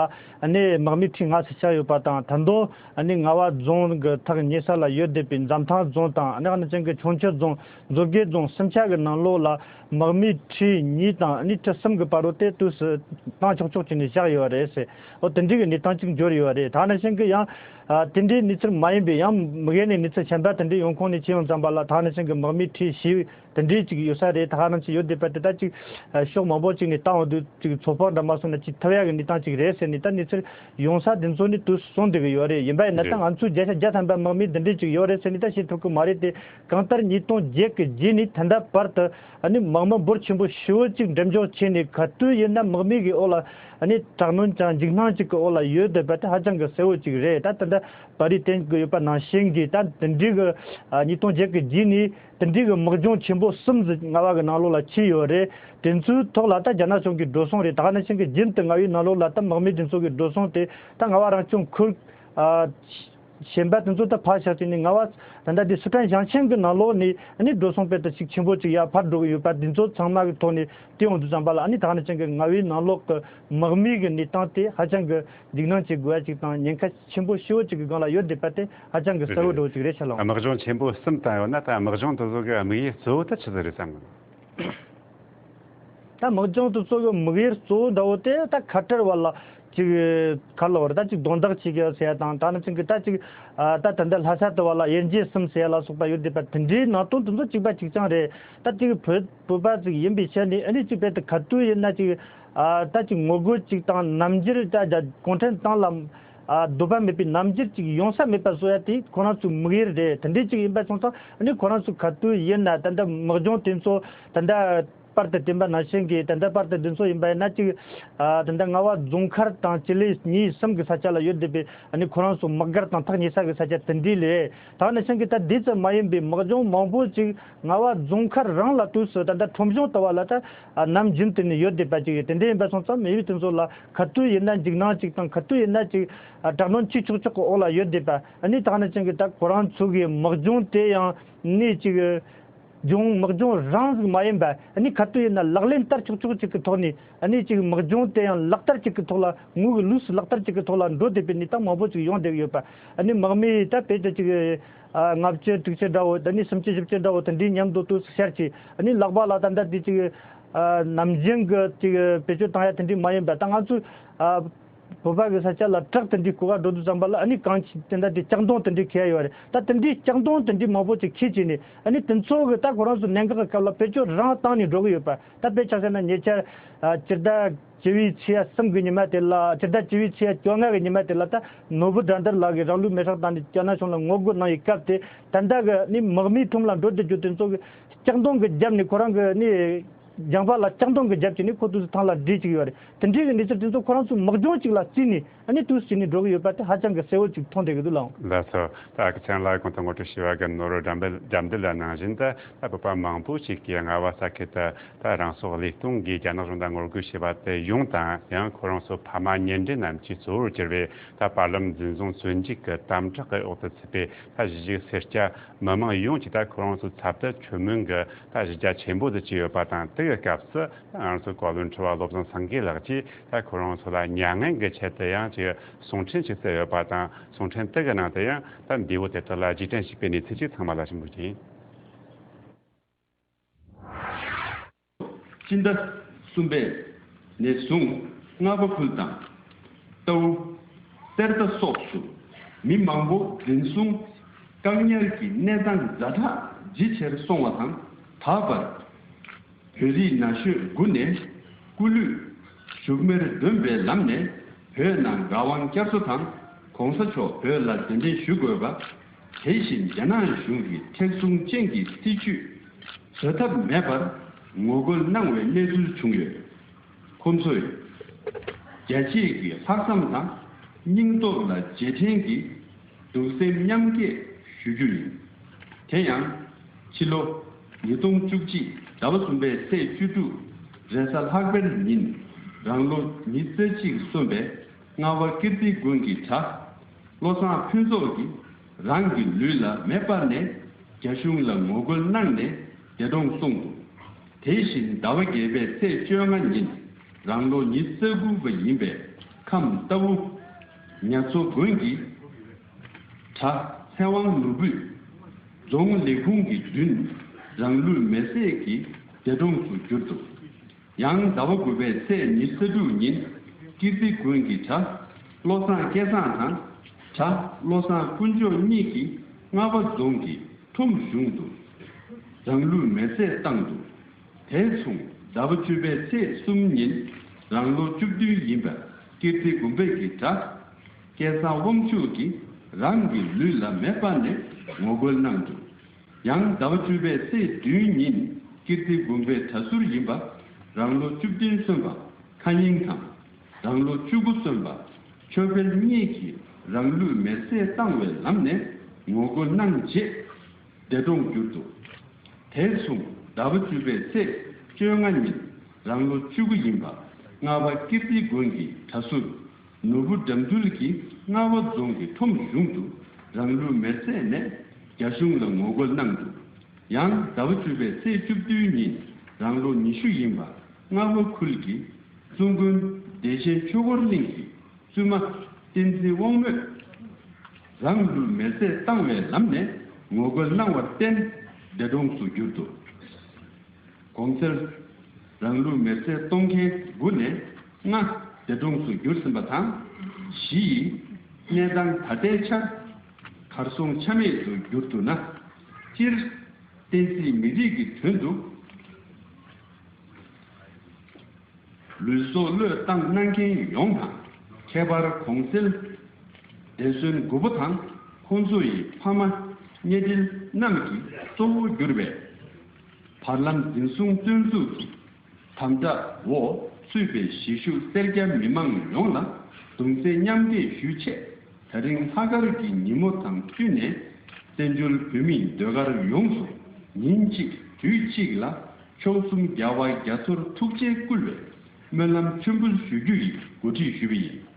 ནས་དམག་མི་ཁྲི་ལྔ་ཙམ་ཆགས་ཡོད་པ་དང་། ད་དུང་ཨ་ནི་རྔ་བ་རྫོང་གི་ཐག་ཉེ་ས་ལ་ཡོད་བསྡད་པའི་འཛམ་ཐང་རྫོང་དང་། ཨ་ནི་ཨ་ནི་ཅན་གྱི་ཁྱུང་མཆུ་རྫོང་། མཛོད་དགེ་རྫོང་གསུམ་ཆ་གི་ནང་ལོགས་ལ་དམག་མི་ཁྲི་གཉིས་དང་ཨ་ནི་ཁྲི་གསུམ་གི་བར་དུ་དེ་དུས་སུ་བཏང་ཆོག་ཆོག་བྱས་ནས་བཞག་ཡོད་རེད་ཟེར། འོ་དེ་འདྲའི་གི་གནས་སྟངས་ཅིག་འབྱོར་ཡོད་རེད། ད་ནང་བཞིན་གི་ཡང་ཨ་དེ་འདྲའི་གནས་ཚུལ་མ་ཡིན་པའི་ཡང་མི་སྒེར་ནས་གནས་ཚུལ་གཞན་པ་དེ་འདྲའི་ཡོང་ཁུངས་ནས་བྱས་ཡོང་ཙམ་པ་ལ། ད་ནང་བཞིན་གི་དམག་མི་ཁྲི་བཞི་དེ་འདྲའི་ཅིག་ཡོད་ས་རེད། ད་ག་རང་ཅིག་ཡོད་བསྡད་པ་དེ་ད་ཅིག་ཨ་ཕྱོགས་མང་པོ་ཅིག་ནས་བཏང་འོང་དུས་ཅིག་ཚོད་དཔག་འདྲ་མ་སོང་ན་བྱེད་ཐུབ་ཡག་གི་གནས་སྟངས་ཅིག་རེད་ཟེར་ནས་ད་གནས་ཚུལ་ཡོང་ས་དེ་ཚོ་ནས་དུས་སུ་སོང་བསྡད་ཀྱི་ཡོད་རེད། ཡིན་པ་ཡིན་ན་ད་རེད། ང་ཚོའི་བརྒྱ་ཆ་བརྒྱ་ཐམ་པ་དམག་མི་འདི་འདྲས་ཅིག་ཡོད་རེད་ཟེར་ནས་ད་བཤད་ཐུབ་ཀྱི་མ་རེད་དེ། གང་ལྟར་ཉིས་སྟོང་བརྒྱད་ཀྱི་རྗེས་ནས་ད་ལྟ་བར་དུ་ཨ་ནི་དམག་མི་འབོར་ཆེན་པོ་ཞེ་པོ་ཅིག་འགྲེམས་འཇོག་བྱས་ནས། ག་དུས་ཡིན་ན་དམག་མི་གི་འོག་ལ་ཨ་ནི་དྲག་གནོན་དང་འཇིགས་སྣང་ཅིག་གི་འོག་ལ་ཡོད་བསྡད་པ་དེ་ཧ་ཅང་གི་གསལ་བོ་ཅིག་རེད། ད་ད་ལྟ་པར་རིས་བསྟན་གྱི་ཡོད་པ་ནང་བཞིན་གྱི། ད་དེ་འདྲའི་གི་ཨ་ཉིས་སྟོང་བརྒྱད་ཀྱི་རྗེས་ནས་དེ་འདྲའི་གི་དམག་སྦྱོང་ཆེན་པོ་གསུམ་ཟིག་རྔ་བ་གི་ནང་ལོགས་ལ་ཕྱིན་ཡོད་རེད། དེ་ཚོའི་ཐོག་ལ་ད་རྒྱ་ནག་གཞུང་གི་འགྲོ་སོང་རེད། ད་ག་ནང་བཞིན་གི་རྒྱུན་དུ་རྔ་བའི་ནང་ལོགས་ལ་ད་དམག་མི་དེ་ཚོ་གི་འགྲོ་སོང་དེ་ད་རྔ་བ་རང་སྐྱོང་ཁུལ་ཨ་གཞན་པ་དེ་ཚོ་ད་ཕར་བཞག་བྱས་ནས། རྔ་བ་ད་ལྟ་དེ་སི་ཁྲོན་ཞིང་ཆེན་གྱི་ནང་ལོགས་ནས་ཨ་ནི་འགྲོ་སོང་དཔེ་ད་ཅིག་ཆེན་པོ་ཅིག་ཡར་འཕར་འགྲོ་གི་ཡོད་པ་དེ་ཚོ་ཚང་མ་གི་ཐོག་ནས་བལྟས་ཡོང་དུས་ཙམ་པ་ལ། ཨ་ནི་ད་ག་ནང་བཞིན་གི་རྔ་བའི་ནང་ལོགས་ཀྱི་དམག་མི་གི་གནས་སྟངས་དེ་ཧ་ཅང་གི་འཇིགས་སྣང་བྱེད་དགོས་ཡ་ཅིག་དང་ཉེན་ཁ་ཆེན་པོ་ཞེ་པོ་ཅིག་གི་སྒང་ལ་ཡོད་བསྡད་པ་དེ་ཧ་ཅང་གི་གསལ་བོ་འདྲ་བོ་ཅིག་རེད་ཤག་ལགས། དམག་སྦྱོང་ཆེན་པོ་གསུམ་བཏང་ཡོད་ན། ད་དམག་སྦྱོང་དེ་ཚོ་གི་དམིགས་ཡུལ་གཙོ་བོ་དེ་ཆི་ཟིག་རེད་བསམ་གི། ད་དམག་སྦྱོང་དེ་ཚོ་གི་དམིགས་ཡུལ་གཙོ་བོ་འདྲ་བོ་དེ་ད་ཁ་བྲལ་བ་ལ་ཅིག་ག་ལབ་དགོས་རེད། ད་ཅིག་རྡུང་རྡེག་བྱེད་ཀྱི་ཟེར་ཡ་དང་། ད་ནི་ཅིག་གི་ད་ཅིག་ཨ་ད་ད་ལྟ་ལྷ་ས་དུ་བ་ལ་དབྱེ་འབྱེད་གསུམ་ཟེར་ཡ་ལ་སོགས་པ་ཡོད་བསྡད་པ་དེ་འདྲའི་ནང་དོན་དེ་ཚོ་གཅིག་པ་གཅིག་རྐྱང་རེད། ད་ཅིག་བོད་བོད་པ་ཅིག་ཡིན་པའི་ཆ་ནས་ཨ་ནི་ཅིག་དཔེ་དེ་ག་དུས་ཡིན་ན་ཅིག་ཨ་ད་ཅིག་ངོ་རྒོལ་ཅིག་དང་རྣམ་འགྱུར་ད་གུང་ཁྲན་ཏང་ལ་ཨ་འདོད་པ་མེད་པའི་རྣམ་འགྱུར་ཅིག་ཡོང་ས་མེད་པ་བཟོ་ཡ་དེ་ཁོ་རང་ཚོའི་དམིགས་ཡུལ་རེད། དེ་འདྲའི་ཅིག་ཡིན་པ་སོང་ཙང་ཨ་ནི་ཁོ་རང་ཚོ་ག་དུས་ཡིན་ན་ད་ལྟ་དམག་སྦྱོང་དེ་ཚོ་ད་ལྟ་པར་དུ་བསྟན་པ་ནང་བཞིན་གྱི་ད་ལྟ་པར་དུ་འདི་ཚོ་ཡིན་པ་ཡིན་ན་ཅིག་ཨ་ད་ལྟ་རྔ་བ་རྫོང་མཁར་དང་སྤྱི་ལེ་གཉིས་གསུམ་གྱི་ས་ཆ་ལ་ཡོད་བསྡད་པའི་ཨ་ནི་ཁོ་རང་ཚོ་དམག་སྒར་དང་ཐག་ཉེ་ས་གི་ས་ཆ་དེ་འདྲའི་ལས། ད་ནང་བཞིན་གྱི་ད་འདི་ཙམ་མ་ཡིན་པའི་དམག་སྦྱོང་མང་པོ་ཅིག་རྔ་བ་རྫོང་མཁར་རང་ལ་དུས་སུ་ད་ལྟ་ཁྲོམ་གཞུང་ལྟ་བུ་ལ་ད་ཨ་ནམ་རྒྱུན་དུ་ནས་ཡོད་བསྡད་པ་ཅིག་ཡོད། དེ་འདྲ་ཡིན་པ་སོང་ཙང་མི་ཡུལ་དེ་ཚོ་ལ་ག་དུས་ཡིན་ན་འཇིགས་སྣང་ཅིག་དང་ག་དུས་ཡིན་ན་ཅིག་ཨ་དྲག་གནོན་བྱེད་ཆོག་ཆོག་གི་འོག་ལ་ཡོད་བསྡད་པ། ཨ་ནི་ད་ནང་བཞིན་གྱི་ད་ཁོ་རང་ཚོ་གི་དམག་སྦྱོང་དེ་ཡང་ནི་ཅིག་སྦྱོང་དམག་སྦྱོང་རང་ཟིག་མ་ཡིན་པ། ཨ་ནི་ག་དུས་ཡིན་ན་ལག་ལེན་བསྟར་ཆོག་ཆོག་ཅིག་གི་ཐོག་ནས། ཨ་ནི་ཅིག་དམག་སྦྱོང་དེ་ཡང་ལག་བསྟར་ཅིག་གི་ཐོག་ལ། དངོས་ཀྱི་ལུགས་སུ་ལག་བསྟར་ཅིག་གི་ཐོག་ལ་འགྲོ་བསྡད་པའི་གནས་སྟངས་མང་པོ་ཅིག་ཡོང་བསྡད་ཡོད་པ། ཨ་ནི་དམག་མི་ད་དཔེ་དེ་ཅིག་ཨ་ལྔ་བཅུ་དྲུག་ཅུ་འདྲ་བོ། ད་ནི་སུམ་ཅུ་བཞི་བཅུ་འདྲ་བོ་དེ་འདྲའི་མཉམ་དུ་དུས་སུ་ཤར་གྱི། ཨ་ནི་ལག་པ་ལ་ད་ལྟ་དེ་ཅིག་ཨ་ནམ་རྒྱུན་གྱི་ཅིག་བེད་སྤྱོད་བཏང་ཡ་དེ་འདྲའི་མ་ཡིན་པ། ད་ང་ཚོས་ཨ་བོད་པ་གི་ས་ཆ་ལ་བྲག་དེ་འདྲའི་རྐོ་ག་འགྲོ་དུས་ཙམ་པ་ལ། ཨ་ནི་གང་ཅི་དེ་འདྲ་དེ་ལྕགས་མདོང་དེ་འདྲའི་འཁྱེར་ཡ་ཡོད་རེད། ད་དེ་འདྲའི་ལྕགས་མདོང་དེ་འདྲའི་མང་པོ་ཅིག་འཁྱེར་བྱས་ནས། ཨ་ནི་དེ་ཚོ་གི་ད་ཁོ་རང་ཚོ་གནད་འགག་གི་སྐབས་ལ་བེད་སྤྱོད་རང་བཏང་ནས་འགྲོ་གི་ཡོད་པ། ད་དཔེ་ཆ་བཞག་ན་ཉེ་ཆར་ཨ་སྤྱི་ཟླ་བཅུ་པའི་ཚེས་གསུམ་གི་ཉི་མ་དེ་ལ། སྤྱི་ཟླ་བཅུ་པའི་ཚེས་བཅོ་ལྔ་གི་ཉི་མ་དེ་ལ་ད་ནོར་བུ་དགྲ་འདུལ་ལགས་ཀྱིས་རང་ལུས་མེ་སྲེག་བཏང་ནས་རྒྱ་ནག་གཞུང་ལ་ངོ་རྒོལ་གནང་བའི་སྐབས་དེ། ད་ལྟ་གི་ནི་དམག་མིའི་ཁྲོམ་ལ་འགྲོ་བསྡད་རྒྱུ་དེ་ཚོ་གི་ལྕགས་མདོང་གི་རྒྱབ་ནས་ཁོ་རང་གི་ནི། རྒྱང་ཕར་ལ་ལྕགས་སྡོང་གི་རྒྱབ་བྱས་ནས་ཁོ་དུས་སུ་ཐང་ལ་སྦྲེལ་བཅུག་ཡོད་རེད། དེ་འདྲའི་གི་གནས་ཚུལ་དེ་ཚོ་ཁོ་རང་ཚོའི་མི་སྦྱོང་གཅིག་ལ་བརྩིས་ནས་ཨ་ནི་དུས་སུ་བྱས་ནས་འགྲོ་གི་ཡོད་པ་དེ་ཧ་ཅང་གི་གསལ་བོ་ཅིག་མཐོང་བསྡད་ཀྱི་འདུག་ལགས། ལགས་སོ། ད་ཨ་ཁུ་ཚེ་རིང་ལགས་གོང་དུ་ངོ་སྤྲོད་ཞུས་པ་གི་ནོར་བུ་དགྲ་འདུལ་དགྲ་འདུལ་ལ་ནང་བཞིན་དུ་ད་བོད་པ་མང་པོ་ཞིག་གིས་རྔ་བ་ས་ཁུལ་དུ་ད་རང་སྲོག་བློས་གཏོང་གིས་རྒྱ་ནག་གཞུང་དང་ངོ་རྒོལ་བྱས་པ་དེ་ཡོངས་དང་ཡང་ཁོ་རང་ཚོ་ཕ་མ་གཉེན་འབྲེལ་རྣམས་ཀྱི་གཙོ་བོར་གྱུར་པའི་ད་བར་ལམ་འཛིན་བཟུང་བཙོན་འཇུག་གི་དམ་དྲག་གི་འོག་ཏུ་ཚུད་པའི་ད་གཞིས་བྱེས་སེར་སྐྱ་མི་མང་ཡོངས་ཀྱིས་ད་ཁོ་རང་ཚོའི་ཚབ་ཏུ་མཆོད་མེ་གི་ད་གཞི་རྒྱ་ཆེན་པོ་དེ་བཅས་ཡོད་པ་དང་། དེ་གི་སྐབས་སུ་ད་ང་ཚོའི་བཀའ་བློན་ཁྲི་པ་བློ་བཟང་སེང་གེ་ལགས་ཀྱིས་ད་ཁོ་རང་ཚོ་ལ་མྱ་ངན་གྱི་ཆེད་དུ་ཡང་ཅིག་གསུང་འཕྲིན་ཞིག་བསྩལ་ཡོད་པ་དང་། གསུང་འཕྲིན་དེ་གི་ནང་དུ་ཡང་ད་འདས་པོ་དེ་དག་ལ་རྗེས་དྲན་ཞུས་པའི་གནས་ཚུལ་ཅིག་ཚང་མ་ལ་ཞུ་འབུལ་གྱིས། སྤྱི་ཟླ་གསུམ་པའི་ནས་བཟུང་རྔ་བ་ཁུལ་དང་རྟའུ། གསེར་རྟ་སོགས་སུ་མི་མང་པོ་འཛིན་བཟུང་བཀག་ཉར་གྱི་གནས་སྟངས་ཛ་དྲག་ཇེ་ཆེར་སོང་བ་དང་། ད་བར་བོད་རིགས་ན་གཞོན་དགུ་ནས་སྐུ་ལུས་ཞུགས་མེར་འདོན་པའི་ལམ་ནས་བོད་ནང་དགའ་དབང་བསྐྱར་གསོ་དང་། གོང་ས་མཆོག་བོད་ལ་གདན་འདྲེན་ཞུ་དགོས་པ། དེ་བཞིན་རྒྱ་ནག་གཞུང་གི་མཁྲེགས་བཟུང་ཅན་གྱི་སྲིད་བྱུས་བཟོད་ཐབས་མེད་པར་ངོ་རྒོལ་གནང་བའི་གནས་ཚུལ་བྱུང་ཡོད། ཁོ་ཚོས་རྒྱལ་གཅེས་ཀྱི་ལྷག་བསམ་དང་སྙིང་སྟོབས་ལ་རྗེས་དྲན་གྱི་གདུང་སེམས་མཉམ་སྐྱེད་ཞུ་རྒྱུ་ཡིན། དེ་ཡང་ཕྱི་ལོ་ཉིས་སྟོང་བཅུ་གཅིག་ཟླ་བ་གསུམ་པའི་ཚེས་བཅུ་དྲུག་རེས་གཟའ་ལྷག་པའི་ཉིན་རང་ལོ་ཉི་ཤུ་རྩ་གཅིག་སོན་པའི་རྔ་བ་ཀིརྟི་དགོན་གྱི་གྲྭ་བློ་བཟང་ཕུན་ཚོགས་ཀྱིས་རང་གི་ལུས་ལ་མེ་སྤར་ནས་རྒྱ་གཞུང་ལ་ངོ་རྒོལ་གནང་ནས་འདས་གྲོངས་སོང་འདུག་དེ་བཞིན་ཟླ་བ་བརྒྱད་པའི་ཚེས་བཅོ་ལྔ་ཉིན་རང་ལོ་ཉི་ཤུ་རྩ་དགུ་པ་ཡིན་པའི་ཁམས་རྟའུ་ཉ་མཚོ་དགོན་གྱི་གྲྭ་ཚེ་དབང་ནོར་བུས་རྫོང་ལས་ཁུངས་ཀྱི་མདུན་རང་ལུས་མེར་སྲེག་གིས་འདས་གྲོངས་སུ་གྱུར་འདུག་ཡང་ཟླ་བ་དགུ་པའི་ཚེས་ཉི་ཤུ་རྩ་དྲུག་ཉིན་ཀིརྟི་དགོན་གྱི་གྲྭ་བློ་བཟང་སྐལ་བཟང་དང་གྲྭ་བློ་བཟང་དཀོན་མཆོག་གཉིས་ཀྱིས་རྔ་བ་རྫོང་གི་ཁྲོམ་གཞུང་དུ་རང་ལུས་མེར་སྲེག་བཏང་འདུག་དེ་མཚུངས་ཟླ་བ་བཅུ་པའི་ཚེས་གསུམ་ཉིན་རང་ལོ་བཅུ་བདུན་ཡིན་པ་ཀིརྟི་དགོན་པའི་གི་གྲྭ་སྐལ་བཟང་དབང་ཕྱུག་གིས་རང་གི་ལུས་ལ་མེ་སྤར་ནས་ངོ་རྒོལ་གནང་འདུག་ཡང་ཟླ་བ་བཅུ་པའི་ཚེས་བདུན་ཉིན་ཀིརྟི་དགོན་པའི་གྲྭ་ཟུར་ཡིན་པ་རང་ལོ་བཅུ་བདུན་སོན་པ་ཁ་ཉིང་དང་རང་ལོ་བཅུ་དགུ་སོན་པ་ཆོས་འཕེལ་གཉིས་ཀྱིས་རང་ལུས་མེར་སྲེག་བཏང་བའི་ལམ་ནས་ངོ་རྒོལ་གནང་རྗེས་འདས་གྲོངས་གྱུར་འདུག་དེ་མཚུངས་ཟླ་བ་བཅུ་པའི་ཚེས་བཅོ་ལྔ་ཉིན་རང་ལོ་བཅུ་དགུ་ཡིན་པ་རྔ་བ་ཀིརྟི་དགོན་གྱི་གྲྭ་ཟུར་ནོར་བུ་དགྲ་འདུལ་གྱིས་རྔ་བ་རྫོང་གི་ཁྲོམ་གཞུང་དུ་རང་ལུས་མེར་སྲེག་ནས་རྒྱ་གཞུང་ལ་ངོ་རྒོལ་གནང་འདུག་ཡང་ཟླ་བ་བཅུ་པའི་ཚེས་བཅུ་བདུན་ཉིན་རང་ལོ་ཉི་ཤུ་ཡིན་པ་རྔ་བ་ཁུལ་གྱི་གཙུག་དགོན་བདེ་ཆེན་ཆོས་འཁོར་གླིང་གི་བཙུན་མ་བསྟན་འཛིན་དབང་མོས་རང་ལུས་མེར་སྲེག་བཏང་བའི་ལམ་ནས་ངོ་རྒོལ་གནང་བར་བརྟེན་འདས་གྲོངས་སུ་གྱུར་འདུག་གོང་གསལ་རང་ལུས་མེར་སྲེག་གཏོང་མཁན་དགུ་ནས་ལྔ་འདས་གྲོངས་སུ་གྱུར་ཟིན་པ་དང་། བཞི་ཡི་གནས་སྟངས་ད་ལྟའི་ཆར་གར་སོང་ཆ་མེད་དུ་གྱུར་འདུག་ན། སྤྱིར་བསྟན་སྲིད་མི་རིགས་ཀྱི་དོན་དུ་ལུས་སྲོག་བློས་བཏང་གནང་མཁན་ཡོངས་དང་། ཁྱད་པར་གོང་གསལ་འདས་གསོན་དགུ་པོ་དང་ཁོང་ཚོ་ཡི་ཕ་མ་གཉེན་འབྲེལ་རྣམས་ཀྱིས་གཙོ་བོ་གྱུར་པའི་བར་ལམ་འཛིན་བཟུང་བཙོན་འཇུག་གི་དམ་དྲག་འོག་ཚུད་པའི་གཞིས་བཞུགས་སེར་སྐྱ་མི་མང་ཡོངས་ལ་གདུང་སེམས་མཉམ་སྐྱེད་ཞུ་ཆེད། ད་རིང་ལྷག་དཀར་གྱི་ཉིན་མོ་དང་བསྟུན་ནས་བཙན་བྱོལ་བོད་མིའི་ཟློས་གར་ཡོངས་སུ་ཉིན་གཅིག་དུས་གཅིག་ལ་མཆོག་གསུམ་རྒྱལ་བ་རྒྱ་མཚོར་ཐུགས་རྗེ་བསྐུལ་བའི་སྨོན་ལམ་མཆོད་འབུལ་ཞུ་རྒྱུ་ཡི་གོ་སྒྲིག་ཞུས་པ་ཡིན།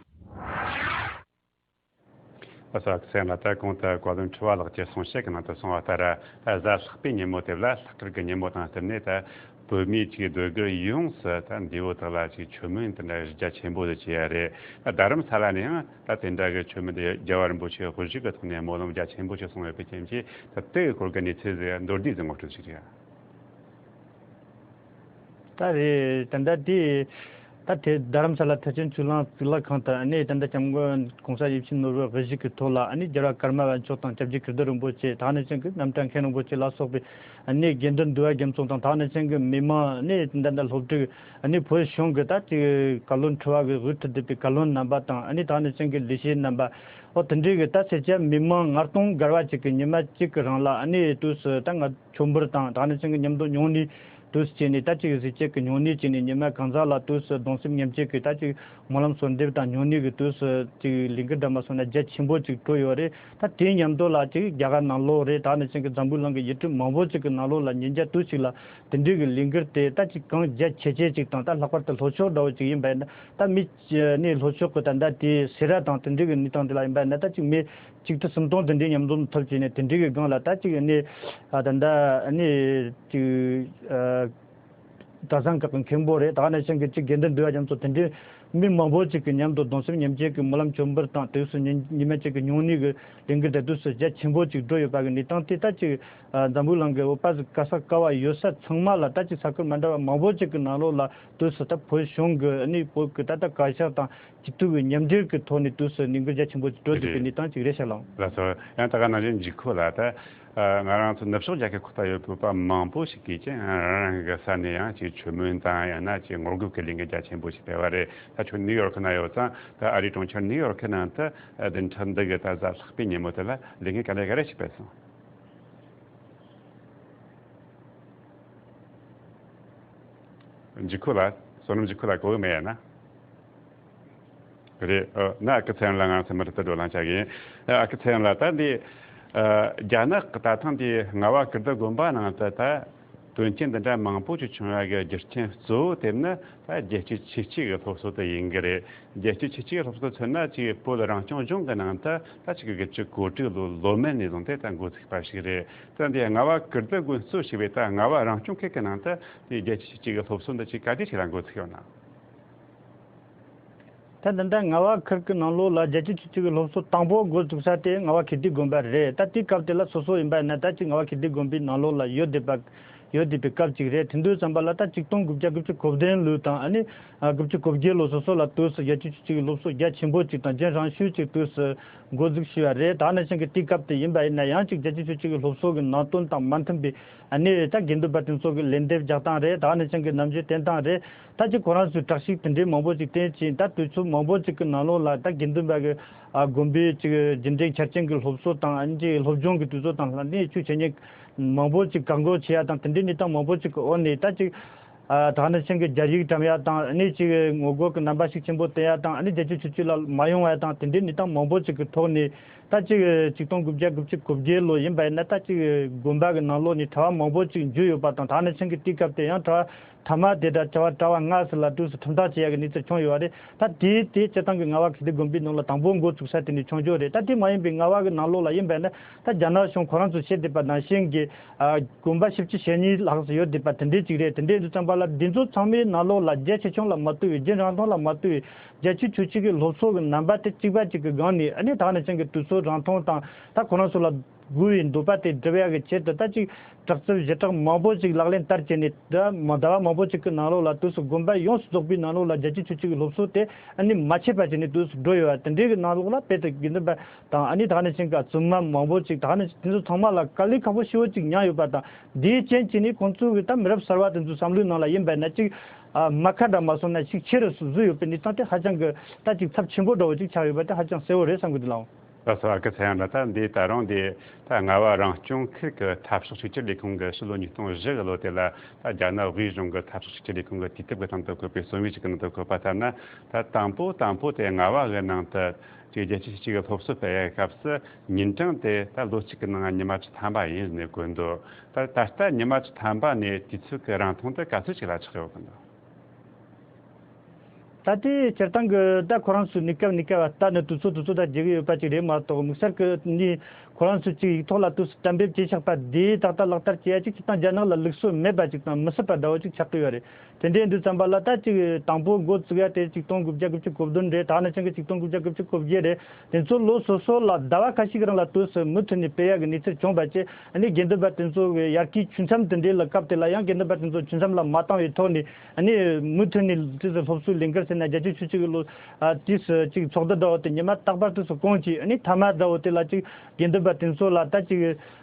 ལགས་སོ། ཨ་ཁུ་ཚེ་རིང་ལགས། ད་གོང་དུ་བཀའ་བློན་ཁྲི་པ་ལགས་ཀྱིས་གསུང་བཤད་ཀྱི་ནང་དུ་གསུངས་པ་ལྟར། གཟའ་ལྷག་པའི་ཉིན་མོ་དེ་ལ་ལྷག་དཀར་གྱི་ཉིན་མོ་དང་བསྟུན་ནས་ད་བོད་མིའི་ཅིག་ཟློས་གར་ཡོངས་སུ་ད་འདས་པོ་དག་ལ་ཅིག་མཆོད་མེ་དེ་འདྲ་གཞི་རྒྱ་ཆེན་པོ་དེ་བྱས་ཡ་རེད། ད་རྡ་རམ་ས་ལ་ནས་ཡང་ད་དེ་འདྲ་གི་མཆོད་མེ་དེ་རྒྱལ་བ་རིན་པོ་ཆེའི་དབུ་བཞུགས་ཀྱི་ཐོག་ནས་སྨོན་ལམ་རྒྱ་ཆེན་པོ་ཞིག་གསུངས་ཡོད་པའི་རྐྱེན་གྱིས། ད་དེ་གི་སྐོར་གྱི་གནས་ཚུལ་ཟིག་མདོར་བསྡུས་ཟིག་ངོ་སྤྲོད་ཞིག་རེད། ད་རེད། ད་ལྟ་དེ་ད་དེ་རྡ་རམ་ས་ལ་ཐེག་ཆེན་ཆོས་གླིང་གཙུག་ལག་ཁང་དུ་ཨ་ནི་ད་ལྟ་སྐྱབས་མགོན་༸གོང་ས་ཡིད་བཞིན་ནོར་བུའི་དབུ་བཞུགས་ཀྱི་ཐོག་ལ་ཨ་ནི་རྒྱལ་བ་ཀརྨ་པ་མཆོག་དང་སྐྱབས་རྗེ་ཀིརྟི་རིན་པོ་ཆེ། ད་ནི་ཅན་གྱི་རྣམ་གྲྭ་མཁན་རིན་པོ་ཆེ་ལ་སོགས་པའི་ཨ་ནི་དགེ་འདུན་འདུས་པ་རྒྱ་མཚོ་དང་། ད་ནི་ཅན་གྱི་མི་མང་ཨ་ནི་ད་ལྟ་སློབ་ཕྲུག་ཨ་ནི་བོད་གཞུང་གི་ད་ཅིག་བཀའ་བློན་ཁྲི་པ་གི་འོས་ཐོབ་བསྡད་པའི་བཀའ་བློན་རྣམ་པ་དང་། ཨ་ནི་ད་ནི་ཅན་གྱི་ལས་བྱེད་རྣམ་པ། ཨོ་དེ་འདྲའི་གི་ད་སེར་སྐྱ་མི་མང་ལྔ་སྟོང་བརྒལ་བ་ཅིག་གི་ཉི་མ་གཅིག་གི་རིང་ལ་ཨ་ནི་དུས་སུ་ད་ང་མཆོད་འབུལ་དང་། ད་ནི་ཅན་གྱི་མཉམ་དུ་ཉུང་ནས་ དུས་བྱས་ནས་ད་ཅིག་གཟི་བརྗིད་ཀྱི་སྨྱུང་གནས་བྱས་ནས་ཉི་མ་གང་ཟག་ལ་དུས་སུ་གདུང་སེམས་མཉམ་སྐྱེད་ཀྱི་ད་ཅིག་སྨོན་ལམ་གསོལ་འདེབས་དང་སྨྱུང་གནས་ཀྱི་དུས་སུ་ཅིག་ལས་འགུལ་འདྲ་མ་སོང་ན་རྒྱ་ཆེན་པོ་ཅིག་འགྲོ་ཡོད་རེད། ད་དེའི་མཉམ་དུ་ལ་ཅིག་རྒྱ་གར་ནང་ལོགས་རེད། ད་ནི་ཅིག་གི་འཛམ་བུ་གླིང་གི་ཡུལ་གྲུ་མང་པོ་ཅིག་གི་ནང་ལོགས་ལ་ཉིན་རྒྱ་དུས་ཅིག་ལ་དེ་འདྲའི་གི་ལས་འགུལ་དེ་ད་ཅིག་གང་རྒྱ་ཆེ་ཆེ་ཅིག་དང་ད་ལྷག་པར་དུ་ལྷོ་ཕྱོགས་འདྲ་བོ་ཅིག་ཡིན་པ་ཡིན་ན་ད་མི་ནི་ལྷོ་ཕྱོགས་ཀྱི་ད་ལྟ་དེའི་སེ་ར་དང་དེ་འདྲའི་གི་གནས་སྟངས་དེ་ལ་ཡིན་པ་ཡིན་ན་ད་ཅིག་མི་གཅིག་ཏུ་སུམ་སྟོང་དེ་འདྲའི་མཉམ་འཛོམས་ཐོབ་བྱས་ནས་དེ་འདྲའི་གི་སྒང་ལ་ད་ཅིག་ནི་ད་ལྟ་ནི་ཅིག་གྲྭ་ཚང་ཁག་གི་མཁན་པོ་རེད། ད་ག་ནང་བཞིན་གྱི་གཅིག་དགེ་འདུན་འདུས་པ་རྒྱ་མཚོ་དེ་འདྲའི་མི་མང་པོ་ཅིག་གི་མཉམ་དུ་གདུང་སེམས་མཉམ་སྐྱེད་ཀྱི་སྨོན་ལམ་མཆོད་འབུལ་དང་དུས་སུ་ཉིན་ཉི་མ་གཅིག་གི་སྨྱུང་གནས་ཀྱི་ལས་འགུལ་དེ་དུས་སུ་རྒྱ་ཆེན་པོ་ཅིག་འགྲོ་ཡོད་པ་གི་གནས་སྟངས་དེ་ད་ཅིག་འཛམ་བུ་གླིང་གི་བོད་པ་ཟིག་ག་ས་ག་བ་ཡོད་ས་ཚང་མ་ལ་ད་ཅིག་ས་ཁུལ་མ་འདྲ་བ་མང་པོ་ཅིག་གི་ནང་ལོགས་ལ་དུས་སུ་ད་བོད་གཞུང་གི་ནི་བོད་ཀྱི་ད་ལྟ་བཀའ་ཤག་དང་སྤྱི་འཐུས་ཀྱི་མཉམ་འབྲེལ་གྱི་ཐོག་ནས་དུས་སུ་ནི་འགུལ་རྒྱ་ཆེན་པོ་ཅིག་འགྲོ་བསྡད་པའི་གནས་སྟངས་ཅིག་རེད་ཤག་ལགས། ལགས་སོ། ཡང་ད་ག་ནང་བཞིན་འཇིགས་ཁོ་ལ་ད། ཨ། ང་རང་ཚོ་ནུབ་ཕྱོགས་རྒྱལ་ཁབ་ཁག་ཏུ་ཡོད་བོད་པ་མང་པོ་ཞིག་གིས་ཀྱང་རང་རང་གི་ས་ནས་ཡང་ཅིག་མཆོད་སྨོན་དང་ཡང་ན་ཅིག་ངོ་རྒོལ་གྱི་ལས་འགུལ་རྒྱ་ཆེན་པོ་ཞིག་སྤེལ་བ་རེད། ད་ཁྱོད་ནིའུ་ཡོར་ཁི་ན་ཡོད་ཙང་ད་ཨ་རིའི་གྲོང་ཁྱེར་ནིའུ་ཡོར་ཁི་ནང་དུ་བདུན་ཕྲག་འདི་གི་ད་གཟའ་ལྷག་པའི་ཉིན་མོ་དེ་ལ་ལས་འགུལ་ག་ལེ་ག་རེ་ཞིག་སྤེལ་སོང་། འཇིགས་ཁོ་ལ། བསོད་ནམས་འཇིགས་ཁོ་ལ་གོ་གི་མེད་ཡ་ན། རེད། ཨ། ན་ཨ་ཁུ་ཚེ་རིང་ལ་ང་ཚོ་མུ་མཐུད་དུ་བགྲོ་གླེང་བྱ་གི་ཡིན། ཨ་ཁུ་ཚེ་རིང་ལ་ད་འདི། ཨ། རྒྱ་ནག་གི་ད་ཐེངས་འདི་རྔ་བ་ཀིརྟི་དགོན་པ་ནང་དུ་ད་དོན་རྐྱེན་འདི་འདྲ་མང་པོ་ཅིག་བྱུང་བ་གི་རྒྱུ་རྐྱེན་གཙོ་བོ་དེ་ནི་ད་རྒྱལ་སྤྱིའི་ཆོས་གཅིག་གི་སློབ་གསོ་དེ་ཡིན་གི་རེད། རྒྱལ་སྤྱིའི་ཆོས་གཅིག་གི་སློབ་གསོ་མཚོན་ན་ཅིག་བོད་རང་སྐྱོང་ལྗོངས་ཀྱི་ནང་དུ་ད་ཅིག་གི་དགུ་བཅུ་གོ་དྲུག་ལོ་ལོ་མན་ནས་བཟུང་སྟེ་ད་འགོ་ཚུགས་པ་ཞིག་རེད། ད་འདི་རྔ་བ་ཀིརྟི་དགོན་གཙོ་བྱས་པའི་ད་རྔ་བ་རང་སྐྱོང་ཁུལ་གྱི་ནང་དུ་དེ་རྒྱལ་སྤྱིའི་ཆོས་གཅིག་གི་སློབ་གསོ་འདི་ཅིག་ག་དུས་ཞིག་ལ་འགོ་ཚུགས་ཡོད་ན། ད་ད་ལྟ་རྔ་བ་ཁུལ་གྱི་ནང་ལོགས་ལ་རྒྱལ་སྤྱིའི་ཆོས་གཅིག་གི་སློབ་གསོ་དང་པོ་འགོ་བཙུགས་ས་དེ་རྔ་བ་ཁེ་ལྡན་དགོན་པ་རེད། ད་དེའི་སྐབས་དེ་ལ་སོ་སོ་ཡིན་པ་ཡིན་ན་ད་ཅིག་རྔ་བ་ཁེ་ལྡན་དགོན་པའི་ནང་ལོགས་ལ་ཡོད་བསྡད་པ་ཡོད་བསྡད་པའི་སྐབས་ཅིག་རེད། དེ་དུས་ཙམ་པ་ལ་ད་ཆིག་སྟོང་དགུ་བརྒྱ་དགུ་བཅུ་གོ་བདུན་ལོ་དང་ཨ་ནི་དགུ་བཅུ་གོ་བརྒྱད་ལོ་སོ་སོ་ལ་དུས་སུ་རྒྱལ་སྤྱིའི་ཆོས་གཅིག་གི་སློབ་གསོ་རྒྱ་ཆེན་པོ་ཅིག་དང་རྒྱུན་རིང་ཤོས་ཅིག་དུས་སུ་འགོ་འཛུགས་བྱས་པ་རེད། ད་ནང་བཞིན་གྱི་དེའི་སྐབས་དེ་ཡིན་པ་ཡིན་ན་ཡང་ཅིག་རྒྱལ་སྤྱིའི་ཆོས་གཅིག་གི་སློབ་གསོ་གི་ནང་དོན་དང་མ་མཐུན་པའི་ཨ་ནི་ད་དགེ་འདུན་པ་དེ་ཚོ་གི་ལན་འདེབས་རྒྱག་སྟངས་རེད། ད་ནང་བཞིན་གྱི་རྣམ་དཔྱོད་བསྟན་སྟངས་རེད། ད་ཅིག་ཁོ་རང་ཚོའི་དྲག་ཤུགས་དེ་འདྲའི་མང་པོ་ཅིག་བསྟན་ཅིང་ད་དུས་ཚོད་མང་པོ་ཅིག་གི་ནང་ལོགས་ལ་ད་དགེ་འདུན་པ་གི་ཨ་དགོན་པའི་ཅིག་རྒྱུན་ལྡན་ཆ་རྐྱེན་གྱི་སློབ་གསོ་དང་ཨ་ནི་ཅིག་སློབ་སྦྱོང་གི་དུས་ཚོད་དང་ལྷན་དུ་ཆོས་འཆད་ཉན་མང་པོ་ཅིག་བཀག་འགོག་བྱེད་ཡ་དང་དེ་འདྲའི་གནས་སྟངས་མང་པོ་ཅིག་གི་འོག་ནས་ད་ཅིག་ཨ་ད་ནང་བཞིན་གྱི་རྒྱ་ཡིག་བཀྲམ་ཡ་དང་ཨ་ནི་ཅིག་ངོ་རྒོལ་གྱི་རྣམ་པ་ཤུགས་ཆེན་པོ་བསྟན་ཡ་དང་ཨ་ནི་རྒྱལ་སྤྱིའི་ཆོས་བརྒྱུད་ལ་མ་ཡོང་བ་དང་དེ་འདྲའི་གནས་སྟངས་མང་པོ་ཅིག་གི་ཐོག་ནས། ད་ཅིག་ཆིག་སྟོང་དགུ་བརྒྱ་དགུ་བཅུ་གོ་བརྒྱད་ལོ་ཡིན་པ་ཡིན་ན་ད་ཅིག་དགོན་པ་གི་ནང་ལོགས་ནས་གྲྭ་བ་མང་པོ་ཅིག་འཇུས་ཡོད་པ་དང་ད་ནང་བཞིན་གྱི་དུས་སྐབས་དེ་ཡང་གྲྭ་བ་ཐ་མ་དེ་འདྲ་གྲྭ་བ་གྲྭ་བ་ལྔ་ཙམ་ལ་དུས་སུ་ཁྲིམས་ཐག་བཅད་ཡ་གི་གནས་ཚུལ་བྱུང་ཡོད་པ་རེད། ད་དེ་དེ་སྤྱིར་བཏང་གི་རྔ་བ་ཁེ་ལྡན་དགོན་པའི་ནང་ལ་དང་པོ་འགོ་བཙུགས་ས་དེ་ནས་བྱུང་རྒྱུ་རེད། ད་དེ་མ་ཡིན་པའི་རྔ་བ་གི་ནང་ལོགས་ལ་ཡིན་པ་ཡིན་ན་ད་རྒྱ་ནག་གཞུང་ཁོ་རང་ཚོས་བཤད་བསྡད་པ་ནང་བཞིན་གྱི་དགོན་པ་བཞི་བཅུ་ཞེ་གཉིས་ལྷག་ཙམ་ཡོད་བསྡད་པ་དེ་འདྲས་ཅིག་རེད། དེ་འདྲས་དུས་ཙམ་པ་ལ་འདི་ཚོ་ཚང་མའི་ནང་ལོགས་ལ་རྒྱ་ཆེ་ཆུང་ལ་མ་ལྟོས་པའི་རྒྱུན་རིང་ཐུང་ལ་མ་ལྟོས་པའི་རྒྱལ་སྤྱིའི་ཆོས་གཅིག་གི་སློབ་གསོ་གི་རྣམ་པ་དེ་གཅིག་པ་གཅིག་གི་སྒང་ནས་ཨ་ནི་ད་ག་ནང་བཞིན་གྱི་དུས་ཚོད་རིང་ཐུང་དང་ད་ཁོ་རང་ཚོ་ལ་དགོས་པའི་འདོད་པ་དེ་སྒྲུབ་ཡག་གི་ཆེད་དུ་ད་ཅིག་དྲག་རྩལ་ཞེ་དྲག་མང་པོ་ཅིག་ལག་ལེན་བསྟར་བྱས་ནས་ད་མ་ཟླ་བ་མང་པོ་ཅིག་གི་ནང་ལོགས་ལ་དུས་སུ་དགོན་པ་ཡོངས་སུ་རྫོགས་པའི་ནང་ལོགས་ལ་རྒྱལ་སྤྱིའི་ཆོས་གཅིག་གི་སློབ་གསོ་དེ་ཨ་ནི་མ་ཆད་པ་བྱས་ནས་དུས་སུ་འགྲོ་ཡོད་པ་དེ་འདྲའི་གི་ནང་ལོགས་ལ་དཔེ་དེ་དགེ་འདུན་པ་དང་ཨ་ནི་ད་ག་ནང་བཞིན་གྱི་བཙུན་མ་མང་པོ་ཅིག་ད་ག་ནང་བཞིན་དེ་ཚོ་ཚང་མ་ལ་དཀའ་ལས་ཁག་པོ་ཞེ་པོ་ཅིག་མྱངས་ཡོད་པ་དང་དེའི་རྐྱེན་གྱིས་ནི་ཁོང་ཚོ་གི་ད་མི་རབས་གསར་བ་དེ་ཚོའི་བསམ་བློའི་ནང་ལ་ཡིན་པ་ན་ཅིག་ཨ་མ་ཁ་འདྲ་མ་སོང་ན་ཤུགས་ཆེ་རུ་བཟོས་ཡོད་པའི་གནས་སྟངས་དེ་ཧ་ཅང་གི་ད་ཅིག་ཚབས་ཆེན་པོ་འདྲ་བོ་ཅིག་ཆགས་ཡོད་པ་དེ་ཧ་ཅང་གསལ་བོ་རེད་བསམ་གི་འདུག་ལགས། ལགས་སོ། ཨ་ཁུ་ཚེ་རིང་ལགས། ད་འདི་ད་རུང་འདི་ད་རྔ་བ་རང་སྐྱོང་ཁུལ་གྱི་འཐབ་ཕྱོགས་གཅིག་གྱུར་ལས་ཁུངས་ཀྱི་ཕྱི་ལོ་ཉིས་སྟོང་བཞི་གི་ལོ་དེ་ལ་ད་རྒྱ་ནག་དབུས་གཞུང་གི་འཐབ་ཕྱོགས་གཅིག་གྱུར་ལས་ཁུངས་ཀྱི་དུས་དེབ་ཀྱི་སྟེང་དུ་བཀོད་པའི་རྩོམ་ཡིག་ཅིག་གི་ནང་དུ་བཀོད་པ་ལྟར་ན། ད་དང་པོ་དང་པོ་དེ་རྔ་བ་གི་ནང་དུ་ཅིག་རྒྱལ་སྤྱི་གཅིག་གི་སློབ་གསོ་སྤེལ་ཡའི་སྐབས་སུ་ཉིན་གྲངས་དེ་ད་ལོ་གཅིག་གི་ནང་ཉི་མ་བཅུ་ཐམ་པ་ཡིན་ནས་བཀོད་འདུག་ད་ད་ལྟ་ཉི་མ་བཅུ་ཐམ་པ་ནས་དུས་ཚོད་ཀྱི་རིང་ཐུང་དེ་ག་ཚོད་ཅིག་ལ་ཆགས་ཡོད་གི་འདུག་ད་ལྟའི་སྤྱིར་བཏང་གི་ད་ཁོ་རང་ཚོའི་གནས་སྐབས་གནས་སྐབས་ལ་ལྟ་ནས་དུས་ཚོད་དུས་ཚོད་ད་བརྗེ་གི་ཡོད་པ་ཅིག་རེད་མ་གཏོགས་དམིགས་བསལ་གྱི་ནི་ཁོ་རང་ཚོས་ཅིག་ཡིག་ཐོག་ལ་དུས་སུ་གཏན་འབེབས་བྱས་ཆགས་པ་དེ་ཏག་ཏག་ལག་བསྟར་བྱེད་ཡ་ཅིག་སྤྱིར་བཏང་རྒྱ་ནག་ལ་ལུགས་སྲོལ་མེད་པ་ཅིག་དང་མི་སྲིད་པ་འདྲ་བོ་ཅིག་ཆགས་ཀྱི་ཡོད་རེད། དེ་འདྲའི་དུས་ཙམ་པ་ལ་ད་ཅིག་དང་པོ་འགོ་བཙུགས་ཡ་དེ་ཆིག་སྟོང་དགུ་བརྒྱ་དགུ་བཅུ་གོ་བདུན་རེད། ད་ནང་བཞིན་གྱི་ཆིག་སྟོང་དགུ་བརྒྱ་དགུ་བཅུ་གོ་བརྒྱད་རེད། དེ་ཚོ་ལོ་སོ་སོ་ལ་ཟླ་བ་ཁ་ཤས་ཀྱི་རིང་ལ་དུས་སུ་མུ་མཐུད་ནས་སྤེལ་ཡ་གི་གནས་ཚུལ་བྱུང་བ་བཅས་ཨ་ནི་དགེ་འདུན་པ་དེ་ཚོ་གི་ཡར་རྒྱས་ཆུང་མཚམས་དེ་འདྲའི་ལ་སྐབས་དེ་ལ་ཡང་དགེ་འདུན་པ་དེ་ཚོ་ཆུང་མཚམས་ལ་མ་བཏང་བའི་ཐོག་ནས་ཨ་ནི་མུ་མཐུད་ནས་དུས་སུ་སློབ་གསོའི་ལས་འགུལ་ཟེར་ན་རྒྱལ་སྤྱིའི་ཆོས་གཅིག་གི་ལོ་ཨ་དུས་སུ་ཅིག་ཚོགས་འདུ་འདྲ་བོ་དེ་ཉི་མ་རྟག་པར་དུས་སུ་བསྐོང་བྱས་ཨ་ནི་མཐའ་མ་འདྲ་བོ་དེ་ལ་ཅིག་དགེ་འདུན་པ་དེ་ཚོ་ལ་ད་ཅིག་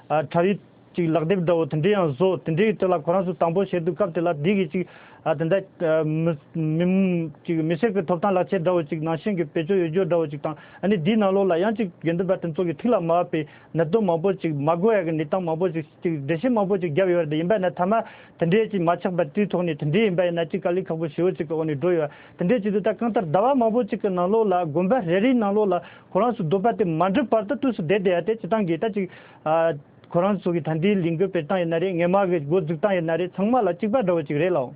ཨ་གྲྭ་བའི་ ཅིག་ལག་དེབ་འདྲ་བོ་དེ་འདྲས་ཡང་བཟོ། དེ་འདྲའི་དེ་ལ་ཁོ་རང་ཚོ་དང་པོ་བྱེད་དུས་སྐབས་དེ་ལ་དེ་གི་ཅིག་ཨ་དེ་འདྲ་ཨ་མི་མི་ཅིག་མི་སེར་གྱི་ཐོབ་ཐང་ལག་ཁྱེར་འདྲ་བོ་ཅིག་ནང་བཞིན་གྱི་བེད་སྤྱོད་ཡོད་རྒྱུ་འདྲ་བོ་ཅིག་དང་། ཨ་ནི་དེའི་ནང་ལོགས་ལ་ཡང་ཅིག་དགེ་འདུན་པ་དེ་ཚོ་གི་ཐུགས་ལ་མ་བབས་པའི་གནད་དོན་མང་པོ་ཅིག་མ་གོ་ཡ་གི་གནས་སྟངས་མང་པོ་ཅིག་ཅིག་འགྲེལ་བཤད་མང་པོ་ཅིག་བརྒྱབ་ཡོད་རེད། ཡིན་པ་ཡིན་ན་མཐའ་མ་དེ་འདྲས་ཅིག་མ་ཆགས་པ་དེའི་ཐོག་ནས་དེ་འདྲས་ཡིན་པ་ཡིན་ན་ཅིག་དཀའ་ལས་ཁག་པོ་ཞེ་པོ་ཅིག་གི་འོག་ནས་འགྲོ་ཡོད། དེ་འདྲས་བྱེད་དུས་ད་གང་ལྟར་ཟླ་བ་མང་པོ་ཅིག་གི་ནང་ལོགས་ལ་དགོན་པ་རེ་རེའི་ནང་ལོགས་ལ་ཁོ་རང་ཚོའི་འདོད་པ་དེ་མ་འགྲུབ་བར་དུ་དུས་སུ་བསྡད་བསྡད་ཡ་དེ་སྤྱིར་བཏང་གི་ད་ཅིག་ཨ། ཁོ་རང་ཚོ་གི་ད་ལྟའི་ལས་འགུལ་སྤེལ་སྟངས་ཡིན་ན་རེད། སྔས་མ་གི་འགོ་འཛུགས་སྟངས་ཡིན་ན་རེད། ཚང་མ་ལ་གཅིག་པ་འདྲ་བོ་ཅིག་རེད་ལགས།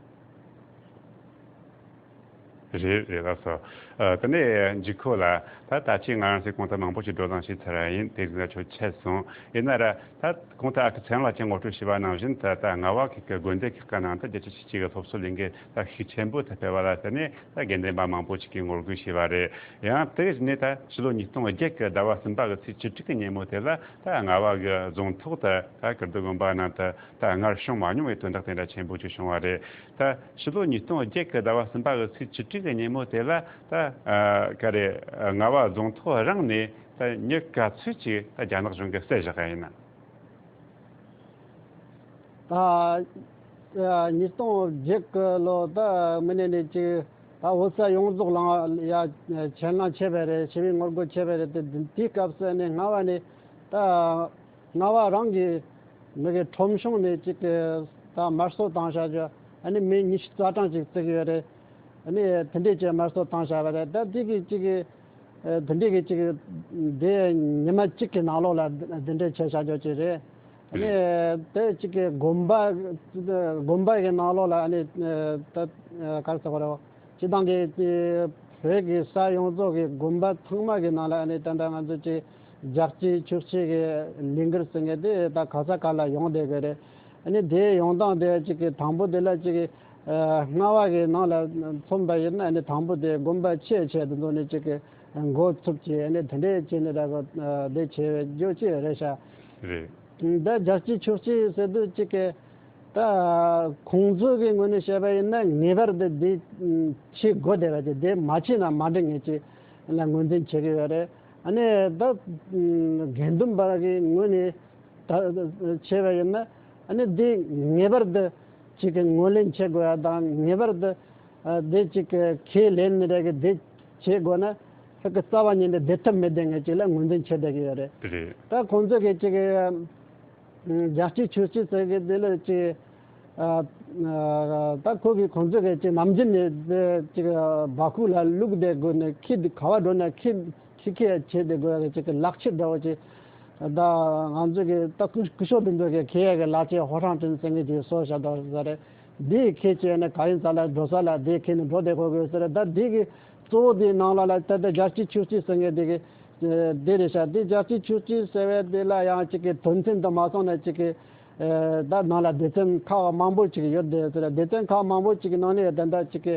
རེད་རེད་ལགས་སོ། ཨ། དེ་ནས་འཇིགས་སྐུལ་ལ་ད་ད་ཅི་ང་རང་ཚོས་གོང་དུ་མང་པོ་ཞིག་བགྲོ་གླེང་བྱས་ཚར་བ་ཡིན། དེ་རིང་ད་ཆོག་ཆད་སོང་། ཡིན་ན་ར་ད་གོང་དུ་ཨ་ཁུ་ཚེ་རིང་ལགས་ཀྱིས་ངོ་སྤྲོད་བྱས་པ་ནང་བཞིན་ད་ད་རྔ་བ་གི་གི་དགོན་སྡེ་ཁག་གི་ནང་དུ་རྒྱལ་སྤྱི་ཆོས་སྤྱི་གི་སློབ་གསོ་ལས་འགུལ་ད་ཤུགས་ཆེན་པོ་ད་སྤེལ་བ་ལ་བརྟེན་ནས་ད་དགེ་འདུན་པ་མང་པོ་ཞིག་གིས་ངོ་རྒོལ་བྱས་པ་རེད། ཡང་དེ་བཞིན་ནས་ད་ཕྱི་ལོ་ཉིས་སྟོང་བརྒྱད་གི་ཟླ་བ་གསུམ་པ་གི་ཚེས་བཅུ་དྲུག་གི་ཉིན་མོ་དེ་ལ། ད་རྔ་བ་གི་རྫོང་ཐོག་ཏུ་ད་ཀིརྟི་དགོན་པ་ནང་དུ་ད་སྔར་བྱུང་མ་མྱོང་བའི་དོན་དག་དེ་འདྲ་ཆེན་པོ་ཅིག་བྱུང་བ་རེད། ད་ཕྱི་ལོ་ཉིས་སྟོང་བརྒྱད་གི་ཟླ་བ་གསུམ་པ་གི་ཚེས་བཅུ་དྲུག་གི་ཉིན་མོ་དེ་ལ་ད་ཨ་ག་རེ་རྔ་བ་རྫོང་ཐོག་རང་ནས་ད་མྱི་ག་ཚོད་ཅིག་ད་རྒྱ་ནག་གཞུང་གིས་བསད་བཞག་ག་ཡིན་ན། ད་ཉིས་སྟོང་བརྒྱད་གི་ལོ་ད་མི་ནས་ནས་ཅིག་ད་བོད་ས་ཡོངས་རྫོགས་ལ་ཡ་ཆེད་མངགས་བྱས་པ་རེད། ཞི་བའི་ངོ་རྒོལ་བྱས་པ་རེད། དེ་དེའི་སྐབས་སུ་ནས་རྔ་བ་ནས་ད། རྔ་བ་རང་གི་མི་གི་ཁྲོམ་གཞུང་ནས་ཅིག་གི་ད་དམར་གསོད་བཏང་བཞག་རྒྱུ། ཨ་ནི་མི་ཉི་ཤུ་རྩ་གྲངས་ཅིག་བརྩིགས་ཡོད་རེད། ཨ་ནི་དེ་འདྲས་ཀྱི་དམར་གསོད་བཏང་བཞག་པ་རེད། ད་དེ་གི་ཅིག་གི་ཨ་དེ་འདྲས་གི་ཅིག་གི་དེ་ཉི་མ་གཅིག་གི་ནང་ལོགས་ལ་དེ་འདྲས་བྱས་བཞག་རྒྱུ་ཅིག་རེད། ཨ་ནི་དེ་ཅིག་གི་དགོན་པ་དགོན་པ་གི་ནང་ལོགས་ལ་ཨ་ནི་ད་ག་རེ་ཟེར་དགོས་རེད། སྤྱིར་བཏང་གི་དེ་བོད་ཀྱི་ས་ཡོངས་རྫོགས་ཀྱི་དགོན་པ་ཚང་མ་གི་ནང་ལ་ཨ་ནི་ད་ལྟ་ང་ཚོ་ཅིག་རྒྱལ་གཅེས་ཆོས་གཅེས་ཀྱི་ལས་འགུལ་ཟེར་མཁན་དེ་ད་ག་ས་ག་ལ་ཡོང་བསྡད་ཀྱི་རེད། ཨ་ནི་དེ་ཡོང་སྟངས་དེ་ཅིག་གི་དང་པོ་དེ་ལ་ཅིག་གི་ཨ་རྔ་བ་གི་ནང་ལ་མཚོན་པ་ཡིན་ན་ཨ་ནི་དང་པོ་དེ་དགོན་པ་ཆེ་ཆེ་དེ་ཚོ་ནས་ཅིག་གི་འགོ་ཚུགས་བྱས་ཨ་ནི་དེ་འདྲས་བྱས་ནས་ད་ག་དེ་བྱས་རྒྱུ་ཅིག་རེད་ཤག་རེད། ད་རྒྱལ་གཅེས་ཆོས་གཅེས་ཟེར་དུས་ཅིག་གི་ད་ཁོང་ཚོ་གི་ངོས་ནས་བཤད་པ་ཡིན་ན་ངེས་པར་དུ་འདི་བྱེད་དགོས་བསྡད་པ་ཅིག་དེ་མ་བྱས་ན་མ་འགྲིག་ངེས་ཅིག་ལ་ངོས་འཛིན་བྱེད་ཀྱི་ཡོད་རེད། ཨ་ནི་ད་དགེ་འདུན་པ་གི་ངོས་ནས་ད་བྱས་པ་ཡིན་ན་ཨ་ནི་འདི་ངེས་པར་དུ་ཅིག་གི་ངོས་ལེན་བྱེད་དགོས་ཡ་དང་ངེས་པར་དུ་ཨ་དེ་ཅིག་གི་ཁས་ལེན་ནི་རེད་གི་དེ་བྱེད་དགོས་ན་ཧ་གི་རྩ་བ་ཉིད་ནས་བསྡད་ཐབས་མེད་བསྡད་ངེས་ཅིག་ལ་ངོས་འཛིན་བྱེད་བསྡད་ཀྱི་ཡོད་རེད། རེད། ད་ཁོང་ཚོ་གི་ཅིག་གི་རྒྱལ་གཅེས་ཆོས་གཅེས་ཟེར་གི་དེ་ལ་ཅིག་ཨ་ཨ་ད་ཁོ་གི་ཁོང་ཚོ་གི་ཅིག་ནམ་རྒྱུན་ནས་དེ་ཅིག་སྦ་ཁུག་ལ་བླུགས་བསྡད་དགོས་ནས་ཁྱི་འདི་ག་བ་འགྲོ་ན་ཁྱི་ཁྱི་ཁྱི་བྱེད་བསྡད་དགོས་ཡ་གི་ཅིག་གི་ལག་ཁྱེར་འདྲ་བོ་ཅིག་ད་ང་ཚོ་གི་ད་སྐུ་སྐུ་ཞབས་དེ་ཚོ་གི་ཁྱེར་ཡ་གི་ལག་ཁྱེར་ཧོ་ཧྲང་ཀྲིན་ཟེར་མཁན་ཅིག་བཟོ་བཞག་འདུག་ཟེར་རེད། འདི་ཁྱེད་ཀྱིས་ནི་ག་ཡིན་ས་ལ་འགྲོ་ས་ལ་འདི་ཁྱེད་ནི་འགྲོ་བསྡད་དགོས་དགོས་ཟེར། ད་འདི་གི་གཙོ་བོ་དེའི་ནང་ལ་ལ་ད་ལྟ་རྒྱལ་གཅེས་ཆོས་གཅེས་ཟེར་མཁན་འདི་གི་འདི་རེད་ཤག་འདི་རྒྱལ་གཅེས་ཆོས་གཅེས་ཟེར་བའི་འདི་ལ་ཡང་གཅིག་གི་དོན་ཚན་དུ་མ་སོང་ན་གཅིག་གི་ད་ནང་ལ་སྡེ་ཚན་ཁག་མང་པོ་ཅིག་ཡོད་དེ་ཟེར། སྡེ་ཚན་ཁག་མང་པོ་ཅིག་གི་ནང་ནས་ད་ལྟ་གཅིག་གི་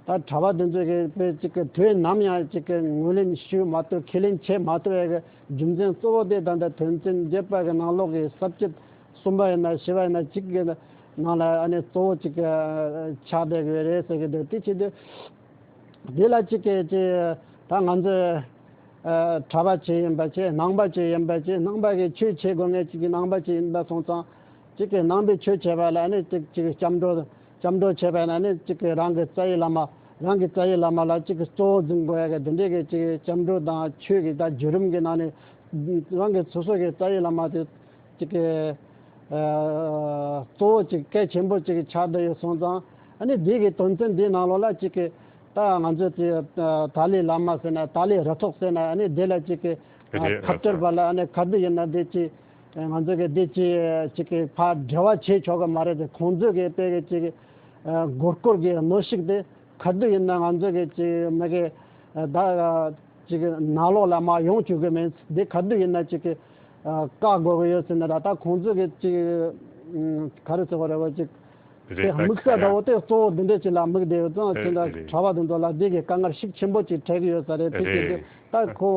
ད་གྲྭ་པ་དེ་ཚོ་གི་དཔེ་གཅིག་གི་དུས་ནམ་ཡང་གཅིག་གི་ངོས་ལེན་ཞུ་མ་ཐུབ་ཁས་ལེན་བྱེད་མ་ཐུབ་ཡ་གི་རྒྱུ་མཚན་གཙོ་བོ་དེ་ད་ལྟ་དོན་ཚན་བརྒྱད་པ་གི་ནང་ལོགས་གི་ས་བཅད་གསུམ་པ་ཡིན་ན་བཞི་པ་ཡིན་ན་གཅིག་གི་ནང་ལ་ཨ་ནི་གཙོ་བོ་གཅིག་གི་ཆགས་བསྡད་ཀྱི་རེད་ཟེར་གི་འདུག་དེ་བྱེད་དུས་དེ་ལ་གཅིག་གི་ཅིག་ད་ང་ཚོས་ཨ་གྲྭ་པ་ཅིག་ཡིན་པ་བྱས། ནང་པ་ཅིག་ཡིན་པ་བྱས། ནང་པ་གི་ཆོས་བྱེད་དགོས་ངེས་ཅིག་གི་ནང་པ་ཅིག་ཡིན་པ་སོང་ཙང་གཅིག་གི་ནང་པའི་ཆོས་བྱེད་པ་ལ་ཨ་ནི་གཅིག་གཅིག་སྐྱབས་འགྲོ་སྐྱབས་འགྲོ་བྱས་པ་ཡིན་ན་ཨ་ནི་གཅིག་གི་རང་གི་རྩ་བའི་བླ་མ་རང་གི་རྩ་བའི་བླ་མ་ལ་གཅིག་གི་གཙོ་བོ་འཛིན་དགོས་ཡ་གི་དེ་འདྲའི་གི་གཅིག་སྐྱབས་འགྲོ་དང་ཆོས་ཀྱི་ད་བརྒྱུད་རིམ་གི་ནང་ནས་རང་གི་སོ་སོ་གི་རྩ་བའི་བླ་མ་དེ་གཅིག་གི་ཨ་གཙོ་བོ་གཅིག་གལ་ཆེན་པོ་གཅིག་ཆགས་བསྡད་ཡོད་སོང་ཙང་ཨ་ནི་དེ་གི་དོན་ཚན་འདིའི་ནང་ལོགས་ལ་གཅིག་གི་ད་ང་ཚོས་དེ་ཏཱ་ལའི་བླ་མ་ཟེར་ན་ཏཱ་ལའི་རུ་ཚོགས་ཟེར་ན་ཨ་ནི་དེ་ལ་གཅིག་གི་ཨ་རེད་ཁ་བྲལ་བ་ལ་ཨ་ནི་ག་དུས་ཡིན་ན་དེ་གཅིག་ང་ཚོ་གི་དེ་གཅིག་གཅིག་གི་ཕར་འབྲེལ་བ་བྱེད་ཆོག་གི་མ་རེད་དེ། ཁོང་ཚོ་གི་དཔེ་གི་གཅིག་ཨ་མགོ་སྐོར་གི་གནོན་ཤུགས་དེ་ག་དུས་ཡིན་ན་ང་ཚོ་གི་གཅིག་མི་གི་ཨ་ད་གཅིག་ནང་ལོགས་ལ་མར་ཡོང་བཅུག་གི་མིན། དེ་ག་དུས་ཡིན་ན་གཅིག་གི་ཨ་བཀག་དགོས་གི་ཡོད་ཟེར་ན་ད་ད་ཁོང་ཚོ་གི་གཅིག་ཨ་ག་རེ་ཟེར་བ་རེད་བ་གཅིག་རེད། དེ་དམིགས་ས་འདྲ་བོ་དེ་གཙོ་བོ་འདི་འདྲས་ཅིག་ལ་དམིགས་བསྡད་ཡོད་ཙང་། རེད་ཁྱེད་འདྲ་རེད། གྲྭ་པ་འདི་ཚོ་ལ་འདི་གི་དཀའ་ངལ་ཤུགས་ཆེན་པོ་ཅིག་འཕྲད་ཀྱི་ཡོད་ས་རེད། དེ་བྱེད་དུས་རེད། ད་ཁོ་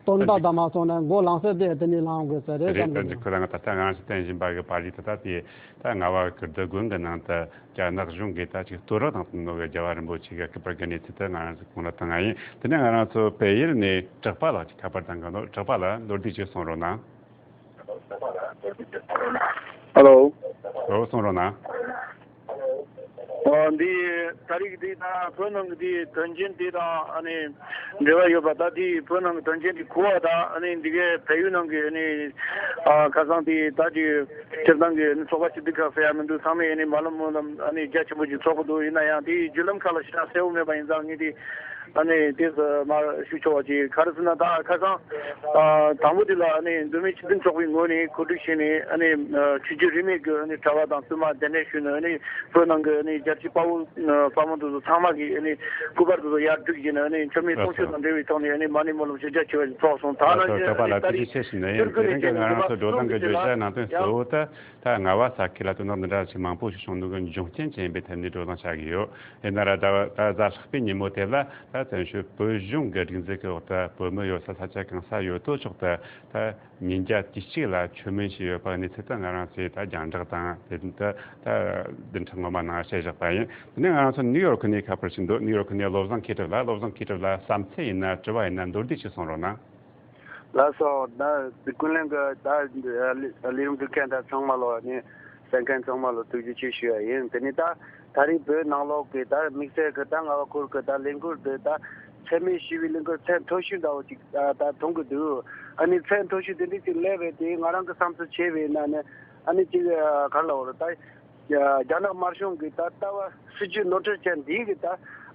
དོན་དག་དང་མ་སོང་ན་མགོ་ལངས་ས་དེ་དེ་ནས་ལངས་དགོས་ས་རེད་རེད། བསམ་གི་འདུག་ཁོ་རང་ད་ལྟ་ང་རང་ཚོ་བསྟན་བཞིན་པ་གི་པར་རིས་ད་ལྟ་དེ་ད་རྔ་བ་ཀིརྟི་དགོན་གི་ནང་དུ་རྒྱ་ནག་གཞུང་གིས་ད་ཅིག་གཏོར་བརླག་བཏང་ཐུབ་ནོ་གི་རྒྱལ་བ་རིན་པོ་ཆེ་གི་སྐུ་པར་གི་གནས་ཚུལ་དེ་ང་རང་ཚོ་གོང་ལ་བཏང་ང་ཡིན། དེ་ནས་ང་རང་ཚོ་བལ་ཡུལ་ནས་གྲགས་པ་ལགས་ཀྱིས་ཁ་པར་བཏང་གི་འདུག་གྲགས་པ་ལགས་མདོར་བསྡུས་ཅིག་གསུང་རོགས་གནང་། ཨ་ལོ། ཨོ། གསུང་རོགས་གནང་། ཨ། འདི་ད་རིག་འདི་དང་བོད་ནང་གི་འདི་དོན་རྐྱེན་འདི་དང་ཨ་ནི་འབྲེལ་བ་ཡོད་པ། ད་འདི་བོད་ནང་གི་དོན་རྐྱེན་འདི་གོ་བ་དང་ཨ་ནི་འདི་གའི་བལ་ཡུལ་ནང་གི་ཨ་ནི་ཨ་ཁ་སང་འདི་ད་ཅིག་སྤྱིར་བཏང་གི་ཨ་ནི་ཚོགས་པ་སྤྱི་འཐུས་ཁག་ཟེར་ཡ་མི་འདུག་ཚང་མས་ཨ་ནི་མ་ལམ་མོ་ལམ་ཨ་ནི་རྒྱ་ཆེན་པོ་ཅིག་ཚོགས་ཀྱི་འདུག་ཡིན་ན་ཡང་འདི་བརྒྱུད་ལམ་ཁག་ལ་ཞེ་དྲག་གསལ་བོ་མེད་པ་ཡིན་ཙང་ངས་འདི་ཨ་ནི་དེ་ཚོ་མར་ཞུ་ཆོག་པ་ཅིག་ག་རེ་ཟེར་ན། ད་ཁ་སང་ཨ་དང་པོ་དེ་ལ་ཨ་ནི་མདོ་སྨད་སྤྱི་མཐུན་ཚོགས་པའི་ངོས་ནས་གོ་སྒྲིག་བྱས་ནས་ཨ་ནི་ཨ་ཆོས་བརྒྱུད་རིས་མེད་ཀྱི་ཨ་ནི་གྲྭ་པ་དང་བཙུན་མ་གདན་འདྲེན་ཞུས་ནས་ཨ་ནི་བོད་ནང་གི་ཨ་ནི་རྒྱལ་གཅེས་དཔའ་བོ་ཨ་དཔའ་མོ་དེ་ཚོ་ཚང་མ་གིས་ཨ་ནི་སྐུ་པར་དེ་ཚོ་ཡར་བསྒྲིགས་བྱས་ནས་ཨ་ནི་མཆོད་མེ་གཏོང་ཆོག་དང་འབྲེལ་བའི་ཐོག་ནས་ཨ་ནི་མ་ཎི་སྨོན་ལམ་ཞེ་དྲག་ཆེ་བ་ཞིག་ཚོགས་སོང་། ད་ནང་བཞིན་ཨ་ནི་ད་རེས་ཐུགས་རྗེ་ཆེ་ཞུ་ནས་ཡིན། དེ་རིང་གི་ང་རང་ཚོ་བགྲོ་གླེང་གི་བརྗོད་བྱ་ནང་དོན་གཙོ་བོ་དེ། ད་རྔ་བ་ས་ཁུལ་ལ་དོན་དག་འདི་འདྲ་ཞིག་མང་པོ་ཞིག་བྱུང་འདུག་གི་འབྱུང་རྐྱེན་ཅན་ཡིན་པའི་ཐད་ནས་བགྲོ་གླེང་བྱ་གི་ཡོད། ཡིན་ན་ར་ད་ད་གཟའ་ལྷག་པའི་ཉིན་མོ་དེ་ལ་ད་བཙན་བྱོལ་བོད་གཞུང་གི་སྒྲིག་འཛུགས་ཀྱི་འོག་ཏུ་བོད་མི་ཡོད་ས་ས་ཆ་གང་ས་ཡོད་དོ་ཅོག་ཏུ་ད་ཉིན་རྒྱབ་དུས་གཅིག་ལ་མཆོད་མེ་ཞིག་ཡོད་པ་གནས་ཚུལ་དེ་ང་རང་ཚོས་ད་རྒྱང་བསྒྲགས་དང་དེ་ད་ད་བདུན་ཕྲག་སྔོན་མ་ནང་བཤད་བཞག་པ་ཡིན། དེ་ནས་ང་རང་ཚོ་ནིའུ་ཡོག་ནས་ཁ་པར་ཞིག་འདུག་ནིའུ་ཡོག་ནས་བློ་བཟང་མཁས་གྲུབ་ལགས། བློ་བཟང་མཁས་གྲུབ་ལགས། བསམ་ཚུལ་ཡིན་ན་དྲི་བ་ཡིན་ན་མདོར་བསྡུས་ཤིག་གསུང་རོགས་གནང་། ལགས་སོ། ད་ཀུན་གླེང་གི་ད་ལས་རིམ་སྒྲིག་མཁན་དང་ཚང་མ་ལོ་ནི་གསན་མཁན་ཚང་མ་ལོ་ཐུགས་རྗེ་ཆེ་ཞུ་ཡ་ཡིན། དེ་ནི་ད་ད་རེས་བོད་ནང་ལོགས་ཀྱི་ད་དམིགས་བསལ་གྱི་ད་རྔ་བ་ཁུལ་གྱི་ད་ལས་འགུལ་དེ་ད་མཚན་སྨད་ཞུ་བའི་ལས་འགུལ་ཚད་མཐོ་ཤོས་འདྲ་བོ་ཅིག་ད་མཐོང་གི་འདུག་ཨ་ནི་ཚད་མཐོ་ཤོས་དེ་འདྲ་ཅིག་སླེབས་པས་དེ་ང་རང་གི་བསམ་ཚུལ་བྱས་པས་ན་ནི་ཨ་ནི་ཅིག་ག་རེ་ལབ་དགོས་རེད། ད་རྒྱ་ནག་དམར་གཞུང་གི་ད་ལྟ་བ་སྲིད་ཇུས་ནོར་འཁྲུལ་ཅན་འདི་གི་ད་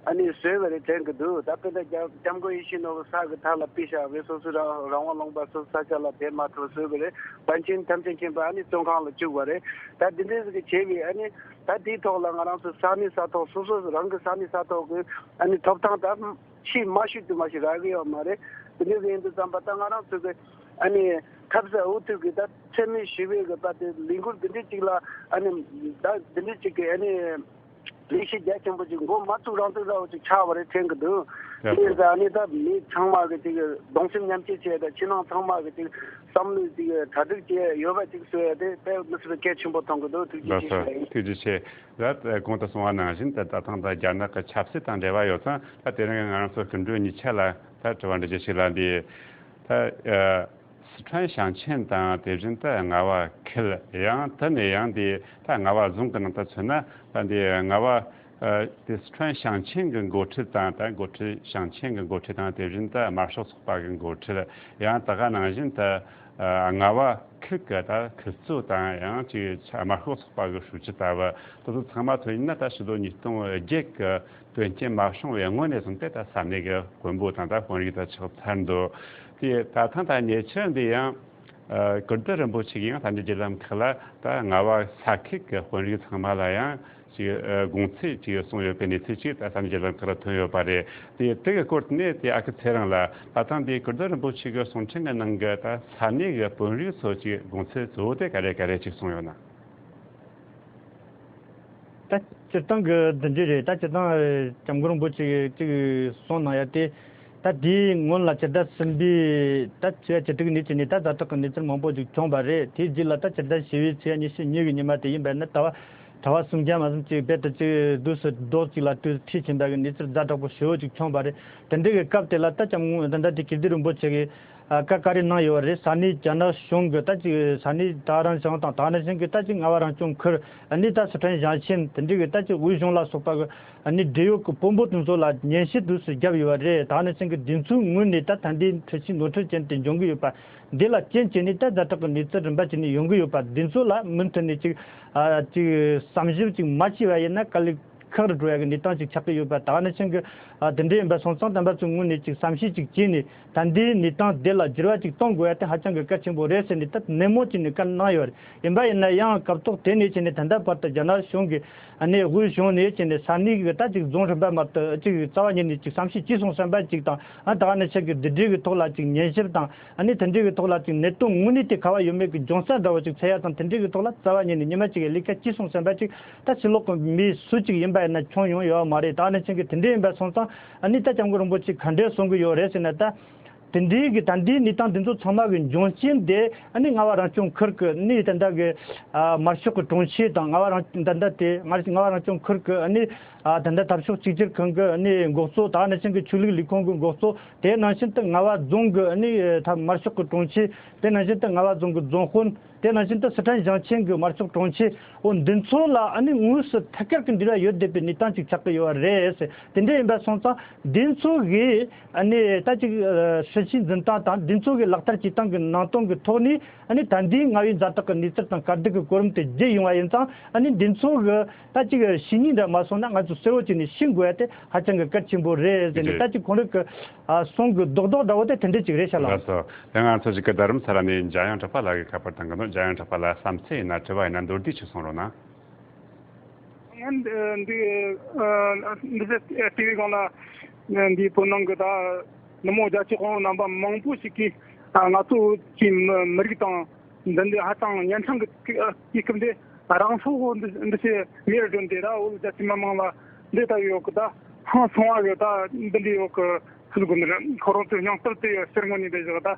ཨ་ནི་བཟོས་པ་རེད་དྲན་གི་འདུག་ད་དཔེར་ན་སྐྱབས་སྐྱབས་མགོན་ཡིད་བཞིན་ནོར་བུ་ས་གི་ཐག་ལ་ཕུལ་བཞག་པའི་སོ་སོའི་རང་རང་དབང་ལུང་པ་སོ་སོ་ས་ཆ་ལ་དེ་མ་གཏོགས་བཟོས་པ་རེད། པཎ་ཆེན་ཐམས་ཅད་མཁྱེན་པ་ཨ་ནི་བཙོན་ཁང་ལ་བཅུག་པ་རེད། ད་འདི་འདྲའི་ཟིག་གི་བྱས་པའི་ཨ་ནི་ད་དེའི་ཐོག་ལ་ང་རང་ཚོ་ས་གནས་ས་ཐོག་སོ་སོ་རང་གི་ས་གནས་ས་ཐོག་གི་ཨ་ནི་ཐོབ་ཐང་ད་ཆེས་དམའ་ཤོས་དུ་མ་ཞིག་རག་གི་ཡོད་མ་རེད། དེ་འདྲའི་ཟིག་ཡིན་དུས་ཙམ་པ་ད་ང་རང་ཚོ་གི་ཨ་ནི་ཐབས་ཟད་འུ་ཐུག་གི་ད་མཚན་སྨད་ཞུ་བའི་གི་ད་དེ་ལས་འགུལ་འདི་འདྲའི་ཅིག་ལ་ཨ་ནི་ད་འདི་འདྲའི་ཅིག་གི་ཨ་ནི་ལས་གཞི་རྒྱ་ཆེན་པོ་ཅིག་འགོ་མ་བཙུགས་རང་བཙུགས་འདྲ་བོ་ཅིག་ཆགས་པ་རེད་དྲན་གི་འདུག་དེ་ཡིན་ཙང་ཨ་ནི་ད་མི་ཚང་མ་གི་ཅིག་གདུང་སེམས་མཉམ་སྐྱེད་བྱས་ད་ཕྱི་ནང་ཚང་མ་གི་ཅིག་བསམ་བློའི་ཅིག་གྲ་སྒྲིག་བྱས་ཡོད་པ་ཅིག་བཟོ་ཡ་དེ་དཔེ་མི་སྲིད་པའི་གལ་ཆེན་པོ་མཐོང་གི་འདུག་ཐུགས་རྗེ་ཆེ་ཞུ་ཡ་ཡིན། ཐུགས་རྗེ་ཆེ། ད་གོང་དུ་གསུངས་པ་ནང་བཞིན་ད་ད་ཐེངས་ད་རྒྱ་ནག་གི་ཆབ་སྲིད་དང་འབྲེལ་བ་ཡོད་ཙང་ད་དེ་རིང་ང་རང་ཚོ་སྐུ་མགྲོན་གཉིས་ཆ་ལ་ད་དྲི་བ་འདྲི་རྒྱུ་ཞིག་ལ་འདི་ད་ཨ། སི་ཁྲོན་ཞིང་ཆེན་དང་དེ་བཞིན་དུ་རྔ་བ་ཁུལ་ཡང་དེ་ནས་ཡང་འདི་ད་རྔ་བ་རྫོང་གི་ནང་དུ་མཚོན་ན་ད་འདི་རྔ་བ་ཨ་དེ་སི་ཁྲོན་ཞིང་ཆེན་གྱི་འགོ་ཁྲིད་དང་ད་འགོ་ཁྲིད་ཞིང་ཆེན་གྱི་འགོ་ཁྲིད་དང་དེ་བཞིན་དུ་དམར་ཤོག་ཚོགས་པ་གི་འགོ་ཁྲིད་ཡང་ད་ག་ནང་བཞིན་དུ་ཨ་རྔ་བ་ཁུལ་གྱི་ད་ཁུལ་གཙོ་དང་ཡང་ཅིག་དམར་ཤོག་ཚོགས་པ་གི་ཧྲུའུ་ཅི་ལྟ་བུ་དེ་ཚོ་ཚང་མ་ཐོན་ཡིན་ན་ད་ཕྱི་ལོ་ཉིས་སྟོང་བརྒྱད་གི་དོན་རྐྱེན་མ་བྱུང་བའི་སྔོན་ནས་བཟུང་སྟེ་ད་ས་གནས་ཀྱི་དཔོན་པོ་དང་ད་དཔོན་རིགས་ད་ཆགས་ཚར་འདུག་དེ་ད་ཐེངས་ད་ཉེ་ཆར་འདི་ཡང་ཨ་ཀིརྟི་རིན་པོ་ཆེ་གིས་ཡང་ད་ལྟའི་བརྒྱུད་ལམ་ཁག་ལ་ད་རྔ་བ་ས་ཁུལ་གྱི་དཔོན་རིགས་ཚང་མ་ལ་ཡང་ཅིག་ཨ་དགོངས་ཚུལ་ཅིག་གསུངས་ཡོད་པའི་གནས་ཚུལ་ཅིག་ད་ད་ལྟའི་བརྒྱུད་ལམ་ཁག་ལ་ཐོན་ཡོད་པ་རེད། དེ་དེ་གི་སྐོར་ནས་དེ་ཨ་ཁུ་ཚེ་རིང་ལ་ད་ཐེངས་འདི་ཀིརྟི་རིན་པོ་ཆེ་གི་གསུང་འཕྲིན་གི་ནང་གི་ད་ས་གནས་ཀྱི་དཔོན་རིགས་ཚོ་ཅིག་དགོངས་ཚུལ་གཙོ་བོ་དེ་ག་རེ་ག་རེ་ཅིག་གསུངས་ཡོད་ན། ད་སྤྱིར་བཏང་གི་འདི་འདྲ་རེད། ད་སྤྱིར་བཏང་སྐྱབས་མགོན་རིན་པོ་ཆེ་གིས་གསུངས་གནང་ཡ་དེ་ད་དེའི་སྔོན་ལ་ཕྱི་ཟླ་གསུམ་པའི་ད་ཚེས་བཅུ་དྲུག་ནས་བྱས་ནས་ད་ཛ་དྲག་གི་གནས་ཚུལ་མང་པོ་ཞིག་བྱུང་བ་རེད། དེའི་རྗེས་ལ་ད་ཕྱི་ཟླ་བཞི་པའི་ཚེས་ཉི་ཤུ་གཉིས་ཀྱི་ཉི་མ་དེ་ཡིན་པ་ཡིན་ན་ད་བར་གྲྭ་པ་སུམ་བརྒྱ་མ་ཟིན་ཅིག་རྦད་དེ་ཅིག་སྡོད་སུ་རྡོ་གཅིག་ལ་དུ་ཁྲིད་ཕྱིན་པ་གི་གནས་ཚུལ་ཛ་དྲག་པོ་ཞེ་པོ་ཅིག་བྱུང་བ་རེད། དེ་འདྲ་གི་སྐབས་དེ་ལ་ད་སྐྱབས་མགོན་ད་ལྟ་དེ་ཀིརྟི་རིན་པོ་ཆེ་གིས་ཨ་བཀའ་བཀའ་རེ་གནང་ཡོད་པ་རེད། ས་གནས་རྒྱ་ནག་གཞུང་གི་ད་ཅིག་ས་གནས་ད་རང་ཞིང་དང་ད་ནང་བཞིན་གི་ད་ཅིག་རྔ་བ་རང་སྐྱོང་ཁུལ་ཨ་ནི་ད་སི་ཁྲོན་ཞིང་ཆེན་དེ་འདྲ་གི་ད་ཅིག་དབུས་གཞུང་ལ་སོགས་པ་གི་ཨ་ནི་འབྲེལ་ཡོད་ཀྱི་དཔོན་པོ་དེ་ཚོ་ལ་ཉན་ཞིབ་དུས་སུ་བརྒྱབ་ཡོད་པ་རེད། ད་ནང་བཞིན་གི་དེ་ཚོའི་ངོས་ནས་ད་ད་ལྟའི་འཁྲུལ་ཆས་ནོར་འཁྲུལ་ཅན་དེ་འབྱུང་གི་ཡོད་པ་འདི་ལ་རྐྱེན་བྱས་ནས་ད་ཛ་དྲག་གི་གནས་ཚུལ་རིམ་པ་བྱས་ནས་ཡོང་གི་ཡོད་པ་དེ་ཚོ་ལ་མུ་མཐུད་ནས་ཅིག་ཨ་ཅིག་བསམ་ཞིབ་ཅིག་མ་བྱས་པ་ཡིན་ན་དཀའ་ལས་ཁག་རུ་འགྲོ་ཡ་གི་གནས་སྟངས་ཅིག་ཆགས་ཀྱི་ཡོད་པ། ད་ག་ནང་བཞིན་གྱི་ཨ་དེ་འདྲ་ཡིན་པ་སོང་ཙང་རྣམ་པ་ཚོའི་ངོས་ནས་ཅིག་བསམ་ཤེས་ཅིག་བྱས་ནས་ད་ལྟའི་གནས་སྟངས་འདི་ལ་འགྱུར་བ་ཅིག་གཏོང་དགོས་ཡ་དེ་ཧ་ཅང་གི་གལ་ཆེན་པོ་རེད་ཟེར་ནས་ད་ནན་མོ་བྱས་ནས་བཀའ་གནང་ཡོད་རེད། ཡིན་པ་ཡིན་ན་ཡང་སྐབས་ཐོག་དེ་ནས་བྱས་ནས་ད་ལྟ་བར་དུ་རྒྱ་ནག་གཞུང་གིས་ཨ་ནི་དབུས་གཞུང་ནས་བྱས་ནས་ས་གནས་ཀྱི་ད་ཅིག་རྫོང་རིམ་པ་མ་གཏོགས་ཅིག་རྩ་བ་ཉིད་ནས་ཅིག་བསམ་ཤེས་བྱས་སོང་བསམ་པ་ཅིག་དང་ཨ་ད་ག་ནང་བཞིན་གྱི་འདི་འདྲའི་གི་ཐོག་ལ་ཅིག་ཉན་ཞིབ་དང་ཨ་ནི་དེ་འདྲའི་གི་ཐོག་ལ་ཅིག་གནད་དོན་དངོས་གནས་དེ་ག་བ་ཡོད་མེད་ཀྱི་འབྱུང་རྩ་འདྲ་བོ་ཅིག་འཚོལ་ཡ་དང་དེ་འདྲའི་གི་ཐོག་ལ་རྩ་བ་ཉིད་ནས་ཉི་མ་གཅིག་གི་ལས་ཀ་བྱས་སོང་བསམ་པ་ཅིག་ད་ཕྱི་ལོགས་ཀྱི་མི་སུ་གཅིག་ཡིན་པ་ཡིན་ན་ཁྱོན་ཡོངས་ཡོད་མ་རེད། ད་ནི་ཅན་གྱི་དེ་འདྲ་ཡིན་པ་སོང་ཙང་ཨ་ནི་ད་སྐྱབས་མགོན་རིན་པོ་ཆེ་ག་འདྲས་གསུང་གི་ཡོད་རེད་ཟེར་ན། ད་དེ་འདྲའི་གི་ད་འདིའི་གནས་སྟངས་འདི་ཚོ་ཚང་མ་གི་འབྱུང་རྐྱེན་དེ་ཨ་ནི་རྔ་བ་རང་སྐྱོང་ཁུལ་གི་ཨ་ནི་ད་ལྟ་གི་ཨ་དམར་ཤོག་གི་དྲུང་ཆེ་དང་རྔ་བ་རང་ད་ལྟ་དེ་རྔ་རྔ་བ་རང་སྐྱོང་ཁུལ་གི་ཨ་ནི་ཨ་ད་ལྟ་འཐབ་ཕྱོགས་གཅིག་གྱུར་ཁང་གི་ཨ་ནི་འགོ་གཙོ། ད་ནང་བཞིན་གི་ཆོས་ལུགས་ལས་ཁུངས་གི་འགོ་གཙོ། དེ་ནང་བཞིན་དུ་རྔ་བ་རྫོང་གི་ཨ་ནི་ད་དམར་ཤོག་གི་དྲུང་ཆེ། དེ་ནང་བཞིན་དུ་རྔ་བ་རྫོང་གི་རྫོང་དཔོན། དེ་ནང་བཞིན་དུ་སི་ཁྲོན་ཞིང་ཆེན་གྱི་དམར་ཤོག་དྲུང་ཆེ་འོ་འདི་ཚོ་ལ་ཨ་ནི་དངོས་སུ་ཐད་ཀར་གྱི་འབྲེལ་བ་ཡོད་བསྡད་པའི་གནས་སྟངས་ཅིག་ཆགས་ཀྱི་ཡོད་རེད། དེ་འདྲ་ཡིན་པ་སོང་ཙང་འདི་ཚོ་གིས་ཨ་ནི་ད་ཅིག་ཨ་སྲིད་བྱུས་འཛིན་སྟངས་དང་འདི་ཚོ་གི་ལག་བསྟར་བྱེད་སྟངས་ཀྱི་ནང་དོན་གྱི་ཐོག་ནས་ཨ་ནི་ད་ལྟའི་རྔ་བའི་ཛ་དྲག་གི་གནས་ཚུལ་དང་དཀའ་སྡུག་གི་གོ་རིམ་དེ་བརྗེད་ཡོང་བ་ཡིན་ཙང་ཨ་ནི་འདི་ཚོ་གི་ད་ཅིག་ཤེས་ཉེན་འདྲ་མ་སོང་ན་ང་ཚོ་གསལ་བོ་བྱས་ནས་ཤེས་དགོས་ཡ་དེ་ཧ་ཅང་གི་གལ་ཆེན་པོ་རེད་ཟེར་ནས་ད་ཅིག་ཁོང་རང་གི་ཨ་གསུང་གི་རྡོག་རྡོག་འདྲ་བོ་དེ་དེ་འདྲ་ཅིག་རེད་ཤག་ལགས། ལགས་སོ། དེ་ང་ཚོ་ཞིག་གི་རྡ་རམ་ས་ལ་ནས་འཇམ་དབྱངས་གྲགས་པ་ལགས་ཀྱིས་ཁ་པར་བཏང་གི་འདུག་འཇམ་དབྱངས་གྲགས་པ་ལགས་བསམ་ཚུལ་ཡིན་ན་དྲི་བ་ཡིན་ན་མདོར་བསྡུས་ཤིག་གསུང་རོགས་གནང་། ང་འདི་འདི་ཨ་འདི་ཚེ་ཏི་ཝི་སྒང་ལ་འདི་བོད་ནང་གི་ད་ནུབ་མོ་རྒྱ་ཆེ་དཔོན་རྣམ་པ་མང་པོ་ཞིག་གིས་ཨ་ང་ཚོ་གི་མི་མི་རིགས་དང་འདི་འདི་ཧ་ཅང་གཉན་འཕྲང་གི་དུས་སྐབས་འདི་རང་སྲོག་འདི་འདི་ཚེ་མེར་སྒྲོན་ཏེ་ར་འོ་རྒྱ་ཆེ་མི་མང་ལ་འདི་ལྟ་ཡོད་གི་ད་ཧང་སོང་བ་གི་ད་འདི་འདྲ་ཡོད་གི་ཚུལ་གོ་ནི་རེད། ཁོ་རང་ཚོའི་སྙིང་སྟོབས་དེ་ཕྱིར་ངོ་ནས་འདི་བཞག་ད་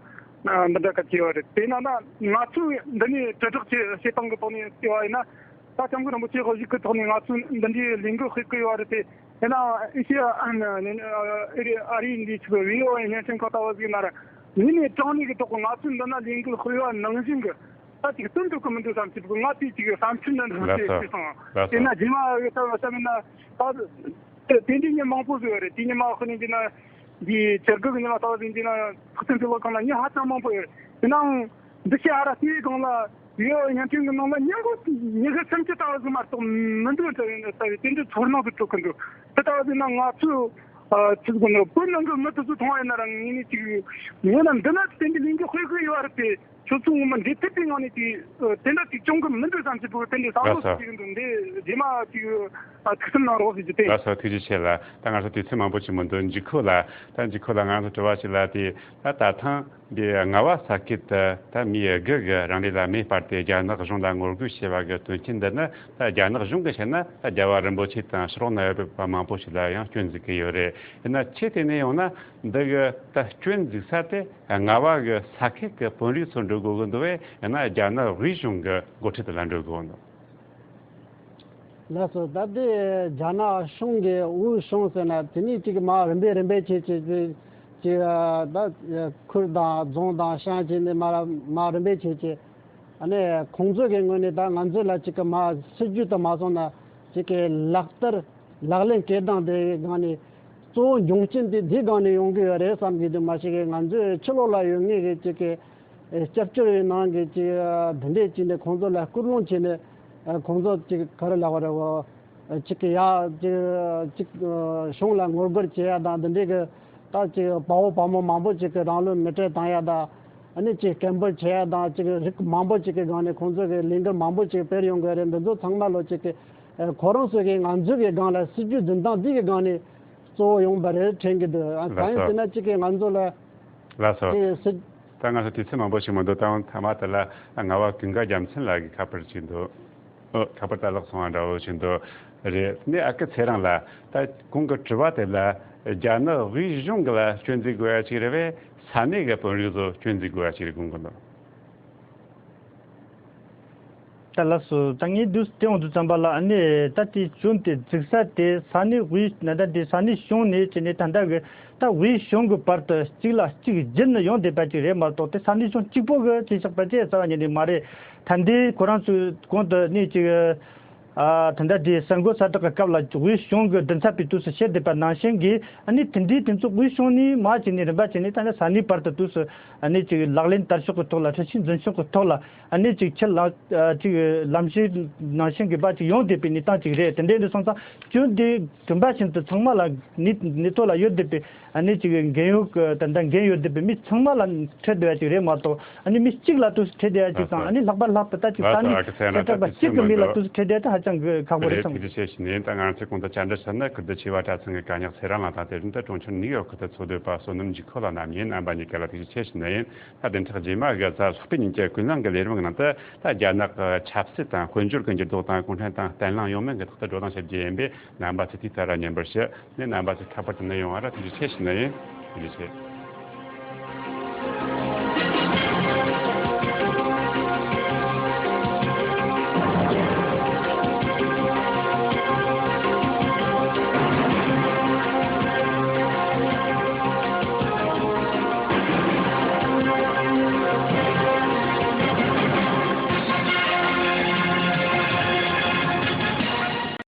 འདི་འདྲ་ག་ཅི་ཡོད་རེད། དེ་ན་ན་ང་ཚོས་འདི་ནས་དྲིལ་བསྒྲགས་བྱེད་བྱེད་སྟངས་གི་ཐོག་ནས་བལྟས་པ་ཡིན་ན། ད་སྐྱབས་མགོན་རིན་པོ་ཆེ་ཧོ་ཞིག་གི་ཐོག་ནས་ང་ཚོས་འདི་འདྲའི་ལས་འགུལ་སྤེལ་གི་ཡོད་རེད་དེ། དེ་ན་ཨེ་ཤི་ཡ་ཨ་རི་ཨ་རིའི་འདི་ཆུ་བི་ཨོ་ཨེ་བརྙན་འཕྲིན་ཁག་ལྟ་བུ་ཟིག་ན་ར་ངོས་ནས་དྲང་གནས་ཀྱི་ཐོག་གི་ང་ཚོས་འདི་ན་ལས་འགུལ་སྤེལ་བ་ནང་བཞིན་གི་ད་ཅིག་སྟོན་ཐུབ་གི་མི་འདུག་བསམ་གྱི་འདུག་ང་དེ་ཅིག་བསམ་ཚུལ་འདི་འདྲ་ལགས་སོ། ཞིག་བྱས་སོང་། ལགས་དེ་སོ། ན་རྗེས་མ་ཡོད་ས་བ་བསམ་ཡིན་ན་ད་དེ་འདྲའི་མི་མང་པོ་ཟིག་ཡོད་རེད། དེ་ཉི་མ་ཁོ་ནས་འདི་ན་འདི་བྱ་དགའ་གི་ཉི་མ་ལྟ་བུ་ཟིག་འདི་ན་ཕུགས་བསམ་ཕུལ་བ་གང་ལ་མི་ཧ་ཅང་མང་པོ་ཡོད་རེད། དེ་ནའང་འདི་ཤ་ཨ་ར་ཏི་བི་སྒང་ལ་ཡོད་བརྙན་འཕྲིན་གྱི་ནང་ལ་ཉིན་གུང་ཉི་ཤུ་སུམ་ཅུ་ལྟ་བུ་ཟིག་མ་གཏོགས་མི་འདུག་ཟེར་བའི་ལྟ་བུའི་དེ་འདྲའི་ཚོར་སྣང་དུ་སྤྲོད་ཀྱི་འདུག་དེ་ལྟ་བུ་ཟིག་ན་ང་ཚོས་ཨ་ཚིག་གོ་ནོ་བོད་ནང་གི་མི་དེ་ཚོ་མཐོང་བ་ཡིན་ན་རང་ངོས་ནས་ཅིག་ངོས་ན་འདི་ན་དེ་འདྲའི་ལས་འགུལ་སྤེལ་གི་ཡོད་རེད་དེ། ཁྱོད་ཚོ་ངོ་མ་འདི་ཐུབ་པའི་ངང་ནས་དེ་དེ་འདྲ་ཅིག་བྱུང་གི་མི་འདུག་བསམ་གྱི་འདུག་དེ་འདྲའི་བསམ་བློ་ཞིག་སྐྱེ་གི་འདུག་འདི་རྗེས་མ་ཅིག་ཨ་ཐུགས་བསམ་གནང་རོགས་ཟེར་རྒྱུ་དེ། ལགས་སོ། ཐུགས་རྗེ་ཆེ་ལ། ད་ང་ཚོ་དུས་ཚོད་མང་པོ་ཞིག་མི་འདུག་འཇིགས་ཁོ་ལ། ད་འཇིགས་ཁོ་ལ་ང་ཚོ་དྲི་བ་ཞིག་ལ་དེ་ད་ད་ཐེངས་འདི་རྔ་བ་ས་ཁུལ་དུ་ད་མི་དགུ་གི་རང་ལུས་ལ་མེ་སྤར་ཏེ་རྒྱ་ནག་གཞུང་ལ་ངོ་རྒོལ་བྱས་པ་གི་དོན་རྐྱེན་འདི་ནི་ད་རྒྱ་ནག་གཞུང་གི་བཤད་ན་ད་རྒྱལ་བ་རིན་པོ་ཆེ་དང་ཕྱི་ལོགས་ན་ཡོད་པ་མང་པོ་ཞིག་ལ་ཡང་སྐྱོན་འཛུགས་ཀྱི་ཡོད་རེད། ཡིན་ན་ཆེས་དེ་ནས་ཡོང་ན་འདི་གི་ད་སྐྱོན་འཛུགས་ས་དེ། རྔ་བ་གི་ས་ཁུལ་གྱི་དཔོན་རིགས་ཚོ་འགྲོ་དགོས་ཀྱི་འདུག་བས་ཡང་ན་རྒྱ་ནག་དབུས་གཞུང་གི་འགོ་ཁྲིད་དེ་ལ་འགྲོ་དགོས་འདུག་ལགས་སོ། ད་ལྟའི་རྒྱ་ནག་གཞུང་གི་དབུས་གཞུང་ཟེར་ན་དེ་ནས་ཅིག་མ་རིམ་པས་རིམ་པས་བྱས་བྱས་བྱས་ཅིག་ད་ཁུལ་དང་རྫོང་དང་ཤང་བྱས་ནས་མ་མ་རིམ་པས་བྱས་བྱས་ཨ་ནི་ཁོང་ཚོ་གི་ངོས་ནས་ད་ང་ཚོ་ལ་ཅིག་གི་མ་སྲིད་ཇུས་དུ་མ་སོང་ན་ཅིག་གི་ལག་བསྟར་ལག་ལེན་བཀལ་སྟངས་དེ་སྒང་ནས། གཙོ་བོ་འབྱུང་རྐྱེན་དེ་འདིའི་སྒང་ནས་ཡོང་གི་ཡོད་རེད་བསམ་གྱི་འདུག་མ་གཞི་གི་ང་ཚོའི་ཕྱི་ལོགས་ལ་ཡོད་མཁན་གྱི་ཅིག་གི་ཨེ་སྐྱབས་བཅོལ་བའི་ནང་གི་ཅིག་ཨ་འདི་འདྲས་ཅིག་ནས་ཁོང་ཚོ་ལ་སྐུལ་སློང་བྱས་ནས་ཨ་ཁོང་ཚོ་ཅིག་ག་རེ་ལབ་པ་རེད་གོ། ཨ་ཅིག་གི་ཡ་ཅིག་ཅིག་ཨ་གཞུང་ལ་ངོ་རྒོལ་བྱེད་ཡ་དང་འདི་འདྲས་གི་ད་ཅིག་དཔའ་བོ་དཔའ་མོ་མང་པོ་ཅིག་གི་རང་ལུས་མེ་སྲེག་བཏང་ཡ་དང་ཨ་ནི་ཅིག་སྐད་འབོད་བྱེད་ཡ་དང་ཅིག་རིགས་མང་པོ་ཅིག་གི་སྒང་ནས་ཁོང་ཚོ་གི་ལས་འགུལ་མང་པོ་ཅིག་སྤེལ་ཡོང་གི་རེད། འདི་ཚོ་ཚང་མ་ལོ་ཅིག་གི་ཨ་ཁོ་རང་ཚོ་གི་ང་ཚོ་གི་སྒང་ལ་སྲིད་ཇུས་འཛིན་སྟངས་འདི་གི་སྒང་ནས། གཙོ་བོ་ཡོང་བ་རེད་དྲན་གྱི་འདུག་ཨ་ལགས་གང་ཡིན་སོ། ཟེར་ན་གཅིག་གིས་ང་ཚོ་ལ་ལགས་སོ། དེ་སྲིད། ད་ང་ཚོ་དུས་ཚོད་མང་པོ་ཞིག་མི་འདུག་ད་ཐ་མ་དེ་ལ་རྔ་བ་ཀུན་དགའ་རྒྱལ་མཚན་ལགས་ཀྱིས་ཁ་པར་ཅིག་འདུག་ཨོ་ཁ་པར་ད་ལག་སོང་བ་འདྲ་བོ་ཞིག་འདུག་རེད། ནས་ཨ་ཁུ་ཚེ་རིང་ལགས་ད་གོང་གི་དྲི་བ་དེ་ལ་རྒྱ་ནག་དབུས་གཞུང་གི་ལ་སྐྱོན་འཛུགས་དགོས་ཡ་ཅིག་རེད་བས་ས་གནས་ཀྱི་དཔོན་རིགས་ཚོ་སྐྱོན་འཛུགས་དགོས་ཡ་ཅིག་རེད་དགོངས་ཀྱི་འདུག་ད་ལགས་སོ། ད་ངས་འདུག་དེ་འོང་དུ་བརྩམས་པ་ལ་ཨ་ནི་ད་དེ་སྐྱོན་དེ་འཛུགས་ས་དེ་ས་གནས་དབུས་ན་ད་དེ་ས་གནས་གཞུང་ནས་བྱས་ནས་ད་ལྟ་གི་ད་དབུས་གཞུང་གི་བར་དུ་གཅིག་ལ་གཅིག་བརྒྱུད་ནས་ཡོང་བསྡད་པ་ཅིག་རེད་མ་གཏོགས་དེ་ས་གནས་གཞུང་གཅིག་པོ་གི་བྱས་ཆོག་པ་ཅིག་རྩ་བ་ཉིད་ནས་མ་རེད། ད་འདི་ཁོ་རང་ཚོས་གོང་དུ་གནས་ཅིག་ཨ་ད་ལྟ་དེ་གསར་འགོད་གསལ་བསྒྲགས་ཀྱི་སྐབས་ལ་དབུས་གཞུང་གི་མགྲིན་ཚབ་པས་དུས་སུ་བཤད་བསྡད་པ་ནང་བཞིན་གྱི་ཨ་ནི་དེ་འདྲའི་དེ་ཚོ་དབུས་གཞུང་ནས་མ་བྱས་ནས་རིམ་པ་བྱས་ནས་ད་ནི་ས་གནས་བར་དུ་དུས་སུ་ཨ་ནི་ཅིག་ལག་ལེན་བསྟར་ཕྱོགས་ཀྱི་ཐོག་ལ་སྲིད་བྱུས་འཛིན་ཕྱོགས་ཀྱི་ཐོག་ལ། ཨ་ནི་ཅིག་ཁྱེད་ལ་ཨ་ཅིག་ལམ་ཤེས་ནང་བཞིན་གྱི་བ་ཅིག་ཡོང་བསྡད་པའི་གནས་སྟངས་ཅིག་རེད། དེ་འདྲའི་འདི་སོང་ཙང་སྐྱོན་འདི་རིམ་པ་བཞིན་དུ་ཚང་མ་ལ་ནི་ནི་ཐོག་ལ་ཡོད་བསྡད་པའི་ཨ་ནི་ཅིག་འགན་ཡོད་ཀྱི་ད་ལྟ་འགན་ཡོད་བསྡད་པའི་མི་ཚང་མ་ལ་འཕྲད་བསྡད་ཡ་ཅིག་རེད་མ་གཏོགས་ཨ་ནི་མི་གཅིག་ལ་དུས་སུ་འཕྲད་བསྡད་ཡ་ཅིག་དང་ཨ་ནི་ལྷག་པར་ལྷག་ཏུ་ད་ཅིག་ས་གནས་ཁྲལ་དྲག་པ་གཅིག་གི་མི་ལ་དུས་སུ་འཕྲད་བསྡད་ཡ་དེ་ཧ་ཅང་གི་ཁག་པོ་རེད་བསམ། ཐུགས་རྗེ་ཆེ་ཞུ་ནས་ད་ང་ཚོས་གོང་དུ་བཅར་འདྲི་ཞུས་ན་ཁུ་བསྡུ་ཆེ་བ་གྲྭ་ཚང་གི་བཀའ་ཉག་ཚེ་རིང་ལགས་དང་དེ་བཞིན་དུ་གྲོང་ཁྱེར་ནིའུ་ཡོག་ཁུལ་དུ་འཚོ་སྡོད་པ་བསོད་ནམས་འཇིགས་ཁོ་ལགས་རྣམ་གཉིས་རྣམ་པ་གཉིས་ཀ་ལ་ཐུགས་རྗེ་ཆེ་ཞུ་ནི་ཡིན། ད་བདུན་ཕྲག་རྗེས་མ་གི་གཟའ་ལྷག་པའི་ཉིན་གྱི་ཀུན་གླེང་གི་ལས་རིམ་གྱི་ནང་དུ་ད་རྒྱ་ནག་གི་ཆབ་སྲིད་དང་དཔལ་འབྱོར་གྱི་འགྱུར་ལྡོག་དང་གུང་ཁྲན་ཏང་བརྟན་ལྷིང་ཡོང་མིན་གྱི་ཐོག་ཏུ་བགྲོ་གླེང་བྱེད་རྒྱུ་ཡིན་པས་རྣམ་པ་ཚོས་དུས་ལྟར་ཉན་པར་ཞུ། ནས་རྣམ་པ་ཚོས་ཁ་པར་དུ་ནི་ཡོང་བ་ར་ཐུགས་རྗེ་ཆེ་ཞུ་ནི་ཡིན། ཐུགས་རྗེ་ཆེ།